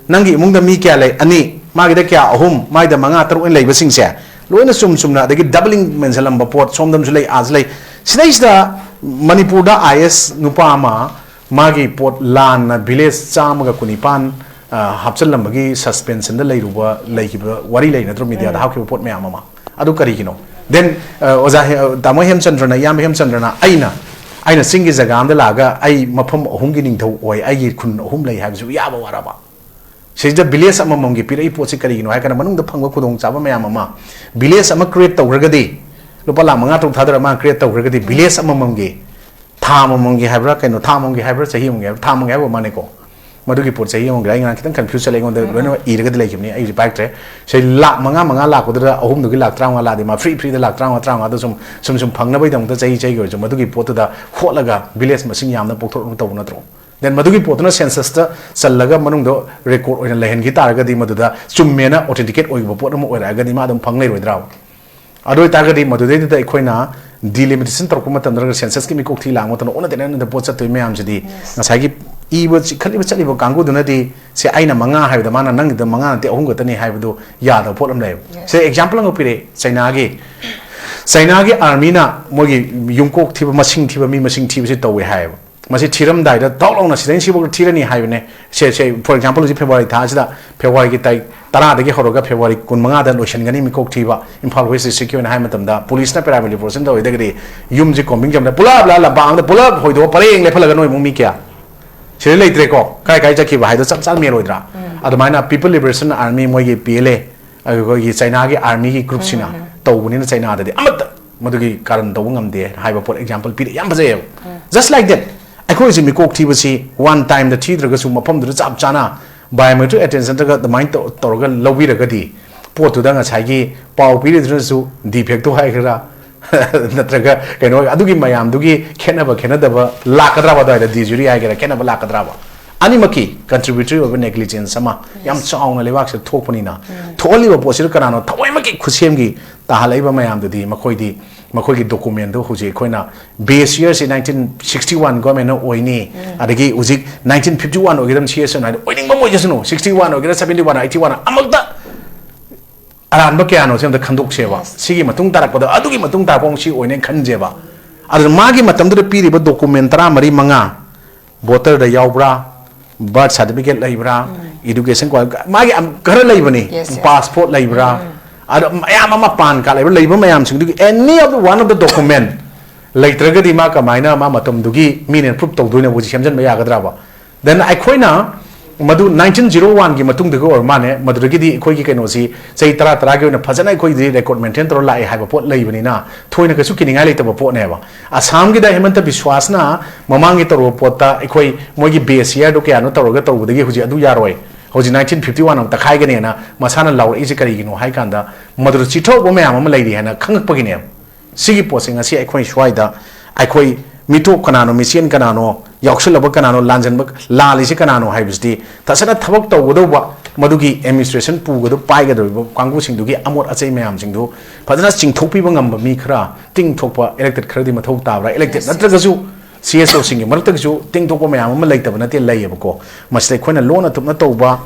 ꯅꯪꯒꯤ ꯏꯃꯨꯡꯗ ꯃꯤ ꯀꯌꯥ ꯂꯩ? ꯑꯅꯤ, ꯃꯥꯒꯤꯗ ꯀꯌꯥ? ꯑꯍꯨꯝ, ꯃꯥꯒꯤꯗ ꯃꯉꯥ, ꯇꯔꯨꯛ ꯑꯣꯏꯅ ꯂꯩꯕꯁꯤꯡꯁꯦ ꯂꯣꯏꯅ ꯆꯨꯝ ꯆꯨꯝꯅ, ꯑꯗꯒꯤ doubling ꯃꯦꯟꯁꯤꯜꯂꯝꯕ ꯄꯣꯠ ꯁꯣꯝꯗꯝꯁꯨ ꯂꯩ, ꯑꯥꯁꯨ ꯂꯩ꯫ ꯁꯤꯗꯩꯁꯤꯗ ꯃꯅꯤꯄꯨꯔꯗ ꯑꯥꯏ ꯑꯦꯁ ꯅꯨꯄꯥ ꯑꯃ ꯃꯥꯒꯤ ꯄꯣꯠ ꯂꯥꯟꯅ ꯚꯤꯂꯦꯖ ꯆꯥꯝꯃꯒ ꯀꯨꯟꯅꯤꯄꯥꯟ ꯍꯥꯞꯆꯤꯜꯂꯝꯕꯒꯤ ꯁꯁꯄꯦꯟꯁꯟꯗ ꯂꯩꯔꯨꯕ, ꯂꯩꯈꯤꯕ ꯋꯥꯔꯤ ꯂꯩ ꯅꯠꯇ꯭ꯔꯣ? ꯃꯤꯗꯤꯌꯥꯗ ꯍꯥꯞꯈꯤꯕ ꯄꯣꯠ ꯃꯌꯥꯝ ꯑꯃ꯫ ꯑꯗꯨ ꯀꯔꯤꯒꯤꯅꯣ? ꯗꯦꯟ ꯑꯣꯖꯥ ꯍꯦ- ꯇꯥꯃꯣ ꯍꯦꯝꯆꯟꯗ꯭ꯔꯅ, ꯏꯌꯥꯝꯕ ꯍꯦꯝꯆꯟꯗ꯭ꯔꯅ, ꯑꯩꯅ ꯑꯩꯅ ꯆꯤꯡꯒꯤ ꯖꯒꯥ ꯑꯃꯗ ꯂꯥꯛꯑꯒ ꯑꯩ ꯃꯐꯝ ꯑꯍꯨꯝꯒꯤ ꯅꯤꯡꯊꯧ ꯑꯣꯏ, ꯑꯩꯒꯤ ꯈꯨꯟ ꯑꯍꯨꯝ ꯂꯩ ꯍꯥꯏꯕꯁꯤꯕꯨ ꯌꯥꯕ ꯋꯥꯔꯕ? ꯁꯤꯁꯤꯗ ꯚꯤꯂꯦꯖ ꯑꯃꯃꯝꯒꯤ ꯄꯤꯔꯛꯏ ꯄꯣꯠꯁꯤ ꯀꯔꯤꯒꯤꯅꯣ ꯍꯥꯏ ꯀꯥꯟꯗ, ꯃꯅꯨꯡꯗ ꯐꯪꯕ ꯈꯨꯗꯣꯡꯆꯥꯕ ꯃꯌꯥꯝ ꯑꯃ, ꯚꯤꯂꯦꯖ ꯑꯃ ꯀ꯭ꯔꯤꯌꯦꯠ ꯇꯧꯈ꯭ꯔꯒꯗꯤ, ꯂꯨꯄꯥ ꯂꯥꯈ ꯃꯉꯥ ꯇꯔꯨꯛ ꯊꯥꯗꯔ ꯃꯥꯅ ꯀ꯭ꯔꯤꯌꯦꯠ ꯇꯧꯈ꯭ꯔꯒꯗꯤ, ꯚꯤꯂꯦꯖ ꯑꯃꯃꯝꯒꯤ ꯊꯥ ꯑꯃꯃꯝꯒꯤ ꯍꯥꯏꯕ꯭ꯔꯥ, ꯀꯩꯅꯣ, ꯊꯥ ꯑꯃꯃꯝꯒꯤ ꯍꯥꯏꯕ꯭ꯔꯥ, ꯆꯍꯤ ꯑꯃꯃꯝꯒꯤ ꯍꯥꯏꯕ꯭ꯔꯥ? ꯊꯥ ꯑꯃꯃꯝꯒꯤ ꯍꯥꯏꯕ ꯃꯥꯅꯦꯀꯣ꯫ ꯃꯗꯨꯒꯤ ꯄꯣꯠ ꯆꯍꯤ ꯑꯃꯃꯝꯒꯤ, ꯑꯩ ꯉꯔꯥꯡ ꯈꯤꯇꯪ ꯀꯟꯐ꯭ꯌꯨꯁ ꯆꯠꯂꯦ, ꯑꯩꯉꯣꯟꯗ ꯂꯣꯏꯅꯃꯛ ꯏꯔꯒꯗꯤ ꯂꯩꯈꯤꯕꯅꯤ, ꯑꯩ ꯍꯧꯖꯤꯛ ꯄꯥꯏꯔꯛꯇ꯭ꯔꯦ꯫ ꯁꯤ ꯂꯥꯈ ꯃꯉꯥ, ꯃꯉꯥ ꯂꯥꯛꯄꯗꯨꯗ ꯑꯍꯨꯝꯗꯨꯒꯤ ꯂꯥꯈ ꯇꯔꯥꯃꯉꯥ ꯂꯥꯛꯑꯗꯤ, ꯃꯥ ꯐ꯭ꯔꯤ ꯐ꯭ꯔꯤꯗ ꯂꯥꯈ ꯇꯔꯥꯃꯉꯥ, ꯇꯔꯥꯃꯉꯥꯗꯣ ꯁꯨꯝ ꯁꯨꯝ ꯁꯨꯝ ꯐꯪꯅꯕꯒꯤꯗꯃꯛꯇ ꯆꯍꯤ ꯆꯍꯤꯒꯤ ꯑꯣꯏꯔꯁꯨ ꯃꯗꯨꯒꯤ ꯄꯣꯠꯇꯨꯗ ꯍꯣꯠꯂꯒ ꯚꯤꯂꯦꯖ ꯃꯁꯤꯡ ꯌꯥꯝꯅ ꯄꯣꯛꯊꯣꯔꯛꯅꯕ ꯇꯧꯕ ꯅꯠꯇ꯭ꯔꯣ? ꯗꯦꯟ ꯃꯗꯨꯒꯤ ꯄꯣꯠꯇꯨꯅ ꯁꯦꯟꯁꯁꯇ ꯆꯜꯂꯒ ꯃꯅꯨꯡꯗ ꯔꯦꯀꯣꯔꯗ ꯑꯣꯏꯅ ꯂꯩꯍꯟꯈꯤ ꯇꯥꯔꯒꯗꯤ, ꯃꯗꯨꯗ ꯆꯨꯝꯃꯦꯅ ꯑꯣꯊꯦꯟꯇꯤꯀꯦꯠ ꯑꯣꯏꯈꯤꯕ ꯄꯣꯠ ꯑꯃ ꯑꯣꯏꯔꯛꯑꯒꯗꯤ, ꯃꯥ ꯑꯗꯨꯝ ꯐꯪ ꯂꯩꯔꯣꯏꯗ꯭ꯔꯥ? ꯑꯗꯨ ꯑꯣꯏꯇꯥꯔꯒꯗꯤ ꯃꯗꯨꯗꯩꯗꯨꯗ ꯑꯩꯈꯣꯏꯅ ꯗꯤꯂꯤꯃꯤꯇꯦꯁꯟ ꯇꯧꯔꯛꯄ ꯃꯇꯝꯗ, ꯅꯠꯇ꯭ꯔꯒ ꯁꯦꯟꯁꯁꯀꯤ ꯃꯤꯀꯣꯛ ꯊꯤ ꯂꯥꯛꯄ ꯃꯇꯝꯗ, ꯑꯣꯟꯅ ꯇꯩꯅꯅ ꯄꯣꯠ ꯆꯠꯇꯣꯏ ꯃꯌꯥꯝꯁꯤꯗꯤ, ꯉꯁꯥꯏꯒꯤ ꯏꯕ ꯆꯤꯈꯠꯂꯤꯕ ꯆꯠꯂꯤꯕ ꯀꯥꯡꯕꯨꯗꯨꯅꯗꯤ, "ꯁꯦ, ꯑꯩꯅ ꯃꯉꯥ ꯍꯥꯏꯕꯗ ꯃꯥꯅ ꯅꯪꯒꯤꯗ ꯃꯉꯥ ꯅꯠꯇꯦ, ꯑꯍꯨꯝ ꯈꯛꯇꯅꯤ" ꯍꯥꯏꯕꯗꯨ ꯌꯥꯗꯕ ꯄꯣꯠ ꯑꯃ ꯂꯩꯌꯦꯕ꯫ ꯁꯦ, ꯑꯦꯛꯖꯥꯝꯄꯜ ꯑꯃ ꯄꯤꯔꯛꯑꯦ, ꯆꯩꯅꯥꯒꯤ ꯆꯩꯅꯥꯒꯤ ꯑꯥꯔꯃꯤꯅ ꯃꯣꯏꯒꯤ ꯌꯨꯝꯀꯣꯛ ꯊꯤꯕ, ꯃꯁꯤꯡ ꯊꯤꯕ, ꯃꯤ ꯃꯁꯤꯡ ꯊꯤꯕꯁꯤ ꯇꯧꯋꯦ ꯍꯥꯏꯌꯦꯕ꯫ ꯃꯁꯤ ꯊꯤꯔꯝꯗꯥꯏꯗ ꯊꯣꯛ ꯂꯥꯎꯅ ꯁꯤꯗꯩ ꯁꯤꯐꯥꯎꯗ ꯊꯤꯔꯅꯤ ꯍꯥꯏꯕꯅꯦ꯫ ꯁꯦ, ꯁꯦ, for example, ꯍꯧꯖꯤꯛ ꯐꯦꯕ꯭ꯔꯨꯋꯥꯔꯤ ꯊꯥ ꯑꯁꯤꯗ, ꯐꯦꯕ꯭ꯔꯨꯋꯥꯔꯤꯒꯤ ꯇꯥꯔꯤꯛ ꯇꯔꯥꯗꯒꯤ ꯍꯧꯔꯒ ꯐꯦꯕ꯭ꯔꯨꯋꯥꯔꯤ ꯀꯨꯟꯃꯉꯥꯗ ꯂꯣꯏꯁꯤꯟꯒꯅꯤ ꯃꯤꯀꯣꯛ ꯊꯤꯕ, ꯏꯝꯐꯥꯜ ꯋꯦꯁ ꯗꯤꯁꯇ꯭ꯔꯤꯛꯀꯤ ꯑꯣꯏꯅ ꯍꯥꯏ ꯃꯇꯝꯗ, ꯄꯨꯂꯤꯁꯅ ꯄꯦꯔꯥꯃꯤꯂꯤꯇꯔꯤ ꯐꯣꯔꯁꯅ ꯇꯧꯔꯤꯗꯒꯤꯗꯤ ꯌꯨꯝꯁꯤ ꯀꯣꯝꯕꯤꯡ ꯆꯝꯗ ꯄꯨꯂꯞ ꯂꯥ ꯂꯝꯄꯥꯛ ꯑꯃꯗ ꯄꯨꯂꯞ ꯍꯣꯏꯗꯣꯛꯑ ꯄꯔꯦꯡ ꯂꯦꯞꯍꯜꯂꯒ ꯅꯣꯏ ꯏꯃꯨꯡ ꯃꯤ ꯀꯌꯥ ꯁꯤꯗ ꯂꯩꯇ꯭ꯔꯦꯀꯣ, ꯀꯥꯏ ꯀꯥꯏ ꯆꯠꯈꯤꯕ ꯍꯥꯏꯗꯣ ꯆꯞ ꯆꯥꯅ ꯃꯦꯟ ꯑꯣꯏꯗ꯭ꯔꯥ? ꯑꯗꯨꯃꯥꯏꯅ People Liberation Army, ꯃꯣꯏꯒꯤ P L A, ꯑꯩꯈꯣꯏꯒꯤ ꯆꯩꯅꯥꯒꯤ ꯑꯥꯔꯃꯤꯒꯤ ꯒ꯭ꯔꯨꯞꯁꯤꯅ ꯇꯧꯕꯅꯤꯅ, ꯆꯩꯅꯥꯗꯗꯤ ꯑꯃꯠꯇ ꯃꯗꯨꯒꯤ ꯀꯥꯔꯟ ꯇꯧꯕ ꯉꯝꯗꯦ ꯍꯥꯏꯕ ꯄꯣꯠ ꯑꯦꯛꯖꯥꯝꯄꯜ ꯄꯤꯔꯦ, ꯌꯥꯝ ꯐꯖꯩꯌꯦꯕ꯫ Just like that, ꯑꯩꯈꯣꯏꯁꯤ ꯃꯤꯀꯣꯛ ꯊꯤꯕꯁꯤ ꯋꯥꯟ ꯇꯥꯏꯝꯗ ꯊꯤꯗ꯭ꯔꯒꯁꯨ, ꯃꯐꯝꯗꯨꯗ ꯆꯞ ꯆꯥꯅ ꯕꯥꯏꯑꯣꯃꯦꯇ꯭ꯔꯤꯛ ꯑꯦꯇꯦꯟꯁꯟ ꯅꯠꯇ꯭ꯔꯒ ꯑꯗꯨꯃꯥꯏꯅ ꯇꯧ- ꯇꯧꯔꯒ ꯂꯧꯕꯤꯔꯒꯗꯤ, ꯄꯣꯠꯇꯨꯗ ꯉꯁꯥꯏꯒꯤ ꯄꯥꯎ ꯄꯤꯔꯤꯗꯨꯅꯁꯨ ꯗꯤꯐꯦꯛꯇꯣ ꯍꯥꯏꯒꯦꯔꯥ, ꯅꯠꯇ꯭ꯔꯒ ꯀꯩꯅꯣ, ꯑꯗꯨꯒꯤ ꯃꯌꯥꯝꯗꯨꯒꯤ ꯈꯦꯠꯅꯕ ꯈꯦꯠꯅꯗꯕ ꯂꯥꯛꯀꯗ꯭ꯔꯥꯕ? ꯑꯗꯨꯋꯥꯏꯗ ꯗꯤ ꯖꯨꯔꯤ ꯍꯥꯏꯒꯦꯔꯥ, ꯈꯦꯠꯅꯕ ꯂꯥꯛꯀꯗ꯭ꯔꯥꯕ? ꯑꯅꯤꯃꯛꯀꯤ ꯀꯟꯇ꯭ꯔꯤꯕ꯭ꯌꯨꯇꯔꯤ ꯑꯣꯏꯕ ꯅꯦꯒ꯭ꯂꯤꯖꯦꯟꯁ ꯑꯃ ꯌꯥꯝ ꯆꯥꯎꯅ ꯂꯩꯕꯥꯛꯁꯤꯗ ꯊꯣꯛꯄꯅꯤꯅ, ꯊꯣꯛꯍꯜꯂꯤꯕ ꯄꯣꯠꯁꯤꯗ ꯀꯅꯥꯅꯣ ꯊꯑꯣꯏꯃꯛꯀꯤ ꯈꯨꯠꯁꯦꯝꯒꯤ ꯇꯥꯍꯜꯂꯛꯏꯕ ꯃꯌꯥꯝꯗꯨꯗꯤ, ꯃꯈꯣꯏꯗꯤ, ꯃꯈꯣꯏꯒꯤ ꯗꯣꯀꯨꯃꯦꯟꯗꯣ ꯍꯧꯖꯤꯛ ꯑꯩꯈꯣꯏꯅ ꯕꯦꯁ ꯌꯔꯁꯤ ꯅꯥꯏꯟꯇꯤꯟ ꯁꯤꯛꯁꯇꯤ ꯋꯥꯟ ꯒꯣꯔꯃꯦꯟꯅ ꯑꯣꯏꯅꯤ, ꯑꯗꯒꯤ ꯍꯧꯖꯤꯛ ꯅꯥꯏꯟꯇꯤꯟ ꯐꯤꯐꯇꯤ ꯋꯥꯟ ꯑꯣꯏꯒꯗꯕꯅꯤ, ꯁꯤ ꯑꯦꯁ ꯑꯦꯟ ꯍꯥꯏꯗꯤ ꯑꯣꯏꯅꯤꯡꯕ ꯑꯃ ꯑꯣꯏꯖꯁꯅꯨ, ꯁꯤꯛꯁꯇꯤ ꯋꯥꯟ ꯑꯣꯏꯒꯦꯔꯥ, ꯁꯕꯦꯟꯇꯤ ꯋꯥꯟ, ꯑꯩꯠꯇꯤ ꯋꯥꯟ, ꯑꯃꯨꯛꯇ ꯑꯔꯥꯟꯕ ꯀꯌꯥꯅꯣ ꯁꯤ ꯑꯝꯇ ꯈꯟꯗꯣꯛꯁꯦꯕ꯫ ꯁꯤꯒꯤ ꯃꯇꯨꯡ ꯇꯥꯔꯛꯄꯗ, ꯑꯗꯨꯒꯤ ꯃꯇꯨꯡ ꯇꯥꯔꯛꯄ ꯑꯃꯨꯛ ꯁꯤ ꯑꯣꯏꯅꯦꯅ ꯈꯟꯁꯦꯕ꯫ ꯑꯗꯨꯅ ꯃꯥꯒꯤ ꯃꯇꯝꯗꯨꯗ ꯄꯤꯔꯤꯕ ꯗꯣꯀꯨꯃꯦꯟ ꯇꯔꯥꯃꯔꯤ ꯃꯉꯥ, ꯚꯣꯇꯔꯗ ꯌꯥꯎꯕ꯭ꯔꯥ, ꯕꯥꯔꯊ ꯁꯥꯔꯇꯤꯐꯤꯀꯦꯠ ꯂꯩꯕ꯭ꯔꯥ, ꯏꯗꯨꯀꯦꯁꯟ ꯀ꯭ꯋꯥꯂꯤꯐꯤꯀꯦꯁꯟ, ꯃꯥꯒꯤ ꯑꯝ-, ꯈꯔ ꯂꯩꯕꯅꯤ, Yes, yes. ꯄꯥꯁꯄꯣꯔꯠ ꯂꯩꯕ꯭ꯔꯥ, ꯑꯗꯣ ꯃꯌꯥꯝ ꯑꯃ, ꯄꯥꯟ ꯀꯥꯔꯗ ꯂꯩꯕ꯭ꯔꯥ, ꯂꯩꯕ ꯃꯌꯥꯝꯁꯤꯡꯗꯨꯒꯤ any of the one of the document ꯂꯩꯇ꯭ꯔꯒꯗꯤ ꯃꯥ ꯀꯃꯥꯏꯅ ꯃꯥ ꯃꯇꯝꯗꯨꯒꯤ ꯃꯤꯅ ꯄ꯭ꯔꯨꯞ ꯇꯧꯗꯣꯏꯅꯣ? ꯍꯧꯖꯤꯛ ꯁꯦꯝꯖꯤꯟꯕ ꯌꯥꯒꯗ꯭ꯔꯕ? Then ꯑꯩꯈꯣꯏꯅ ꯃꯗꯨ ꯅꯥꯏꯟꯇꯤꯟ ꯖꯤꯔꯣ ꯋꯥꯟꯒꯤ ꯃꯇꯨꯡꯗꯒꯤ ꯑꯣꯏꯔ ꯃꯥꯅꯦ, ꯃꯗꯨꯗꯒꯤꯗꯤ ꯑꯩꯈꯣꯏꯒꯤ ꯀꯩꯅꯣꯁꯤ ꯆꯍꯤ ꯇꯔꯥ ꯇꯔꯥꯒꯤ ꯑꯣꯏꯅ ꯐꯖꯅ ꯑꯩꯈꯣꯏꯗꯤ ꯔꯦꯀꯣꯔꯗ ꯃꯦꯟꯇꯦꯟ ꯇꯧꯔ ꯂꯥꯛꯑꯦ ꯍꯥꯏꯕ ꯄꯣꯠ ꯂꯩꯕꯅꯤꯅ ꯊꯣꯏꯅ ꯀꯩꯁꯨ ꯀꯤꯅꯤꯡꯉꯥꯏ ꯂꯩꯇꯕ ꯄꯣꯠꯅꯦꯕ꯫ ꯑꯁꯥꯝꯒꯤꯗ ꯍꯦꯃꯟꯇ ꯕꯤꯁ꯭ꯋꯥꯁꯅ ꯃꯃꯥꯡꯒꯤ ꯇꯧꯔꯨꯕ ꯄꯣꯠꯇ ꯑꯩꯈꯣꯏ ꯃꯣꯏꯒꯤ ꯕꯦꯁ ꯌꯔꯗꯣ ꯀꯌꯥꯅꯣ ꯇꯧꯔꯒ ꯇꯧꯕꯗꯒꯤ ꯍꯧꯖꯤꯛ ꯑꯗꯨ ꯌꯥꯔꯣꯏ, ꯍꯧꯖꯤꯛ ꯅꯥꯏꯟꯇꯤꯟ ꯐꯤꯐꯇꯤ ꯋꯥꯟ ꯑꯃꯨꯛ ꯇꯛꯈꯥꯏꯒꯅꯦꯅ ꯃꯁꯥꯅ ꯂꯥꯎꯔꯛꯏꯁꯦ ꯀꯔꯤꯒꯤꯅꯣ ꯍꯥꯏ ꯀꯥꯟꯗ, ꯃꯗꯨꯗ ꯆꯤꯊꯍꯧꯕ ꯃꯌꯥꯝ ꯑꯃ ꯂꯩꯔꯤ ꯍꯥꯏꯅ ꯈꯪꯉꯛꯄꯒꯤꯅꯦꯕ꯫ ꯁꯤꯒꯤ ꯄꯣꯠꯁꯦ ꯉꯁꯤ ꯑꯩꯈꯣꯏ ꯁ꯭ꯋꯥꯏꯗ ꯑꯩꯈꯣꯏ ꯃꯤꯇꯣꯞ ꯀꯅꯥꯅꯣ, ꯃꯤꯆꯦꯟ ꯀꯅꯥꯅꯣ, ꯌꯥꯎꯁꯜꯂꯕ ꯀꯅꯥꯅꯣ, ꯂꯥꯟꯖꯟꯕ, ꯂꯥꯜꯂꯤꯁꯦ ꯀꯅꯥꯅꯣ ꯍꯥꯏꯕꯁꯤꯗꯤ ꯇꯁꯦꯡꯅ ꯊꯕꯛ ꯇꯧꯒꯗꯧꯕ ꯃꯗꯨꯒꯤ ꯑꯦꯗꯃꯤꯅꯤꯁꯇ꯭ꯔꯦꯁꯟ ꯄꯨꯒꯗꯕ, ꯄꯥꯏꯒꯗꯧꯔꯤꯕ ꯀꯥꯡꯕꯨꯁꯤꯡꯗꯨꯒꯤ ꯑꯃꯣꯠ ꯑꯆꯩ ꯃꯌꯥꯝꯁꯤꯡꯗꯨ ꯐꯖꯅ ꯆꯤꯡꯊꯣꯛꯄꯤꯕ ꯉꯝꯕ ꯃꯤ ꯈꯔ, ꯇꯤꯡꯊꯣꯛꯄ ꯏꯂꯦꯛꯇꯦꯗ ꯈꯔꯗꯤ ꯃꯊꯧ ꯇꯥꯕ꯭ꯔꯥ? ꯏꯂꯦꯛꯇꯦꯗ ꯅꯠꯇ꯭ꯔꯒꯁꯨ ꯁꯤ ꯑꯦꯁ ꯑꯣꯁꯤꯡꯒꯤ ꯃꯔꯛꯇꯒꯤꯁꯨ ꯇꯤꯡꯊꯣꯛꯄ ꯃꯌꯥꯝ ꯑꯃ ꯂꯩꯇꯕ ꯅꯠꯇꯦ, ꯂꯩꯌꯦꯕꯀꯣ꯫ ꯃꯁꯤꯗ ꯑꯩꯈꯣꯏꯅ ꯂꯣꯟꯅ ꯊꯨꯞꯅ ꯇꯧꯕ,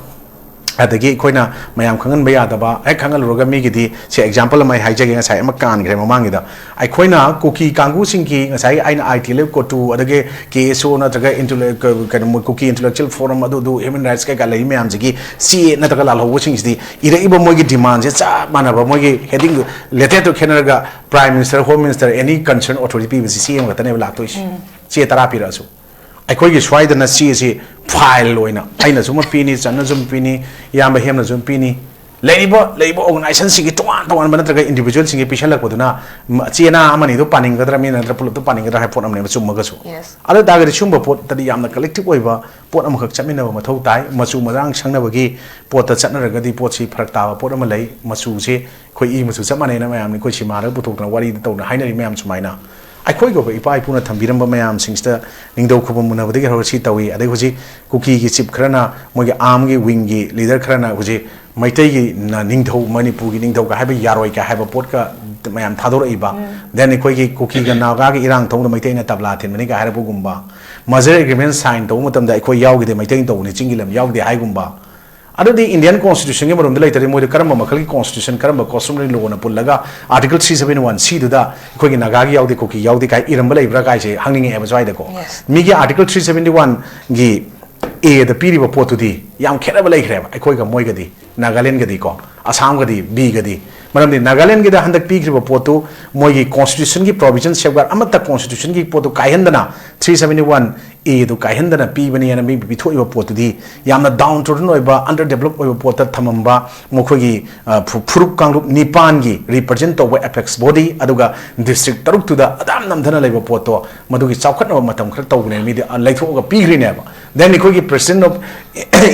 ꯑꯗꯒꯤ ꯑꯩꯈꯣꯏꯅ ꯃꯌꯥꯝ ꯈꯪꯍꯟꯕ ꯌꯥꯗꯕ, ꯍꯦꯛ ꯈꯪꯍꯜꯂꯨꯔꯒ ꯃꯤꯒꯤꯗꯤ, ꯁꯤ ꯑꯦꯛꯖꯥꯝꯄꯜ ꯑꯃ ꯑꯩ ꯍꯥꯏꯖꯒꯦ, ꯉꯁꯥꯏ ꯑꯃ ꯀꯥꯟꯈ꯭ꯔꯦ ꯃꯃꯥꯡꯒꯤꯗ, ꯑꯩꯈꯣꯏꯅ ꯀꯨꯀꯤ ꯀꯥꯡꯕꯨꯁꯤꯡꯒꯤ, ꯉꯁꯥꯏ ꯑꯩꯅ ꯑꯥꯏ ꯇꯤ ꯑꯦꯜ ꯑꯦꯐ ꯀꯣꯇꯨ, ꯑꯗꯒꯤ ꯀꯦ ꯑꯦꯁ ꯑꯣ ꯅꯠꯇ꯭ꯔꯒ intellect-, ꯀ-, ꯀꯩꯅꯣ, ꯃꯣꯏ ꯀꯨꯀꯤ ꯏꯟꯇꯦꯂꯦꯛꯆꯨꯑꯦꯜ ꯐꯣꯔꯝ, ꯑꯗꯨ ꯑꯗꯨ ꯍ꯭ꯌꯨꯃꯦꯟ ꯔꯥꯏꯠꯁ ꯀꯩꯀꯥ ꯂꯩꯔꯤ ꯃꯌꯥꯝꯁꯤꯒꯤ ꯁꯤ ꯑꯦ ꯅꯠꯇ꯭ꯔꯒ ꯂꯥꯜꯍꯧꯕꯁꯤꯡꯁꯤꯗꯤ ꯏꯔꯛꯏꯕ ꯃꯣꯏꯒꯤ ꯗꯤꯃꯥꯟꯁꯦ ꯆꯞ ꯃꯥꯟꯅꯕ, ꯃꯣꯏꯒꯤ ꯍꯦꯗꯤꯡꯗꯨ ꯂꯦꯇꯔꯗꯨ ꯈꯦꯠꯅꯔꯒ Prime Minister, Home Minister, any concern authority ꯄꯤꯕꯁꯤ ꯁꯤ ꯑꯦ ꯑꯃꯈꯛꯇꯅꯦꯕ ꯂꯥꯛꯇꯣꯏꯁꯦ꯫ ꯁꯤ ꯑꯦ ꯇꯔꯥ ꯄꯤꯔꯛꯑꯁꯨ꯫ ꯑꯩꯈꯣꯏꯒꯤ ꯁ꯭ꯋꯥꯏꯗꯅ ꯁꯤ ꯑꯁꯤ ꯐꯥꯏꯜ ꯑꯣꯏꯅ ꯑꯩꯅꯁꯨ ꯑꯃ ꯄꯤꯅꯤ, ꯆꯟꯅꯁꯨ ꯑꯃ ꯄꯤꯅꯤ, ꯏꯌꯥꯝꯕ ꯍꯦꯝꯅꯁꯨ ꯑꯃ ꯄꯤꯅꯤ, ꯂꯩꯔꯤꯕ, ꯂꯩꯔꯤꯕ ꯑꯣꯔꯒꯅꯥꯏꯖꯦꯁꯟꯁꯤꯡꯒꯤ ꯇꯣꯉꯥꯟ ꯇꯣꯉꯥꯟꯕ ꯅꯠꯇ꯭ꯔꯒ ꯏꯟꯗꯤꯚꯤꯖꯨꯋꯦꯜꯁꯤꯡꯒꯤ ꯄꯤꯁꯜꯂꯛꯄꯗꯨꯅ, ꯃ-, ꯆꯦꯅꯥ ꯑꯃꯅꯤꯗꯨ ꯄꯥꯅꯤꯡꯒꯗ꯭ꯔꯥ, ꯃꯤ ꯅꯠꯇ꯭ꯔ ꯄꯨꯂꯞꯇꯨ ꯄꯥꯅꯤꯡꯒꯗ꯭ꯔꯥ ꯍꯥꯏꯕ ꯄꯣꯠ ꯑꯃꯅꯦꯕ, ꯆꯨꯝꯃꯒꯁꯨ꯫ Yes. ꯑꯗꯨ ꯑꯣꯏ ꯇꯥꯔꯒꯗꯤ ꯁꯤꯒꯨꯝꯕ ꯄꯣꯠꯇꯗꯤ ꯌꯥꯝꯅ ꯀꯂꯦꯛꯇꯤꯚ ꯑꯣꯏꯕ ꯄꯣꯠ ꯑꯃꯈꯛ ꯆꯠꯃꯤꯟꯅꯕ ꯃꯊꯧ ꯇꯥꯏ꯫ ꯃꯆꯨ ꯃꯔꯥꯡ ꯁꯪꯅꯕꯒꯤ ꯄꯣꯠꯇ ꯆꯠꯅꯔꯒꯗꯤ ꯄꯣꯠꯁꯤ ꯐꯔꯛ ꯇꯥꯕ ꯄꯣꯠ ꯑꯃ ꯂꯩ꯫ ꯃꯆꯨꯁꯦ ꯑꯩꯈꯣꯏ ꯏ ꯃꯆꯨ ꯆꯞ ꯃꯥꯟꯅꯩꯅ ꯃꯌꯥꯝꯅ ꯑꯩꯈꯣꯏ ꯁꯤꯃꯥꯗꯒ ꯄꯨꯊꯣꯛꯇꯅ ꯋꯥꯔꯤꯗ ꯇꯧꯗꯅ ꯍꯥꯏꯅꯔꯤ ꯃꯌꯥꯝ ꯁꯨꯃꯥꯏꯅ꯫ ꯑꯩꯈꯣꯏꯒꯤ ꯑꯣꯏꯕ ꯏꯄꯥ ꯏꯄꯨꯅ ꯊꯝꯕꯤꯔꯝꯕ ꯃꯌꯥꯝꯁꯤꯡꯁꯤꯗ ꯅꯤꯡꯊꯧ ꯈꯨꯕꯝ ꯎꯅꯕꯗꯒꯤ ꯍꯧꯔꯒ ꯁꯤ ꯇꯧꯏ꯫ ꯑꯗꯩ ꯍꯧꯖꯤꯛ ꯀꯨꯀꯤꯒꯤ ꯆꯤꯞ ꯈꯔꯅ, ꯃꯣꯏꯒꯤ ꯑꯥꯔꯝꯒꯤ ꯋꯤꯡꯒꯤ ꯂꯤꯗꯔ ꯈꯔꯅ ꯍꯧꯖꯤꯛ ꯃꯩꯇꯩꯒꯤ ꯅ-, ꯅꯤꯡꯊꯧ, ꯃꯅꯤꯄꯨꯔꯒꯤ ꯅꯤꯡꯊꯧꯒ ꯍꯥꯏꯕ ꯌꯥꯔꯣꯏꯒ ꯍꯥꯏꯕ ꯄꯣꯠꯀ ꯃꯌꯥꯝ ꯊꯥꯗꯣꯔꯛꯏꯕ꯫ Then ꯑꯩꯈꯣꯏꯒꯤ ꯀꯨꯀꯤꯒ ꯅꯥꯒꯥꯒꯤ ꯏꯔꯥꯡ ꯊꯣꯛꯄꯗ ꯃꯩꯇꯩꯅ ꯇꯕ꯭ꯂꯥ ꯊꯤꯟꯕꯅꯤꯒ ꯍꯥꯏꯔꯛꯄꯒꯨꯝꯕ꯫ Merger agreement sign ꯇꯧꯕ ꯃꯇꯝꯗ ꯑꯩꯈꯣꯏ ꯌꯥꯎꯈꯤꯗꯦ, ꯃꯩꯇꯩꯅ ꯇꯧꯕꯅꯤ, ꯆꯤꯡꯒꯤ ꯂꯝ ꯌꯥꯎꯗꯦ ꯍꯥꯏꯒꯨꯝꯕ꯫ ꯑꯗꯨꯗꯤ ꯏꯟꯗꯤꯌꯟ ꯀꯣꯟꯁꯇꯤꯇ꯭ꯌꯨꯁꯟꯒꯤ ꯃꯔꯨꯝꯗ ꯂꯩꯇ꯭ꯔꯗꯤ ꯃꯣꯏꯗ ꯀꯔꯝꯕ ꯃꯈꯜꯒꯤ ꯀꯣꯟꯁꯇꯤꯇ꯭ꯌꯨꯁꯟ, ꯀꯔꯝꯕ ꯀꯁꯇꯃꯔꯤ ꯂꯣꯅ ꯄꯨꯜꯂꯒ ꯑꯥꯔꯇꯤꯀꯜ ꯊ꯭ꯔꯤ ꯁꯕꯦꯟꯇꯤ ꯋꯥꯟ ꯁꯤꯗꯨꯗ ꯑꯩꯈꯣꯏꯒꯤ ꯅꯥꯒꯥꯒꯤ ꯌꯥꯎꯗꯦ, ꯀꯨꯀꯤ ꯌꯥꯎꯗꯦ ꯀꯥꯏ ꯏꯔꯝꯕ ꯂꯩꯕ꯭ꯔꯥ ꯀꯥꯏꯁꯦ ꯍꯪꯅꯤꯡꯉꯛꯑꯦꯕ ꯁ꯭ꯋꯥꯏꯗꯀꯣ꯫ Yes. ꯃꯤꯒꯤ ꯑꯥꯔꯇꯤꯀꯜ ꯊ꯭ꯔꯤ ꯁꯕꯦꯟꯇꯤ ꯋꯥꯟꯒꯤ ꯑꯦꯗ ꯄꯤꯔꯤꯕ ꯄꯣꯠꯇꯨꯗꯤ ꯌꯥꯝ ꯈꯦꯠꯅꯕ ꯂꯩꯈ꯭ꯔꯦꯕ ꯑꯩꯈꯣꯏꯒ ꯃꯣꯏꯒꯗꯤ, ꯅꯥꯒꯥꯂꯦꯟꯒꯗꯤꯀꯣ, ꯑꯁꯥꯝꯒꯗꯤ, ꯕꯤꯒꯗꯤ꯫ ꯃꯔꯝꯗꯤ ꯅꯥꯒꯥꯂꯦꯟꯒꯤꯗ ꯍꯟꯗꯛ ꯄꯤꯈ꯭ꯔꯤꯕ ꯄꯣꯠꯇꯨ ꯃꯣꯏꯒꯤ ꯀꯣꯟꯁꯇꯤꯇ꯭ꯌꯨꯁꯟꯒꯤ ꯄ꯭ꯔꯣꯚꯤꯖꯟ, ꯁꯦꯐꯒꯥꯔꯗ ꯑꯃꯠꯇ ꯀꯣꯟꯁꯇꯤꯇ꯭ꯌꯨꯁꯟꯒꯤ ꯄꯣꯠꯇꯨ ꯀꯥꯏꯍꯟꯗꯅ, ꯊ꯭ꯔꯤ ꯁꯕꯦꯟꯇꯤ ꯋꯥꯟ ꯑꯦꯗꯨ ꯀꯥꯏꯍꯟꯗꯅ ꯄꯤꯕꯅꯦꯅ ꯃꯤ ꯄꯤꯊꯣꯛꯏꯕ ꯄꯣꯠꯇꯨꯗꯤ ꯌꯥꯝꯅ ꯗꯥꯎꯟ ꯇ꯭ꯔꯣꯗꯟ ꯑꯣꯏꯕ, ꯑꯟꯗꯔ ꯗꯦꯕꯂꯞ ꯑꯣꯏꯕ ꯄꯣꯠꯇ ꯊꯝꯃꯝꯕ ꯃꯈꯣꯏꯒꯤ, ꯑ, ꯐꯨ-, ꯐꯨꯔꯨꯞ ꯀꯥꯡꯂꯨꯞ ꯅꯤꯄꯥꯟꯒꯤ ꯔꯤꯄ꯭ꯔꯖꯦꯟ ꯇꯧꯕ ꯑꯦꯄꯦꯛꯁ ꯕꯣꯗꯤ, ꯑꯗꯨꯒ ꯗꯤꯁꯇ꯭ꯔꯤꯛ ꯇꯔꯨꯛꯇꯨꯗ ꯑꯗꯥꯝ ꯅꯝꯊꯅ ꯂꯩꯕ ꯄꯣꯠꯇꯣ, ꯃꯗꯨꯒꯤ ꯆꯥꯎꯈꯠꯅꯕ ꯃꯇꯝ ꯈꯔ ꯇꯧꯕꯅꯦ, ꯃꯤꯗꯤ, ꯑ, ꯂꯩꯊꯣꯛꯑꯒ ꯄꯤꯈ꯭ꯔꯤꯅꯦꯕ꯫ Then ꯑꯩꯈꯣꯏꯒꯤ ꯄ꯭ꯔꯦꯁꯤꯗꯦꯟ ꯑꯣꯐ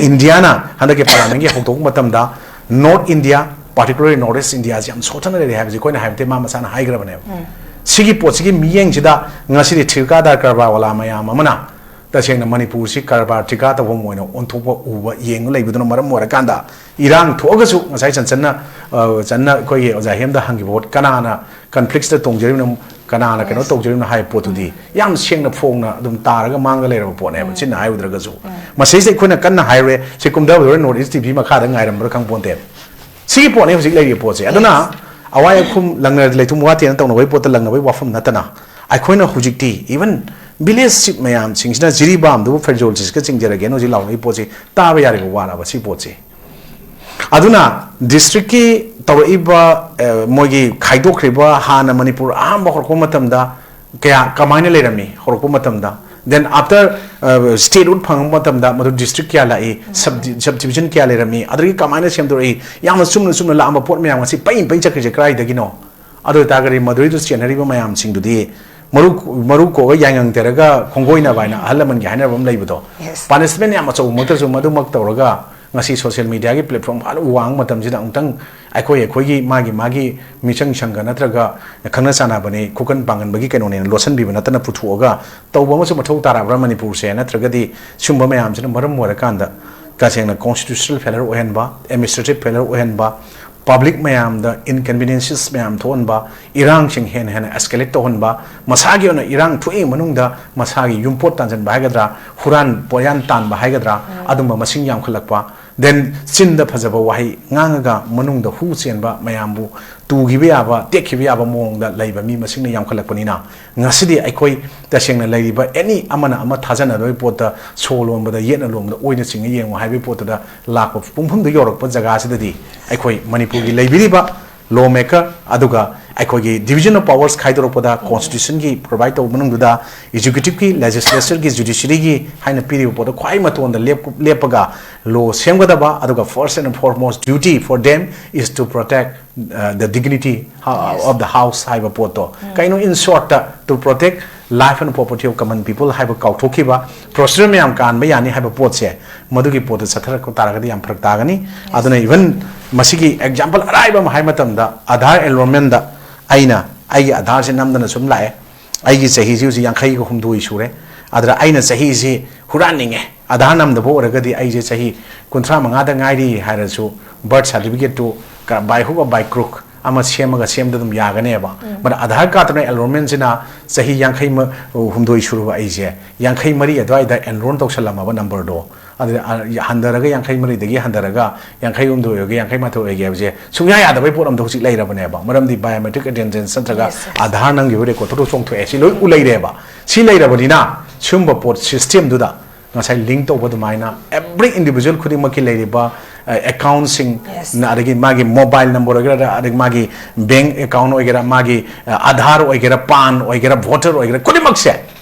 ꯏꯟꯗꯤꯌꯥꯅ ꯍꯟꯗꯛꯀꯤ ꯄꯥꯔꯂꯤꯌꯥꯃꯦꯟꯒꯤ ꯍꯧꯗꯣꯛꯄ ꯃꯇꯝꯗ, ꯅꯣꯔꯠ ꯏꯟꯗꯤꯌꯥ, ꯄꯥꯔꯇꯤꯀꯨꯂꯔꯂꯤ ꯅꯣꯔꯠ ꯏꯁ ꯏꯟꯗꯤꯌꯥꯁꯤ ꯌꯥꯝ ꯁꯣꯠꯊꯅ ꯂꯩꯔꯦ ꯍꯥꯏꯕꯁꯤ ꯑꯩꯈꯣꯏꯅ ꯍꯥꯏꯕ ꯅꯠꯇꯦ, ꯃꯥ ꯃꯁꯥꯅ ꯍꯥꯏꯈ꯭ꯔꯕꯅꯦꯕ꯫ ꯁꯤꯒꯤ ꯄꯣꯠꯁꯤꯒꯤ ꯃꯤꯠꯌꯦꯡꯁꯤꯗ ꯉꯁꯤꯗꯤ ꯊꯤꯀꯥꯗꯥꯔ ꯀꯔꯕꯥꯔ ꯋꯥꯂꯥ ꯃꯌꯥꯝ ꯑꯃꯅ ꯇꯁꯦꯡꯅ ꯃꯅꯤꯄꯨꯔꯁꯤ ꯀꯔꯕꯥꯔ ꯊꯤꯀꯥ ꯇꯧꯐꯝ ꯑꯣꯏꯅ ꯑꯣꯟꯊꯣꯛꯄ ꯎꯕ, ꯌꯦꯡꯕ ꯂꯩꯕꯗꯨꯅ ꯃꯔꯝ ꯑꯣꯏꯔꯀꯥꯟꯗ, ꯏꯔꯥꯡ ꯊꯣꯛꯑꯒꯁꯨ ꯉꯁꯥꯏ ꯆꯟꯆꯟꯅ, ꯑ, ꯆꯟꯅ ꯑꯩꯈꯣꯏꯒꯤ ꯑꯣꯖꯥ ꯍꯦꯝꯗ ꯍꯪꯈꯤꯕ ꯄꯣꯠ, ꯀꯅꯥꯅ ꯀꯟꯐ꯭ꯂꯤꯛꯁꯇ ꯇꯣꯡꯖꯔꯤꯕꯅꯣ, ꯀꯅꯥꯅ ꯀꯩꯅꯣ ꯇꯧꯖꯔꯤꯕꯅꯣ ꯍꯥꯏꯕ ꯄꯣꯠꯇꯨꯗꯤ ꯌꯥꯝ ꯁꯦꯡꯅ ꯐꯣꯡꯅ ꯑꯗꯨꯝ ꯇꯥꯔꯒ ꯃꯥꯡꯒ ꯂꯩꯔꯕ ꯄꯣꯠꯅꯦꯕ, ꯆꯤꯟꯅ ꯍꯥꯏꯔꯨꯗ꯭ꯔꯒꯁꯨ꯫ ꯃꯁꯤꯁꯦ ꯑꯩꯈꯣꯏꯅ ꯀꯟꯅ ꯍꯥꯏꯔꯨꯔꯦ, ꯁꯤ ꯀꯨꯝꯊꯕꯗ ꯍꯣꯔꯦꯟ ꯅꯣꯔꯠ ꯏꯁ ꯇꯤ ꯚꯤ ꯃꯈꯥꯗ ꯉꯥꯏꯔꯝꯕ꯭ꯔꯥ ꯈꯪꯄꯣꯟꯇꯦꯕ꯫ ꯁꯤꯒꯤ ꯄꯣꯠꯅꯦ ꯍꯧꯖꯤꯛ ꯂꯩꯔꯤꯕ ꯄꯣꯠꯁꯦ꯫ ꯑꯗꯨꯅ ꯑꯋꯥꯏ ꯑꯈꯨꯝ ꯂꯪꯅꯔꯗꯤ ꯂꯩꯊꯨꯝ ꯋꯥꯇꯦꯅ ꯇꯧꯅꯕꯒꯤ ꯄꯣꯠꯇ ꯂꯪꯅꯕꯒꯤ ꯋꯥꯐꯝ ꯅꯠꯇꯅ, ꯑꯩꯈꯣꯏꯅ ꯍꯧꯖꯤꯛꯇꯤ even village chief ꯃꯌꯥꯝꯁꯤꯡꯁꯤꯅ ꯖꯤꯔꯤꯕꯥꯝꯗꯨꯕꯨ ꯐꯦꯔꯖꯣꯜ ꯆꯤꯁꯀ ꯆꯤꯡꯖꯔꯒꯦꯅ ꯍꯧꯖꯤꯛ ꯂꯥꯎꯅꯔꯤꯕ ꯄꯣꯠꯁꯤ ꯇꯥꯕ ꯌꯥꯔꯤꯕ ꯋꯥꯔꯕ ꯁꯤ ꯄꯣꯠꯁꯦ꯫ ꯑꯗꯨꯅ ꯗꯤꯁꯇ꯭ꯔꯤꯛꯀꯤ ꯇꯧꯔꯛꯏꯕ, ꯑ, ꯃꯣꯏꯒꯤ ꯈꯥꯏꯗꯣꯛꯈ꯭ꯔꯤꯕ, ꯍꯥꯟꯅ ꯃꯅꯤꯄꯨꯔ ꯑꯍꯥꯟꯕ ꯍꯧꯔꯛꯄ ꯃꯇꯝꯗ ꯀꯌꯥ ꯀꯃꯥꯏꯅ ꯂꯩꯔꯝꯃꯤ? ꯍꯧꯔꯛꯄ ꯃꯇꯝꯗ, then after, ꯑ, statehood ꯐꯪꯉꯛꯄ ꯃꯇꯝꯗ ꯃꯗꯨ ꯗꯤꯁꯇ꯭ꯔꯤꯛ ꯀꯌꯥ ꯂꯥꯛꯏ, ꯁꯕ ꯗꯤꯕꯤꯖꯟ ꯀꯌꯥ ꯂꯩꯔꯝꯃꯤ, ꯑꯗꯒꯤ ꯀꯃꯥꯏꯅ ꯁꯦꯝꯗꯣꯔꯛꯏ? ꯌꯥꯝꯅ ꯆꯨꯝꯅ ꯆꯨꯝꯅ ꯂꯥꯛꯑꯝꯕ ꯄꯣꯠ ꯃꯌꯥꯝ ꯑꯁꯤ ꯄꯩ ꯄꯩ ꯆꯠꯈ꯭ꯔꯤꯁꯦ ꯀꯗꯥꯏꯗꯒꯤꯅꯣ? ꯑꯗꯨ ꯑꯣꯏꯇꯥꯔꯒꯗꯤ ꯃꯗꯨꯗꯩꯗ ꯆꯦꯟꯅꯔꯤꯕ ꯃꯌꯥꯝꯁꯤꯡꯗꯨꯗꯤ ꯃꯔꯨ, ꯃꯔꯨ ꯀꯣꯛꯑꯒ ꯌꯥꯏꯉꯪ ꯇꯦꯔꯒ ꯈꯣꯡꯒꯣꯏꯅꯕ ꯍꯥꯏꯅ ꯑꯍꯜ ꯂꯃꯟꯒꯤ ꯍꯥꯏꯅꯕ ꯑꯃ ꯂꯩꯕꯗꯣ꯫ Yes. ꯄꯥꯅꯤꯁꯃꯦꯟ ꯌꯥꯝ ꯑꯆꯧꯕꯃꯛꯇꯁꯨ ꯃꯗꯨꯃꯛ ꯇꯧꯔꯒ ꯉꯁꯤ ꯁꯣꯁꯤꯌꯦꯜ ꯃꯤꯗꯤꯌꯥꯒꯤ ꯄ꯭ꯂꯦꯠꯐꯣꯝ ꯐꯥꯅ ꯋꯥꯡꯕ ꯃꯇꯝꯁꯤꯗ ꯑꯃꯨꯛꯇꯪ ꯑꯩꯈꯣꯏ, ꯑꯩꯈꯣꯏꯒꯤ ꯃꯥꯒꯤ, ꯃꯥꯒꯤ ꯃꯤꯆꯪ ꯁꯪꯒ ꯅꯠꯇ꯭ꯔꯒ ꯈꯪꯅ ꯆꯥꯟꯅꯕꯅꯤ, ꯈꯨꯀꯟ ꯄꯥꯡꯒꯟꯕꯒꯤ ꯀꯩꯅꯣꯅꯦꯅ ꯂꯣꯠꯁꯤꯟꯕꯤꯕ ꯅꯠꯇꯅ ꯄꯨꯊꯣꯛꯑꯒ ꯇꯧꯕ ꯑꯃꯁꯨ ꯃꯊꯧ ꯇꯥꯔꯛꯑꯕ꯭ꯔꯥ ꯃꯅꯤꯄꯨꯔꯁꯦ? ꯅꯠꯇ꯭ꯔꯒꯗꯤ ꯁꯨꯝꯕ ꯃꯌꯥꯝꯁꯤꯅ ꯃꯔꯝ ꯑꯣꯏꯔꯀꯥꯟꯗ ꯇꯁꯦꯡꯅ ꯀꯣꯟꯁꯇꯤꯇ꯭ꯌꯨꯁꯅꯦꯜ ꯐꯦꯂꯔ ꯑꯣꯏꯍꯟꯕ, ꯑꯦꯗꯃꯤꯅꯤꯁꯇ꯭ꯔꯦꯇꯤꯚ ꯐꯦꯂꯔ ꯑꯣꯏꯍꯟꯕ, ꯄꯕ꯭ꯂꯤꯛ ꯃꯌꯥꯝꯗ ꯏꯟꯀꯟꯚꯤꯅꯤꯌꯦꯟꯁꯦꯁ ꯃꯌꯥꯝ ꯊꯣꯛꯍꯟꯕ, ꯏꯔꯥꯡꯁꯤꯡ ꯍꯦꯟꯅ ꯍꯦꯟꯅ ꯑꯦꯁꯀꯦꯂꯦꯠ ꯇꯧꯍꯟꯕ, ꯃꯁꯥꯒꯤ ꯑꯣꯏꯅ ꯏꯔꯥꯡ ꯊꯣꯛꯏꯉꯩ ꯃꯅꯨꯡꯗ ꯃꯁꯥꯒꯤ ꯌꯨꯝꯄꯣꯠ ꯇꯥꯟꯁꯤꯟꯕ ꯍꯥꯏꯒꯗ꯭ꯔꯥ, ꯍꯨꯔꯥꯟ ꯄꯣꯌꯥꯟ ꯇꯥꯟꯕ ꯍꯥꯏꯒꯗ꯭ꯔꯥ, ꯑꯗꯨꯝꯕ ꯃꯁꯤꯡ ꯌꯥꯝꯈꯠꯂꯛꯄ, then ꯆꯤꯟꯗ ꯐꯖꯕ ꯋꯥꯍꯩ ꯉꯥꯡꯉꯒ ꯃꯅꯨꯡꯗ ꯍꯨ ꯆꯦꯟꯕ ꯃꯌꯥꯝꯕꯨ ꯇꯨꯈꯤꯕ ꯌꯥꯕ, ꯇꯦꯛꯈꯤꯕ ꯌꯥꯕ ꯃꯑꯣꯡꯗ ꯂꯩꯕ ꯃꯤ ꯃꯁꯤꯡꯅ ꯌꯥꯝꯈꯠꯂꯛꯄꯅꯤꯅ, ꯉꯁꯤꯗꯤ ꯑꯩꯈꯣꯏ ꯇꯁꯦꯡꯅ ꯂꯩꯔꯤꯕ ꯑꯦꯅꯤ ꯑꯃꯅ ꯑꯃ ꯊꯥꯖꯅꯗꯕꯒꯤ ꯄꯣꯠꯇ, ꯁꯣ ꯂꯣꯟꯕꯗ ꯌꯦꯠꯅ ꯂꯣꯟꯕꯗ ꯑꯣꯏꯅ ꯆꯤꯡꯉ ꯌꯦꯡꯉꯨ ꯍꯥꯏꯕꯒꯤ ꯄꯣꯠꯇꯨꯗ ꯂꯥꯛꯄ ꯄꯨꯡꯐꯝꯗꯨ ꯌꯧꯔꯛꯄ ꯖꯒꯥꯁꯤꯗꯗꯤ ꯑꯩꯈꯣꯏ ꯃꯅꯤꯄꯨꯔꯒꯤ ꯂꯩꯕꯤꯔꯤꯕ ꯂꯣ ꯃꯦꯀꯔ, ꯑꯗꯨꯒ ꯑꯩꯈꯣꯏꯒꯤ division of powers ꯈꯥꯏꯗꯣꯔꯛꯄꯗ, ꯀꯣꯟꯁꯇꯤꯇ꯭ꯌꯨꯁꯟꯒꯤ ꯄ꯭ꯔꯣꯚꯥꯏꯠ ꯇꯧꯕ ꯃꯅꯨꯡꯗꯨꯗ ꯑꯦꯛꯖꯤꯀ꯭ꯌꯨꯇꯤꯚꯀꯤ, ꯂꯦꯖꯤꯁꯂꯦꯆꯔꯒꯤ, ꯖꯨꯗꯤꯁꯔꯤꯒꯤ ꯍꯥꯏꯅ ꯄꯤꯔꯤꯕ ꯄꯣꯠꯇꯣ ꯈ꯭ꯋꯥꯏ ꯃꯇꯣꯟꯗ ꯂꯦꯞ-, ꯂꯦꯞꯄꯒ ꯂꯣ ꯁꯦꯝꯒꯗꯕ, ꯑꯗꯨꯒ first and foremost duty for them is to protect, uh, the dignity, uh, of the house ꯍꯥꯏꯕ ꯄꯣꯠꯇꯣ꯫ ꯀꯩꯅꯣ, in short, to protect life and property of common people ꯍꯥꯏꯕ ꯀꯥꯎꯊꯣꯛꯈꯤꯕ, ꯄ꯭ꯔꯣꯁꯤꯗꯔ ꯃꯌꯥꯝ ꯀꯥꯟꯕ ꯌꯥꯅꯤ ꯍꯥꯏꯕ ꯄꯣꯠꯁꯦ, ꯃꯗꯨꯒꯤ ꯄꯣꯠꯇ ꯆꯠꯊꯔꯛꯄ ꯇꯥꯔꯒꯗꯤ ꯌꯥꯝ ꯐꯔꯛ ꯇꯥꯒꯅꯤ꯫ ꯑꯗꯨꯅ even ꯃꯁꯤꯒꯤ ꯑꯦꯛꯖꯥꯝꯄꯜ ꯑꯔꯥꯏꯕ ꯑꯃ ꯍꯥꯏ ꯃꯇꯝꯗ, ꯑꯥꯙꯥꯔ ꯑꯦꯟꯔꯣꯜꯃꯦꯟꯗ ꯑꯩꯅ ꯑꯩꯒꯤ ꯑꯥꯙꯥꯔꯁꯦ ꯅꯝꯗꯅ ꯁꯨꯝ ꯂꯥꯛꯑꯦ, ꯑꯩꯒꯤ ꯆꯍꯤꯁꯤ ꯍꯧꯖꯤꯛ ꯌꯥꯡꯈꯩꯒ ꯍꯨꯝꯗꯣꯏ ꯁꯨꯔꯦ, ꯑꯗꯨꯗ ꯑꯩꯅ ꯆꯍꯤꯁꯤ ꯍꯨꯔꯥꯟꯅꯤꯡꯉꯦ, ꯑꯥꯙꯥꯔ ꯅꯝꯗꯕ ꯑꯣꯏꯔꯒꯗꯤ ꯑꯩꯁꯦ ꯆꯍꯤ ꯀꯨꯟꯊ꯭ꯔꯥ ꯃꯉꯥꯗ ꯉꯥꯏꯔꯤ ꯍꯥꯏꯔꯁꯨ, ꯕꯥꯔꯊ ꯁꯥꯔꯇꯤꯐꯤꯀꯦꯠꯇꯨ ꯀ-, by hook or by crook ꯑꯃ ꯁꯦꯝꯃꯒ ꯁꯦꯝꯗ ꯑꯗꯨꯝ ꯌꯥꯒꯅꯦꯕ꯫ ꯕꯠ ꯑꯥꯙꯥꯔ ꯀꯥꯔꯠꯇꯨꯅ ꯑꯦꯟꯔꯣꯜꯃꯦꯟꯁꯤꯅ ꯆꯍꯤ ꯌꯥꯡꯈꯩ ꯃ-, ꯍꯨꯝꯗꯣꯏ ꯁꯨꯔꯕ ꯑꯩꯁꯦ, ꯌꯥꯡꯈꯩ ꯃꯔꯤ ꯑꯗꯨꯋꯥꯏꯗ ꯑꯦꯟꯔꯣꯜ ꯇꯧꯁꯜꯂꯝꯃꯕ ꯅꯝꯕꯔꯗꯣ, ꯑꯗꯨꯗ, ꯑ, ꯍꯟꯊꯔꯒ ꯌꯥꯡꯈꯩ ꯃꯔꯤꯗꯒꯤ ꯍꯟꯊꯔꯒ ꯌꯥꯡꯈꯩ ꯍꯨꯝꯗꯣꯏ ꯑꯣꯏꯒꯦ, ꯌꯥꯡꯈꯩ ꯃꯥꯊꯣꯏ ꯑꯣꯏꯒꯦ ꯍꯥꯏꯕꯁꯦ ꯁꯨꯡꯌꯥ ꯌꯥꯗꯕꯩ ꯄꯣꯠ ꯑꯝꯗ ꯍꯧꯖꯤꯛ ꯂꯩꯔꯕꯅꯦꯕ꯫ ꯃꯔꯝꯗꯤ ꯕꯥꯏꯑꯣꯃꯦꯇ꯭ꯔꯤꯛ ꯑꯦꯇꯦꯟꯗꯦꯟꯁ ꯅꯠꯇ꯭ꯔꯒ Yes, yes. ꯑꯥꯙꯥꯔ ꯅꯝꯈꯤꯕ ꯔꯦꯀꯣꯔꯠꯇꯨ ꯂꯣꯏ ꯆꯣꯡꯊꯣꯛꯑꯦ꯫ ꯁꯤ ꯂꯣꯏ ꯎ ꯂꯩꯔꯦꯕ꯫ ꯁꯤ ꯂꯩꯔꯕꯅꯤꯅ ꯁꯤꯒꯨꯝꯕ ꯄꯣꯠ ꯁꯤꯁꯇꯦꯝꯗꯨꯗ ꯉꯁꯥꯏ ꯂꯤꯡ ꯇꯧꯕ ꯑꯗꯨꯃꯥꯏꯅ every individual ꯈꯨꯗꯤꯡꯃꯛꯀꯤ ꯂꯩꯔꯤꯕ, ꯑ, ꯑꯦꯀꯥꯎꯟꯁꯤꯡ, Yes. ꯅ-, ꯑꯗꯒꯤ ꯃꯥꯒꯤ ꯃꯣꯕꯥꯏꯜ ꯅꯝꯕꯔ ꯑꯣꯏꯒꯦꯔꯥ, ꯑꯗꯒꯤ ꯃꯥꯒꯤ ꯕꯦꯡ ꯑꯦꯀꯥꯎꯟ ꯑꯣꯏꯒꯦꯔꯥ, ꯃꯥꯒꯤ, ꯑ, ꯑꯥꯙꯥꯔ ꯑꯣꯏꯒꯦꯔꯥ, ꯄꯥꯟ ꯑꯣꯏꯒꯦꯔꯥ, ꯚꯣꯇꯔ ꯑꯣꯏꯒꯦꯔꯥ, ꯈꯨꯗꯤꯡꯃꯛꯁꯦ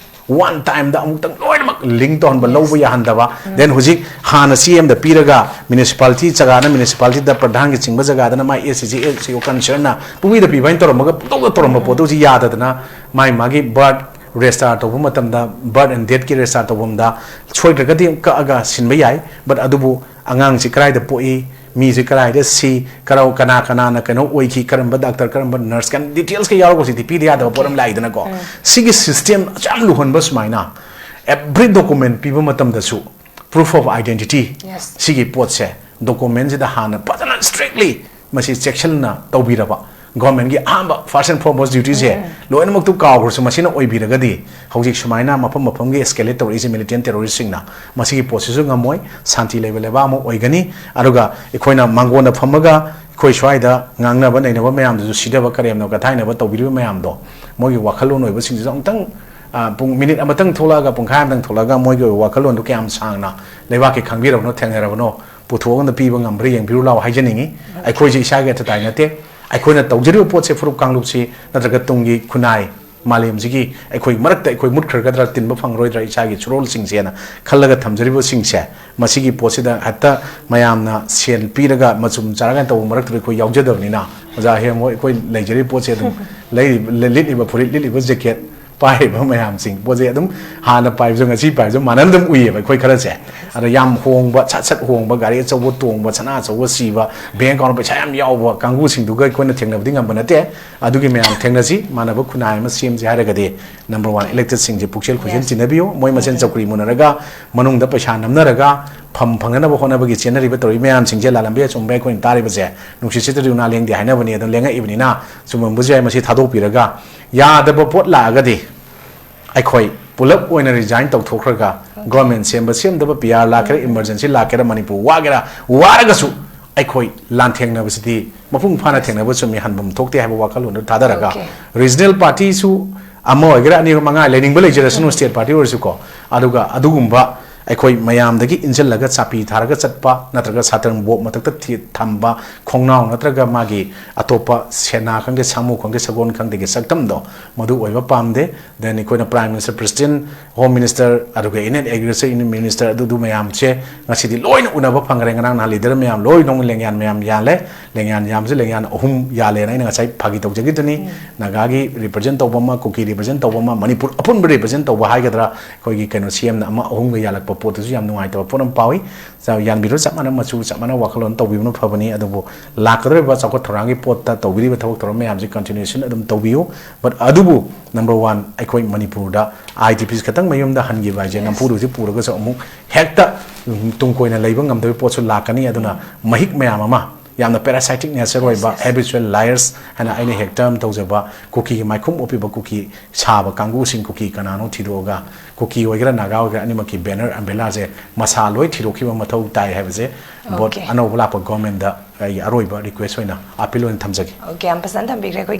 ꯋꯥꯟ ꯇꯥꯏꯝꯗ ꯑꯃꯨꯛꯇꯪ ꯂꯣꯏꯅꯃꯛ ꯂꯤꯡ ꯇꯧꯍꯟꯕ, Yes. ꯂꯧꯕ ꯌꯥꯍꯟꯗꯕ꯫ ꯎꯝ꯫ Then ꯍꯧꯖꯤꯛ ꯍꯥꯟꯅ ꯁꯤ ꯑꯦꯝꯗ ꯄꯤꯔꯒ ꯃ꯭ꯌꯨꯅꯤꯁꯤꯄꯥꯂꯤꯇꯤ ꯖꯒꯥꯅ ꯃ꯭ꯌꯨꯅꯤꯁꯤꯄꯥꯂꯤꯇꯤꯗ, ꯄ꯭ꯔꯙꯥꯟꯒꯤ ꯆꯤꯡꯕ ꯖꯒꯥꯗꯅ ꯃꯥꯏ S C G, S C ꯑꯣ ꯀꯟꯁꯔꯟꯅ ꯄꯨꯡꯄꯤꯗ ꯄꯤꯕ ꯍꯥꯏꯅ ꯇꯧꯔꯝꯃꯒ ꯄꯨꯡꯇꯧꯗ ꯇꯧꯔꯝꯕ ꯎꯝ꯫ ꯄꯣꯠꯇꯨ ꯍꯧꯖꯤꯛ ꯌꯥꯗꯗꯅ ꯃꯥꯏ ꯃꯥꯒꯤ ꯕꯥꯔꯊ ꯔꯦꯖꯤꯁꯇꯥꯔ ꯇꯧꯕ ꯃꯇꯝꯗ, ꯕꯥꯔꯊ ꯑꯦꯟ ꯗꯦꯠꯀꯤ ꯔꯦꯖꯤꯁꯇꯥꯔ ꯇꯧꯐꯝꯗ ꯁꯣꯏꯗ꯭ꯔꯒꯗꯤ ꯀꯛꯑꯒ ꯁꯤꯟꯕ ꯌꯥꯏ꯫ ꯕꯠ ꯑꯗꯨꯕꯨ ꯑꯉꯥꯡꯁꯤ ꯀꯗꯥꯏꯗ ꯄꯣꯛꯏ, ꯃꯤꯁꯤ ꯀꯗꯥꯏꯗ ꯁꯤ, ꯀꯔꯥꯎ-, ꯀꯅꯥ ꯀꯅꯥꯅ ꯀꯩꯅꯣ ꯑꯣꯏꯈꯤ, ꯀꯔꯝꯕ ꯗꯥꯛꯇꯔ, ꯀꯔꯝꯕ ꯅꯔꯁ, ꯀꯥꯏꯅ ꯗꯤꯇꯦꯜꯁꯀ ꯌꯥꯎꯔꯒ ꯍꯧꯖꯤꯛꯇꯤ ꯄꯤꯗ ꯌꯥꯗꯕ ꯄꯣꯠ ꯑꯃ ꯂꯥꯛꯏꯗꯅꯀꯣ꯫ ꯎꯝ꯫ ꯁꯤꯒꯤ ꯁꯤꯁꯇꯦꯝ ꯑꯁꯨꯛ ꯌꯥꯝ ꯂꯨꯍꯟꯕ ꯁꯨꯃꯥꯏꯅ, ꯑꯦꯚ꯭ꯔꯤ ꯗꯣꯀꯨꯃꯦꯟ ꯄꯤꯕ ꯃꯇꯝꯗꯁꯨ proof of identity, Yes. ꯁꯤꯒꯤ ꯄꯣꯠꯁꯦ, ꯗꯣꯀꯨꯃꯦꯟꯁꯤꯗ ꯍꯥꯟꯅ ꯐꯖꯅ strictly ꯃꯁꯤ ꯆꯦꯛꯁꯤꯟꯅ ꯇꯧꯕꯤꯔꯕ, ꯒꯣꯔꯃꯦꯟꯒꯤ ꯑꯍꯥꯟꯕ first and foremost duty ꯁꯦ ꯂꯣꯏꯅꯃꯛꯇꯨ ꯀꯥꯎꯈ꯭ꯔꯁꯨ, ꯃꯁꯤꯅ ꯑꯣꯏꯕꯤꯔꯒꯗꯤ ꯍꯧꯖꯤꯛ ꯁꯨꯃꯥꯏꯅ ꯃꯐꯝ ꯃꯐꯝꯒꯤ escalate ꯇꯧꯔꯛꯏꯁꯦ militant terrorist ꯁꯤꯡꯅ, ꯃꯁꯤꯒꯤ ꯄꯣꯠꯁꯤꯁꯨ ꯉꯝꯃꯣꯏ꯫ ꯁꯥꯟꯇꯤ ꯂꯩꯕ ꯂꯩꯕꯥꯛ ꯑꯃ ꯑꯣꯏꯒꯅꯤ꯫ ꯑꯗꯨꯒ ꯑꯩꯈꯣꯏꯅ ꯃꯥꯡꯒꯣꯟꯗ ꯐꯝꯃꯒ ꯑꯩꯈꯣꯏ ꯁ꯭ꯋꯥꯏꯗ ꯉꯥꯡꯅꯕ ꯅꯩꯅꯕ ꯃꯌꯥꯝꯗꯨꯁꯨ ꯁꯤꯊꯕ ꯀꯔꯦꯝꯅꯕ ꯀꯊꯥꯏꯅꯕ ꯇꯧꯕꯤꯔꯤꯕ ꯃꯌꯥꯝꯗꯣ, ꯃꯣꯏꯒꯤ ꯋꯥꯈꯜꯂꯣꯟ ꯑꯣꯏꯕꯁꯤꯡꯁꯤꯁꯨ ꯑꯃꯨꯛꯇꯪ, ꯑ, ꯄꯨꯡ, ꯃꯤꯅꯤꯠ ꯑꯃꯇꯪ ꯊꯣꯛꯂꯛꯑꯒ, ꯄꯨꯡꯈꯥꯏ ꯑꯃꯇꯪ ꯊꯣꯛꯂꯛꯑꯒ ꯃꯣꯏꯒꯤ ꯑꯣꯏꯕ ꯋꯥꯈꯜꯂꯣꯟꯗꯨ ꯀꯌꯥꯝ ꯁꯥꯡꯅ ꯂꯩꯕꯥꯛꯀꯤ ꯈꯪꯕꯤꯔꯕꯅꯣ, ꯊꯦꯡꯅꯔꯕꯅꯣ, ꯄꯨꯊꯣꯛꯑꯒ ꯄꯤꯕ ꯉꯝꯕ꯭ꯔꯥ ꯌꯦꯡꯕꯤꯔꯨ ꯂꯥꯎ ꯍꯥꯏꯖꯅꯤꯡꯉꯤ꯫ ꯑꯩꯈꯣꯏꯁꯦ ꯏꯁꯥꯒꯤ ꯑꯊꯥꯇꯥꯏ ꯅꯠꯇꯦ꯫ ꯑꯩꯈꯣꯏꯅ ꯇꯧꯖꯔꯤꯕ ꯄꯣꯠꯁꯦ ꯐꯨꯔꯨꯞ ꯀꯥꯡꯂꯨꯞꯁꯤ ꯅꯠꯇ꯭ꯔꯒ ꯇꯨꯡꯒꯤ ꯈꯨꯟꯅꯥꯏ ꯃꯥꯂꯦꯝꯁꯤꯒꯤ ꯑꯩꯈꯣꯏ ꯃꯔꯛꯇ ꯑꯩꯈꯣꯏ ꯃꯨꯠꯈ꯭ꯔꯒꯗ꯭ꯔꯥ, ꯇꯤꯟꯕ ꯐꯪꯂꯔꯣꯏꯗ꯭ꯔꯥ ꯏꯁꯥꯒꯤ ꯁꯨꯔꯣꯜꯁꯤꯡꯁꯦꯅ ꯈꯜꯂꯒ ꯊꯝꯖꯔꯤꯕꯁꯤꯡꯁꯦ, ꯃꯁꯤꯒꯤ ꯄꯣꯠꯁꯤꯗ ꯍꯦꯛꯇ ꯃꯌꯥꯝꯅ ꯁꯦꯜ ꯄꯤꯔꯒ ꯃꯆꯨꯝ ꯆꯥꯔꯒ ꯇꯧꯕ ꯃꯔꯛꯇꯨꯗ ꯑꯩꯈꯣꯏ ꯌꯥꯎꯖꯗꯕꯅꯤꯅ, ꯑꯣꯖꯥ ꯍꯦꯝ ꯍꯣꯏ, ꯑꯩꯈꯣꯏ ꯂꯩꯖꯔꯤꯕ ꯄꯣꯠꯁꯦ ꯑꯗꯨꯝ ꯂꯩꯔꯤꯕ, ꯂꯤꯠꯂꯤꯕ ꯐꯨꯔꯤꯠ, ꯂꯤꯠꯂꯤꯕ ꯖꯦꯀꯦꯠ, ꯄꯥꯏꯔꯤꯕ ꯃꯌꯥꯝꯁꯤꯡ ꯄꯣꯠꯁꯦ ꯑꯗꯨꯝ ꯍꯥꯟꯅ ꯄꯥꯏꯕꯁꯨ ꯉꯁꯤ ꯄꯥꯏꯕꯁꯨ ꯃꯥꯟꯅꯅ ꯑꯗꯨꯝ ꯎꯏꯌꯦꯕ ꯑꯩꯈꯣꯏ ꯈꯔꯁꯦ꯫ ꯑꯗ ꯌꯥꯝ ꯍꯣꯡꯕ, ꯁꯠ ꯁꯠ ꯍꯣꯡꯕ, ꯒꯥꯔꯤ ꯑꯆꯧꯕ ꯇꯣꯡꯕ, ꯁꯅꯥ ꯑꯆꯧꯕ ꯁꯤꯕ, bank account ꯄꯩꯁꯥ ꯌꯥꯝ ꯌꯥꯎꯕ ꯀꯥꯡꯕꯨꯁꯤꯡꯗꯨꯒ ꯑꯩꯈꯣꯏꯅ ꯊꯦꯡꯅꯕꯗꯤ ꯉꯝꯕ ꯅꯠꯇꯦ꯫ ꯑꯗꯨꯒꯤ ꯃꯌꯥꯝ ꯊꯦꯡꯅꯁꯤ, ꯃꯥꯟꯅꯕ ꯈꯨꯟꯅꯥꯏ ꯑꯃ ꯁꯦꯝꯁꯤ ꯍꯥꯏꯔꯒꯗꯤ, number one, elected ꯁꯤꯡꯁꯦ ꯄꯨꯛꯆꯦꯜ ꯈꯣꯏꯖꯦꯜ ꯆꯤꯟꯅꯕꯤꯌꯨ꯫ ꯃꯣꯏ ꯃꯁꯦꯟ ꯆꯧꯀ꯭ꯔꯤ ꯃꯨꯟꯅꯔꯒ ꯃꯅꯨꯡꯗ ꯄꯩꯁꯥ ꯅꯝꯅꯔꯒ ꯐꯝ ꯐꯪꯅꯅꯕ ꯍꯣꯠꯅꯕꯒꯤ ꯆꯦꯟꯅꯔꯤꯕ ꯇꯧꯔꯤꯕ ꯃꯌꯥꯝꯁꯤꯡꯁꯦ ꯂꯥꯜꯂꯝꯕ ꯌꯥꯏ, ꯆꯨꯝꯕ ꯌꯥꯏ, ꯑꯩꯈꯣꯏꯅ ꯇꯥꯔꯤꯕꯁꯦ ꯅꯨꯡꯁꯤꯠ ꯁꯤꯠꯇ꯭ꯔꯗꯤ ꯎꯅꯥ ꯂꯦꯡꯗꯦ ꯍꯥꯏꯅꯕꯅꯤ꯫ ꯑꯗꯨꯝ ꯂꯦꯡꯉꯛꯏꯕꯅꯤꯅ ꯆꯨꯝꯃꯝꯕꯁꯨ ꯌꯥꯏ꯫ ꯃꯁꯤ ꯊꯥꯗꯣꯛꯄꯤꯔꯒ ꯌꯥꯗꯕ ꯄꯣꯠ ꯂꯥꯛꯑꯒꯗꯤ ꯑꯩꯈꯣꯏ ꯄꯨꯂꯞ ꯑꯣꯏꯅ resign ꯇꯧꯊꯣꯛꯈ꯭ꯔꯒ, government ꯁꯦꯝꯕ ꯁꯦꯝꯗꯕ, P R ꯂꯥꯛꯀꯦꯔꯥ, emergency ꯂꯥꯛꯀꯦꯔꯥ, ꯃꯅꯤꯄꯨꯔ ꯋꯥꯒꯦꯔꯥ ꯋꯥꯔꯒꯁꯨ ꯑꯩꯈꯣꯏ ꯂꯥꯟꯊꯦꯡꯅꯕꯁꯤꯗꯤ ꯃꯄꯨꯡ ꯐꯥꯅ ꯊꯦꯡꯅꯕ ꯆꯨꯝꯃꯤ, ꯍꯟꯐꯝ ꯊꯣꯛꯇꯦ ꯍꯥꯏꯕ ꯋꯥꯈꯜꯂꯣꯟꯗꯨ ꯊꯥꯗꯔꯒ, regional party ꯁꯨ ꯑꯃ ꯑꯣꯏꯒꯦꯔꯥ, ꯑꯅꯤ ꯑꯣꯏꯒꯦꯔꯥ, ꯃꯉꯥ ꯂꯩꯅꯤꯡꯕ ꯂꯩꯖꯔꯁꯅꯨ, state party ꯑꯣꯏꯔꯁꯨꯀꯣ, ꯑꯗꯨꯒ ꯑꯗꯨꯒꯨꯝꯕ ꯑꯩꯈꯣꯏ ꯃꯌꯥꯝꯗꯒꯤ ꯏꯟꯁꯤꯜꯂꯒ ꯆꯥꯄꯤ ꯊꯥꯔꯒ ꯆꯠꯄ ꯅꯠꯇ꯭ꯔꯒ ꯁꯥꯇ꯭ꯔ ꯕꯣꯞ ꯃꯊꯛꯇ ꯊꯤ-, ꯊꯝꯕ ꯈꯣꯡꯅꯥꯎ ꯅꯠꯇ꯭ꯔꯒ ꯃꯥꯒꯤ ꯑꯇꯣꯞꯄ ꯁꯦꯅꯥ ꯈꯪꯗꯦ, ꯁꯥꯃꯨ ꯈꯪꯗꯦ, ꯁꯒꯣꯜ ꯈꯪꯗꯦꯒꯤ ꯁꯛꯇꯝꯗꯣ, ꯃꯗꯨ ꯑꯣꯏꯕ ꯄꯥꯝꯗꯦ꯫ Then ꯑꯩꯈꯣꯏꯅ Prime Minister, President, Home Minister, ꯑꯗꯨꯒ Union Agriculture Minister, ꯑꯗꯨꯗꯨ ꯃꯌꯥꯝꯁꯦ ꯉꯁꯤꯗꯤ ꯂꯣꯏꯅ ꯎꯅꯕ ꯐꯪꯈ꯭ꯔꯦ꯫ ꯉꯔꯥꯡ ꯅꯍꯥꯟ leader ꯃꯌꯥꯝ ꯂꯣꯏ ꯅꯣꯡ ꯂꯦꯡꯌꯥꯟ ꯃꯌꯥꯝ ꯌꯥꯜꯂꯦ꯫ ꯂꯦꯡꯌꯥꯟ ꯌꯥꯝꯕꯁꯦ ꯂꯦꯡꯌꯥꯟ ꯑꯍꯨꯝ ꯌꯥꯜꯂꯦꯅ ꯑꯩꯅ ꯉꯁꯥꯏ ꯐꯥꯒꯤ ꯇꯧꯖꯈꯤꯗꯨꯅꯤ꯫ ꯅꯥꯒꯥꯒꯤ represent ꯇꯧꯕ ꯑꯃ, ꯀꯨꯀꯤ represent ꯇꯧꯕ ꯑꯃ, ꯃꯅꯤꯄꯨꯔ ꯑꯄꯨꯟꯕ represent ꯇꯧꯕ ꯍꯥꯏꯒꯗ꯭ꯔꯥ, ꯑꯩꯈꯣꯏꯒꯤ ꯀꯩꯅꯣ CM ꯅ ꯑꯃ ꯑꯍꯨꯝꯒ ꯌꯥꯜꯂꯛꯄ ꯄꯣꯠꯇꯨꯁꯨ ꯌꯥꯝ ꯅꯨꯡꯉꯥꯏꯇꯕ ꯄꯣꯠ ꯑꯃ ꯐꯥꯎꯏ꯫ ꯆ-, ꯌꯥꯟꯕꯤꯔꯣ, ꯆꯞ ꯃꯥꯟꯅ ꯃꯆꯨ, ꯆꯞ ꯃꯥꯟꯅ ꯋꯥꯈꯜꯂꯣꯟ ꯇꯧꯕꯤꯕꯅ ꯐꯕꯅꯤ꯫ ꯑꯗꯨꯕꯨ ꯂꯥꯛꯀꯗꯧꯔꯤꯕ ꯆꯥꯎꯈꯠ ꯊꯧꯔꯥꯡꯒꯤ ꯄꯣꯠꯇ ꯇꯧꯕꯤꯔꯤꯕ ꯊꯕꯛ ꯊꯧꯔꯝ ꯃꯌꯥꯝꯁꯤ continuation ꯑꯗꯨꯝ ꯇꯧꯕꯤꯌꯨ꯫ But ꯑꯗꯨꯕꯨ number one, ꯑꯩꯈꯣꯏ ꯃꯅꯤꯄꯨꯔꯗ IDPs ꯈꯛꯇꯪ ꯃꯌꯨꯝꯗ ꯍꯟꯈꯤꯕ ꯍꯥꯏꯁꯦ, ꯅꯝꯐꯨꯗ ꯍꯧꯖꯤꯛ ꯄꯨꯔꯒꯁꯨ ꯑꯃꯨꯛ ꯍꯦꯛꯇ, ꯎꯝ, ꯇꯨꯡ ꯀꯣꯏꯅ ꯂꯩꯕ ꯉꯝꯗꯕꯒꯤ ꯄꯣꯠꯁꯨ ꯂꯥꯛꯀꯅꯤ꯫ ꯑꯗꯨꯅ ꯃꯍꯤꯛ ꯃꯌꯥꯝ ꯑꯃ ꯌꯥꯝꯅ parasitic nature ꯑꯣꯏꯕ, yes, habitual liars ꯍꯥꯏꯅ ꯑꯩꯅ ꯍꯦꯛꯇ ꯇꯧꯖꯕ, ꯀꯨꯀꯤꯒꯤ ꯃꯥꯏꯈꯨꯝ ꯑꯣꯞꯄꯤꯕ, ꯀꯨꯀꯤ ꯁꯥꯕ ꯀꯥꯡꯕꯨꯁꯤꯡ, ꯀꯨꯀꯤ ꯀꯅꯥꯅꯣ ꯊꯤꯗꯣꯛꯑꯒ, ꯀꯨꯀꯤ ꯑꯣꯏꯒꯦꯔꯥ ꯅꯥꯒꯥ ꯑꯣꯏꯒꯦꯔꯥ, ꯑꯅꯤꯃꯛꯀꯤ banner, umbrellaꯁꯦ ꯃꯁꯥ ꯂꯣꯏ ꯊꯤꯗꯣꯛꯈꯤꯕ ꯃꯊꯧ ꯇꯥꯏ ꯍꯥꯏꯕꯁꯦ ꯚꯣꯠ Okay. ꯑꯅꯧꯕ ꯂꯥꯛꯄ governmentꯗ ꯑꯩꯒꯤ ꯑꯔꯣꯏꯕ request ꯑꯣꯏꯅ, appeal ꯑꯣꯏꯅ ꯊꯝꯖꯒꯦ꯫ Okay, ꯌꯥꯝ ꯐꯖꯅ ꯊꯝꯕꯤꯈ꯭ꯔꯦ ꯑꯩꯈꯣꯏꯒꯤ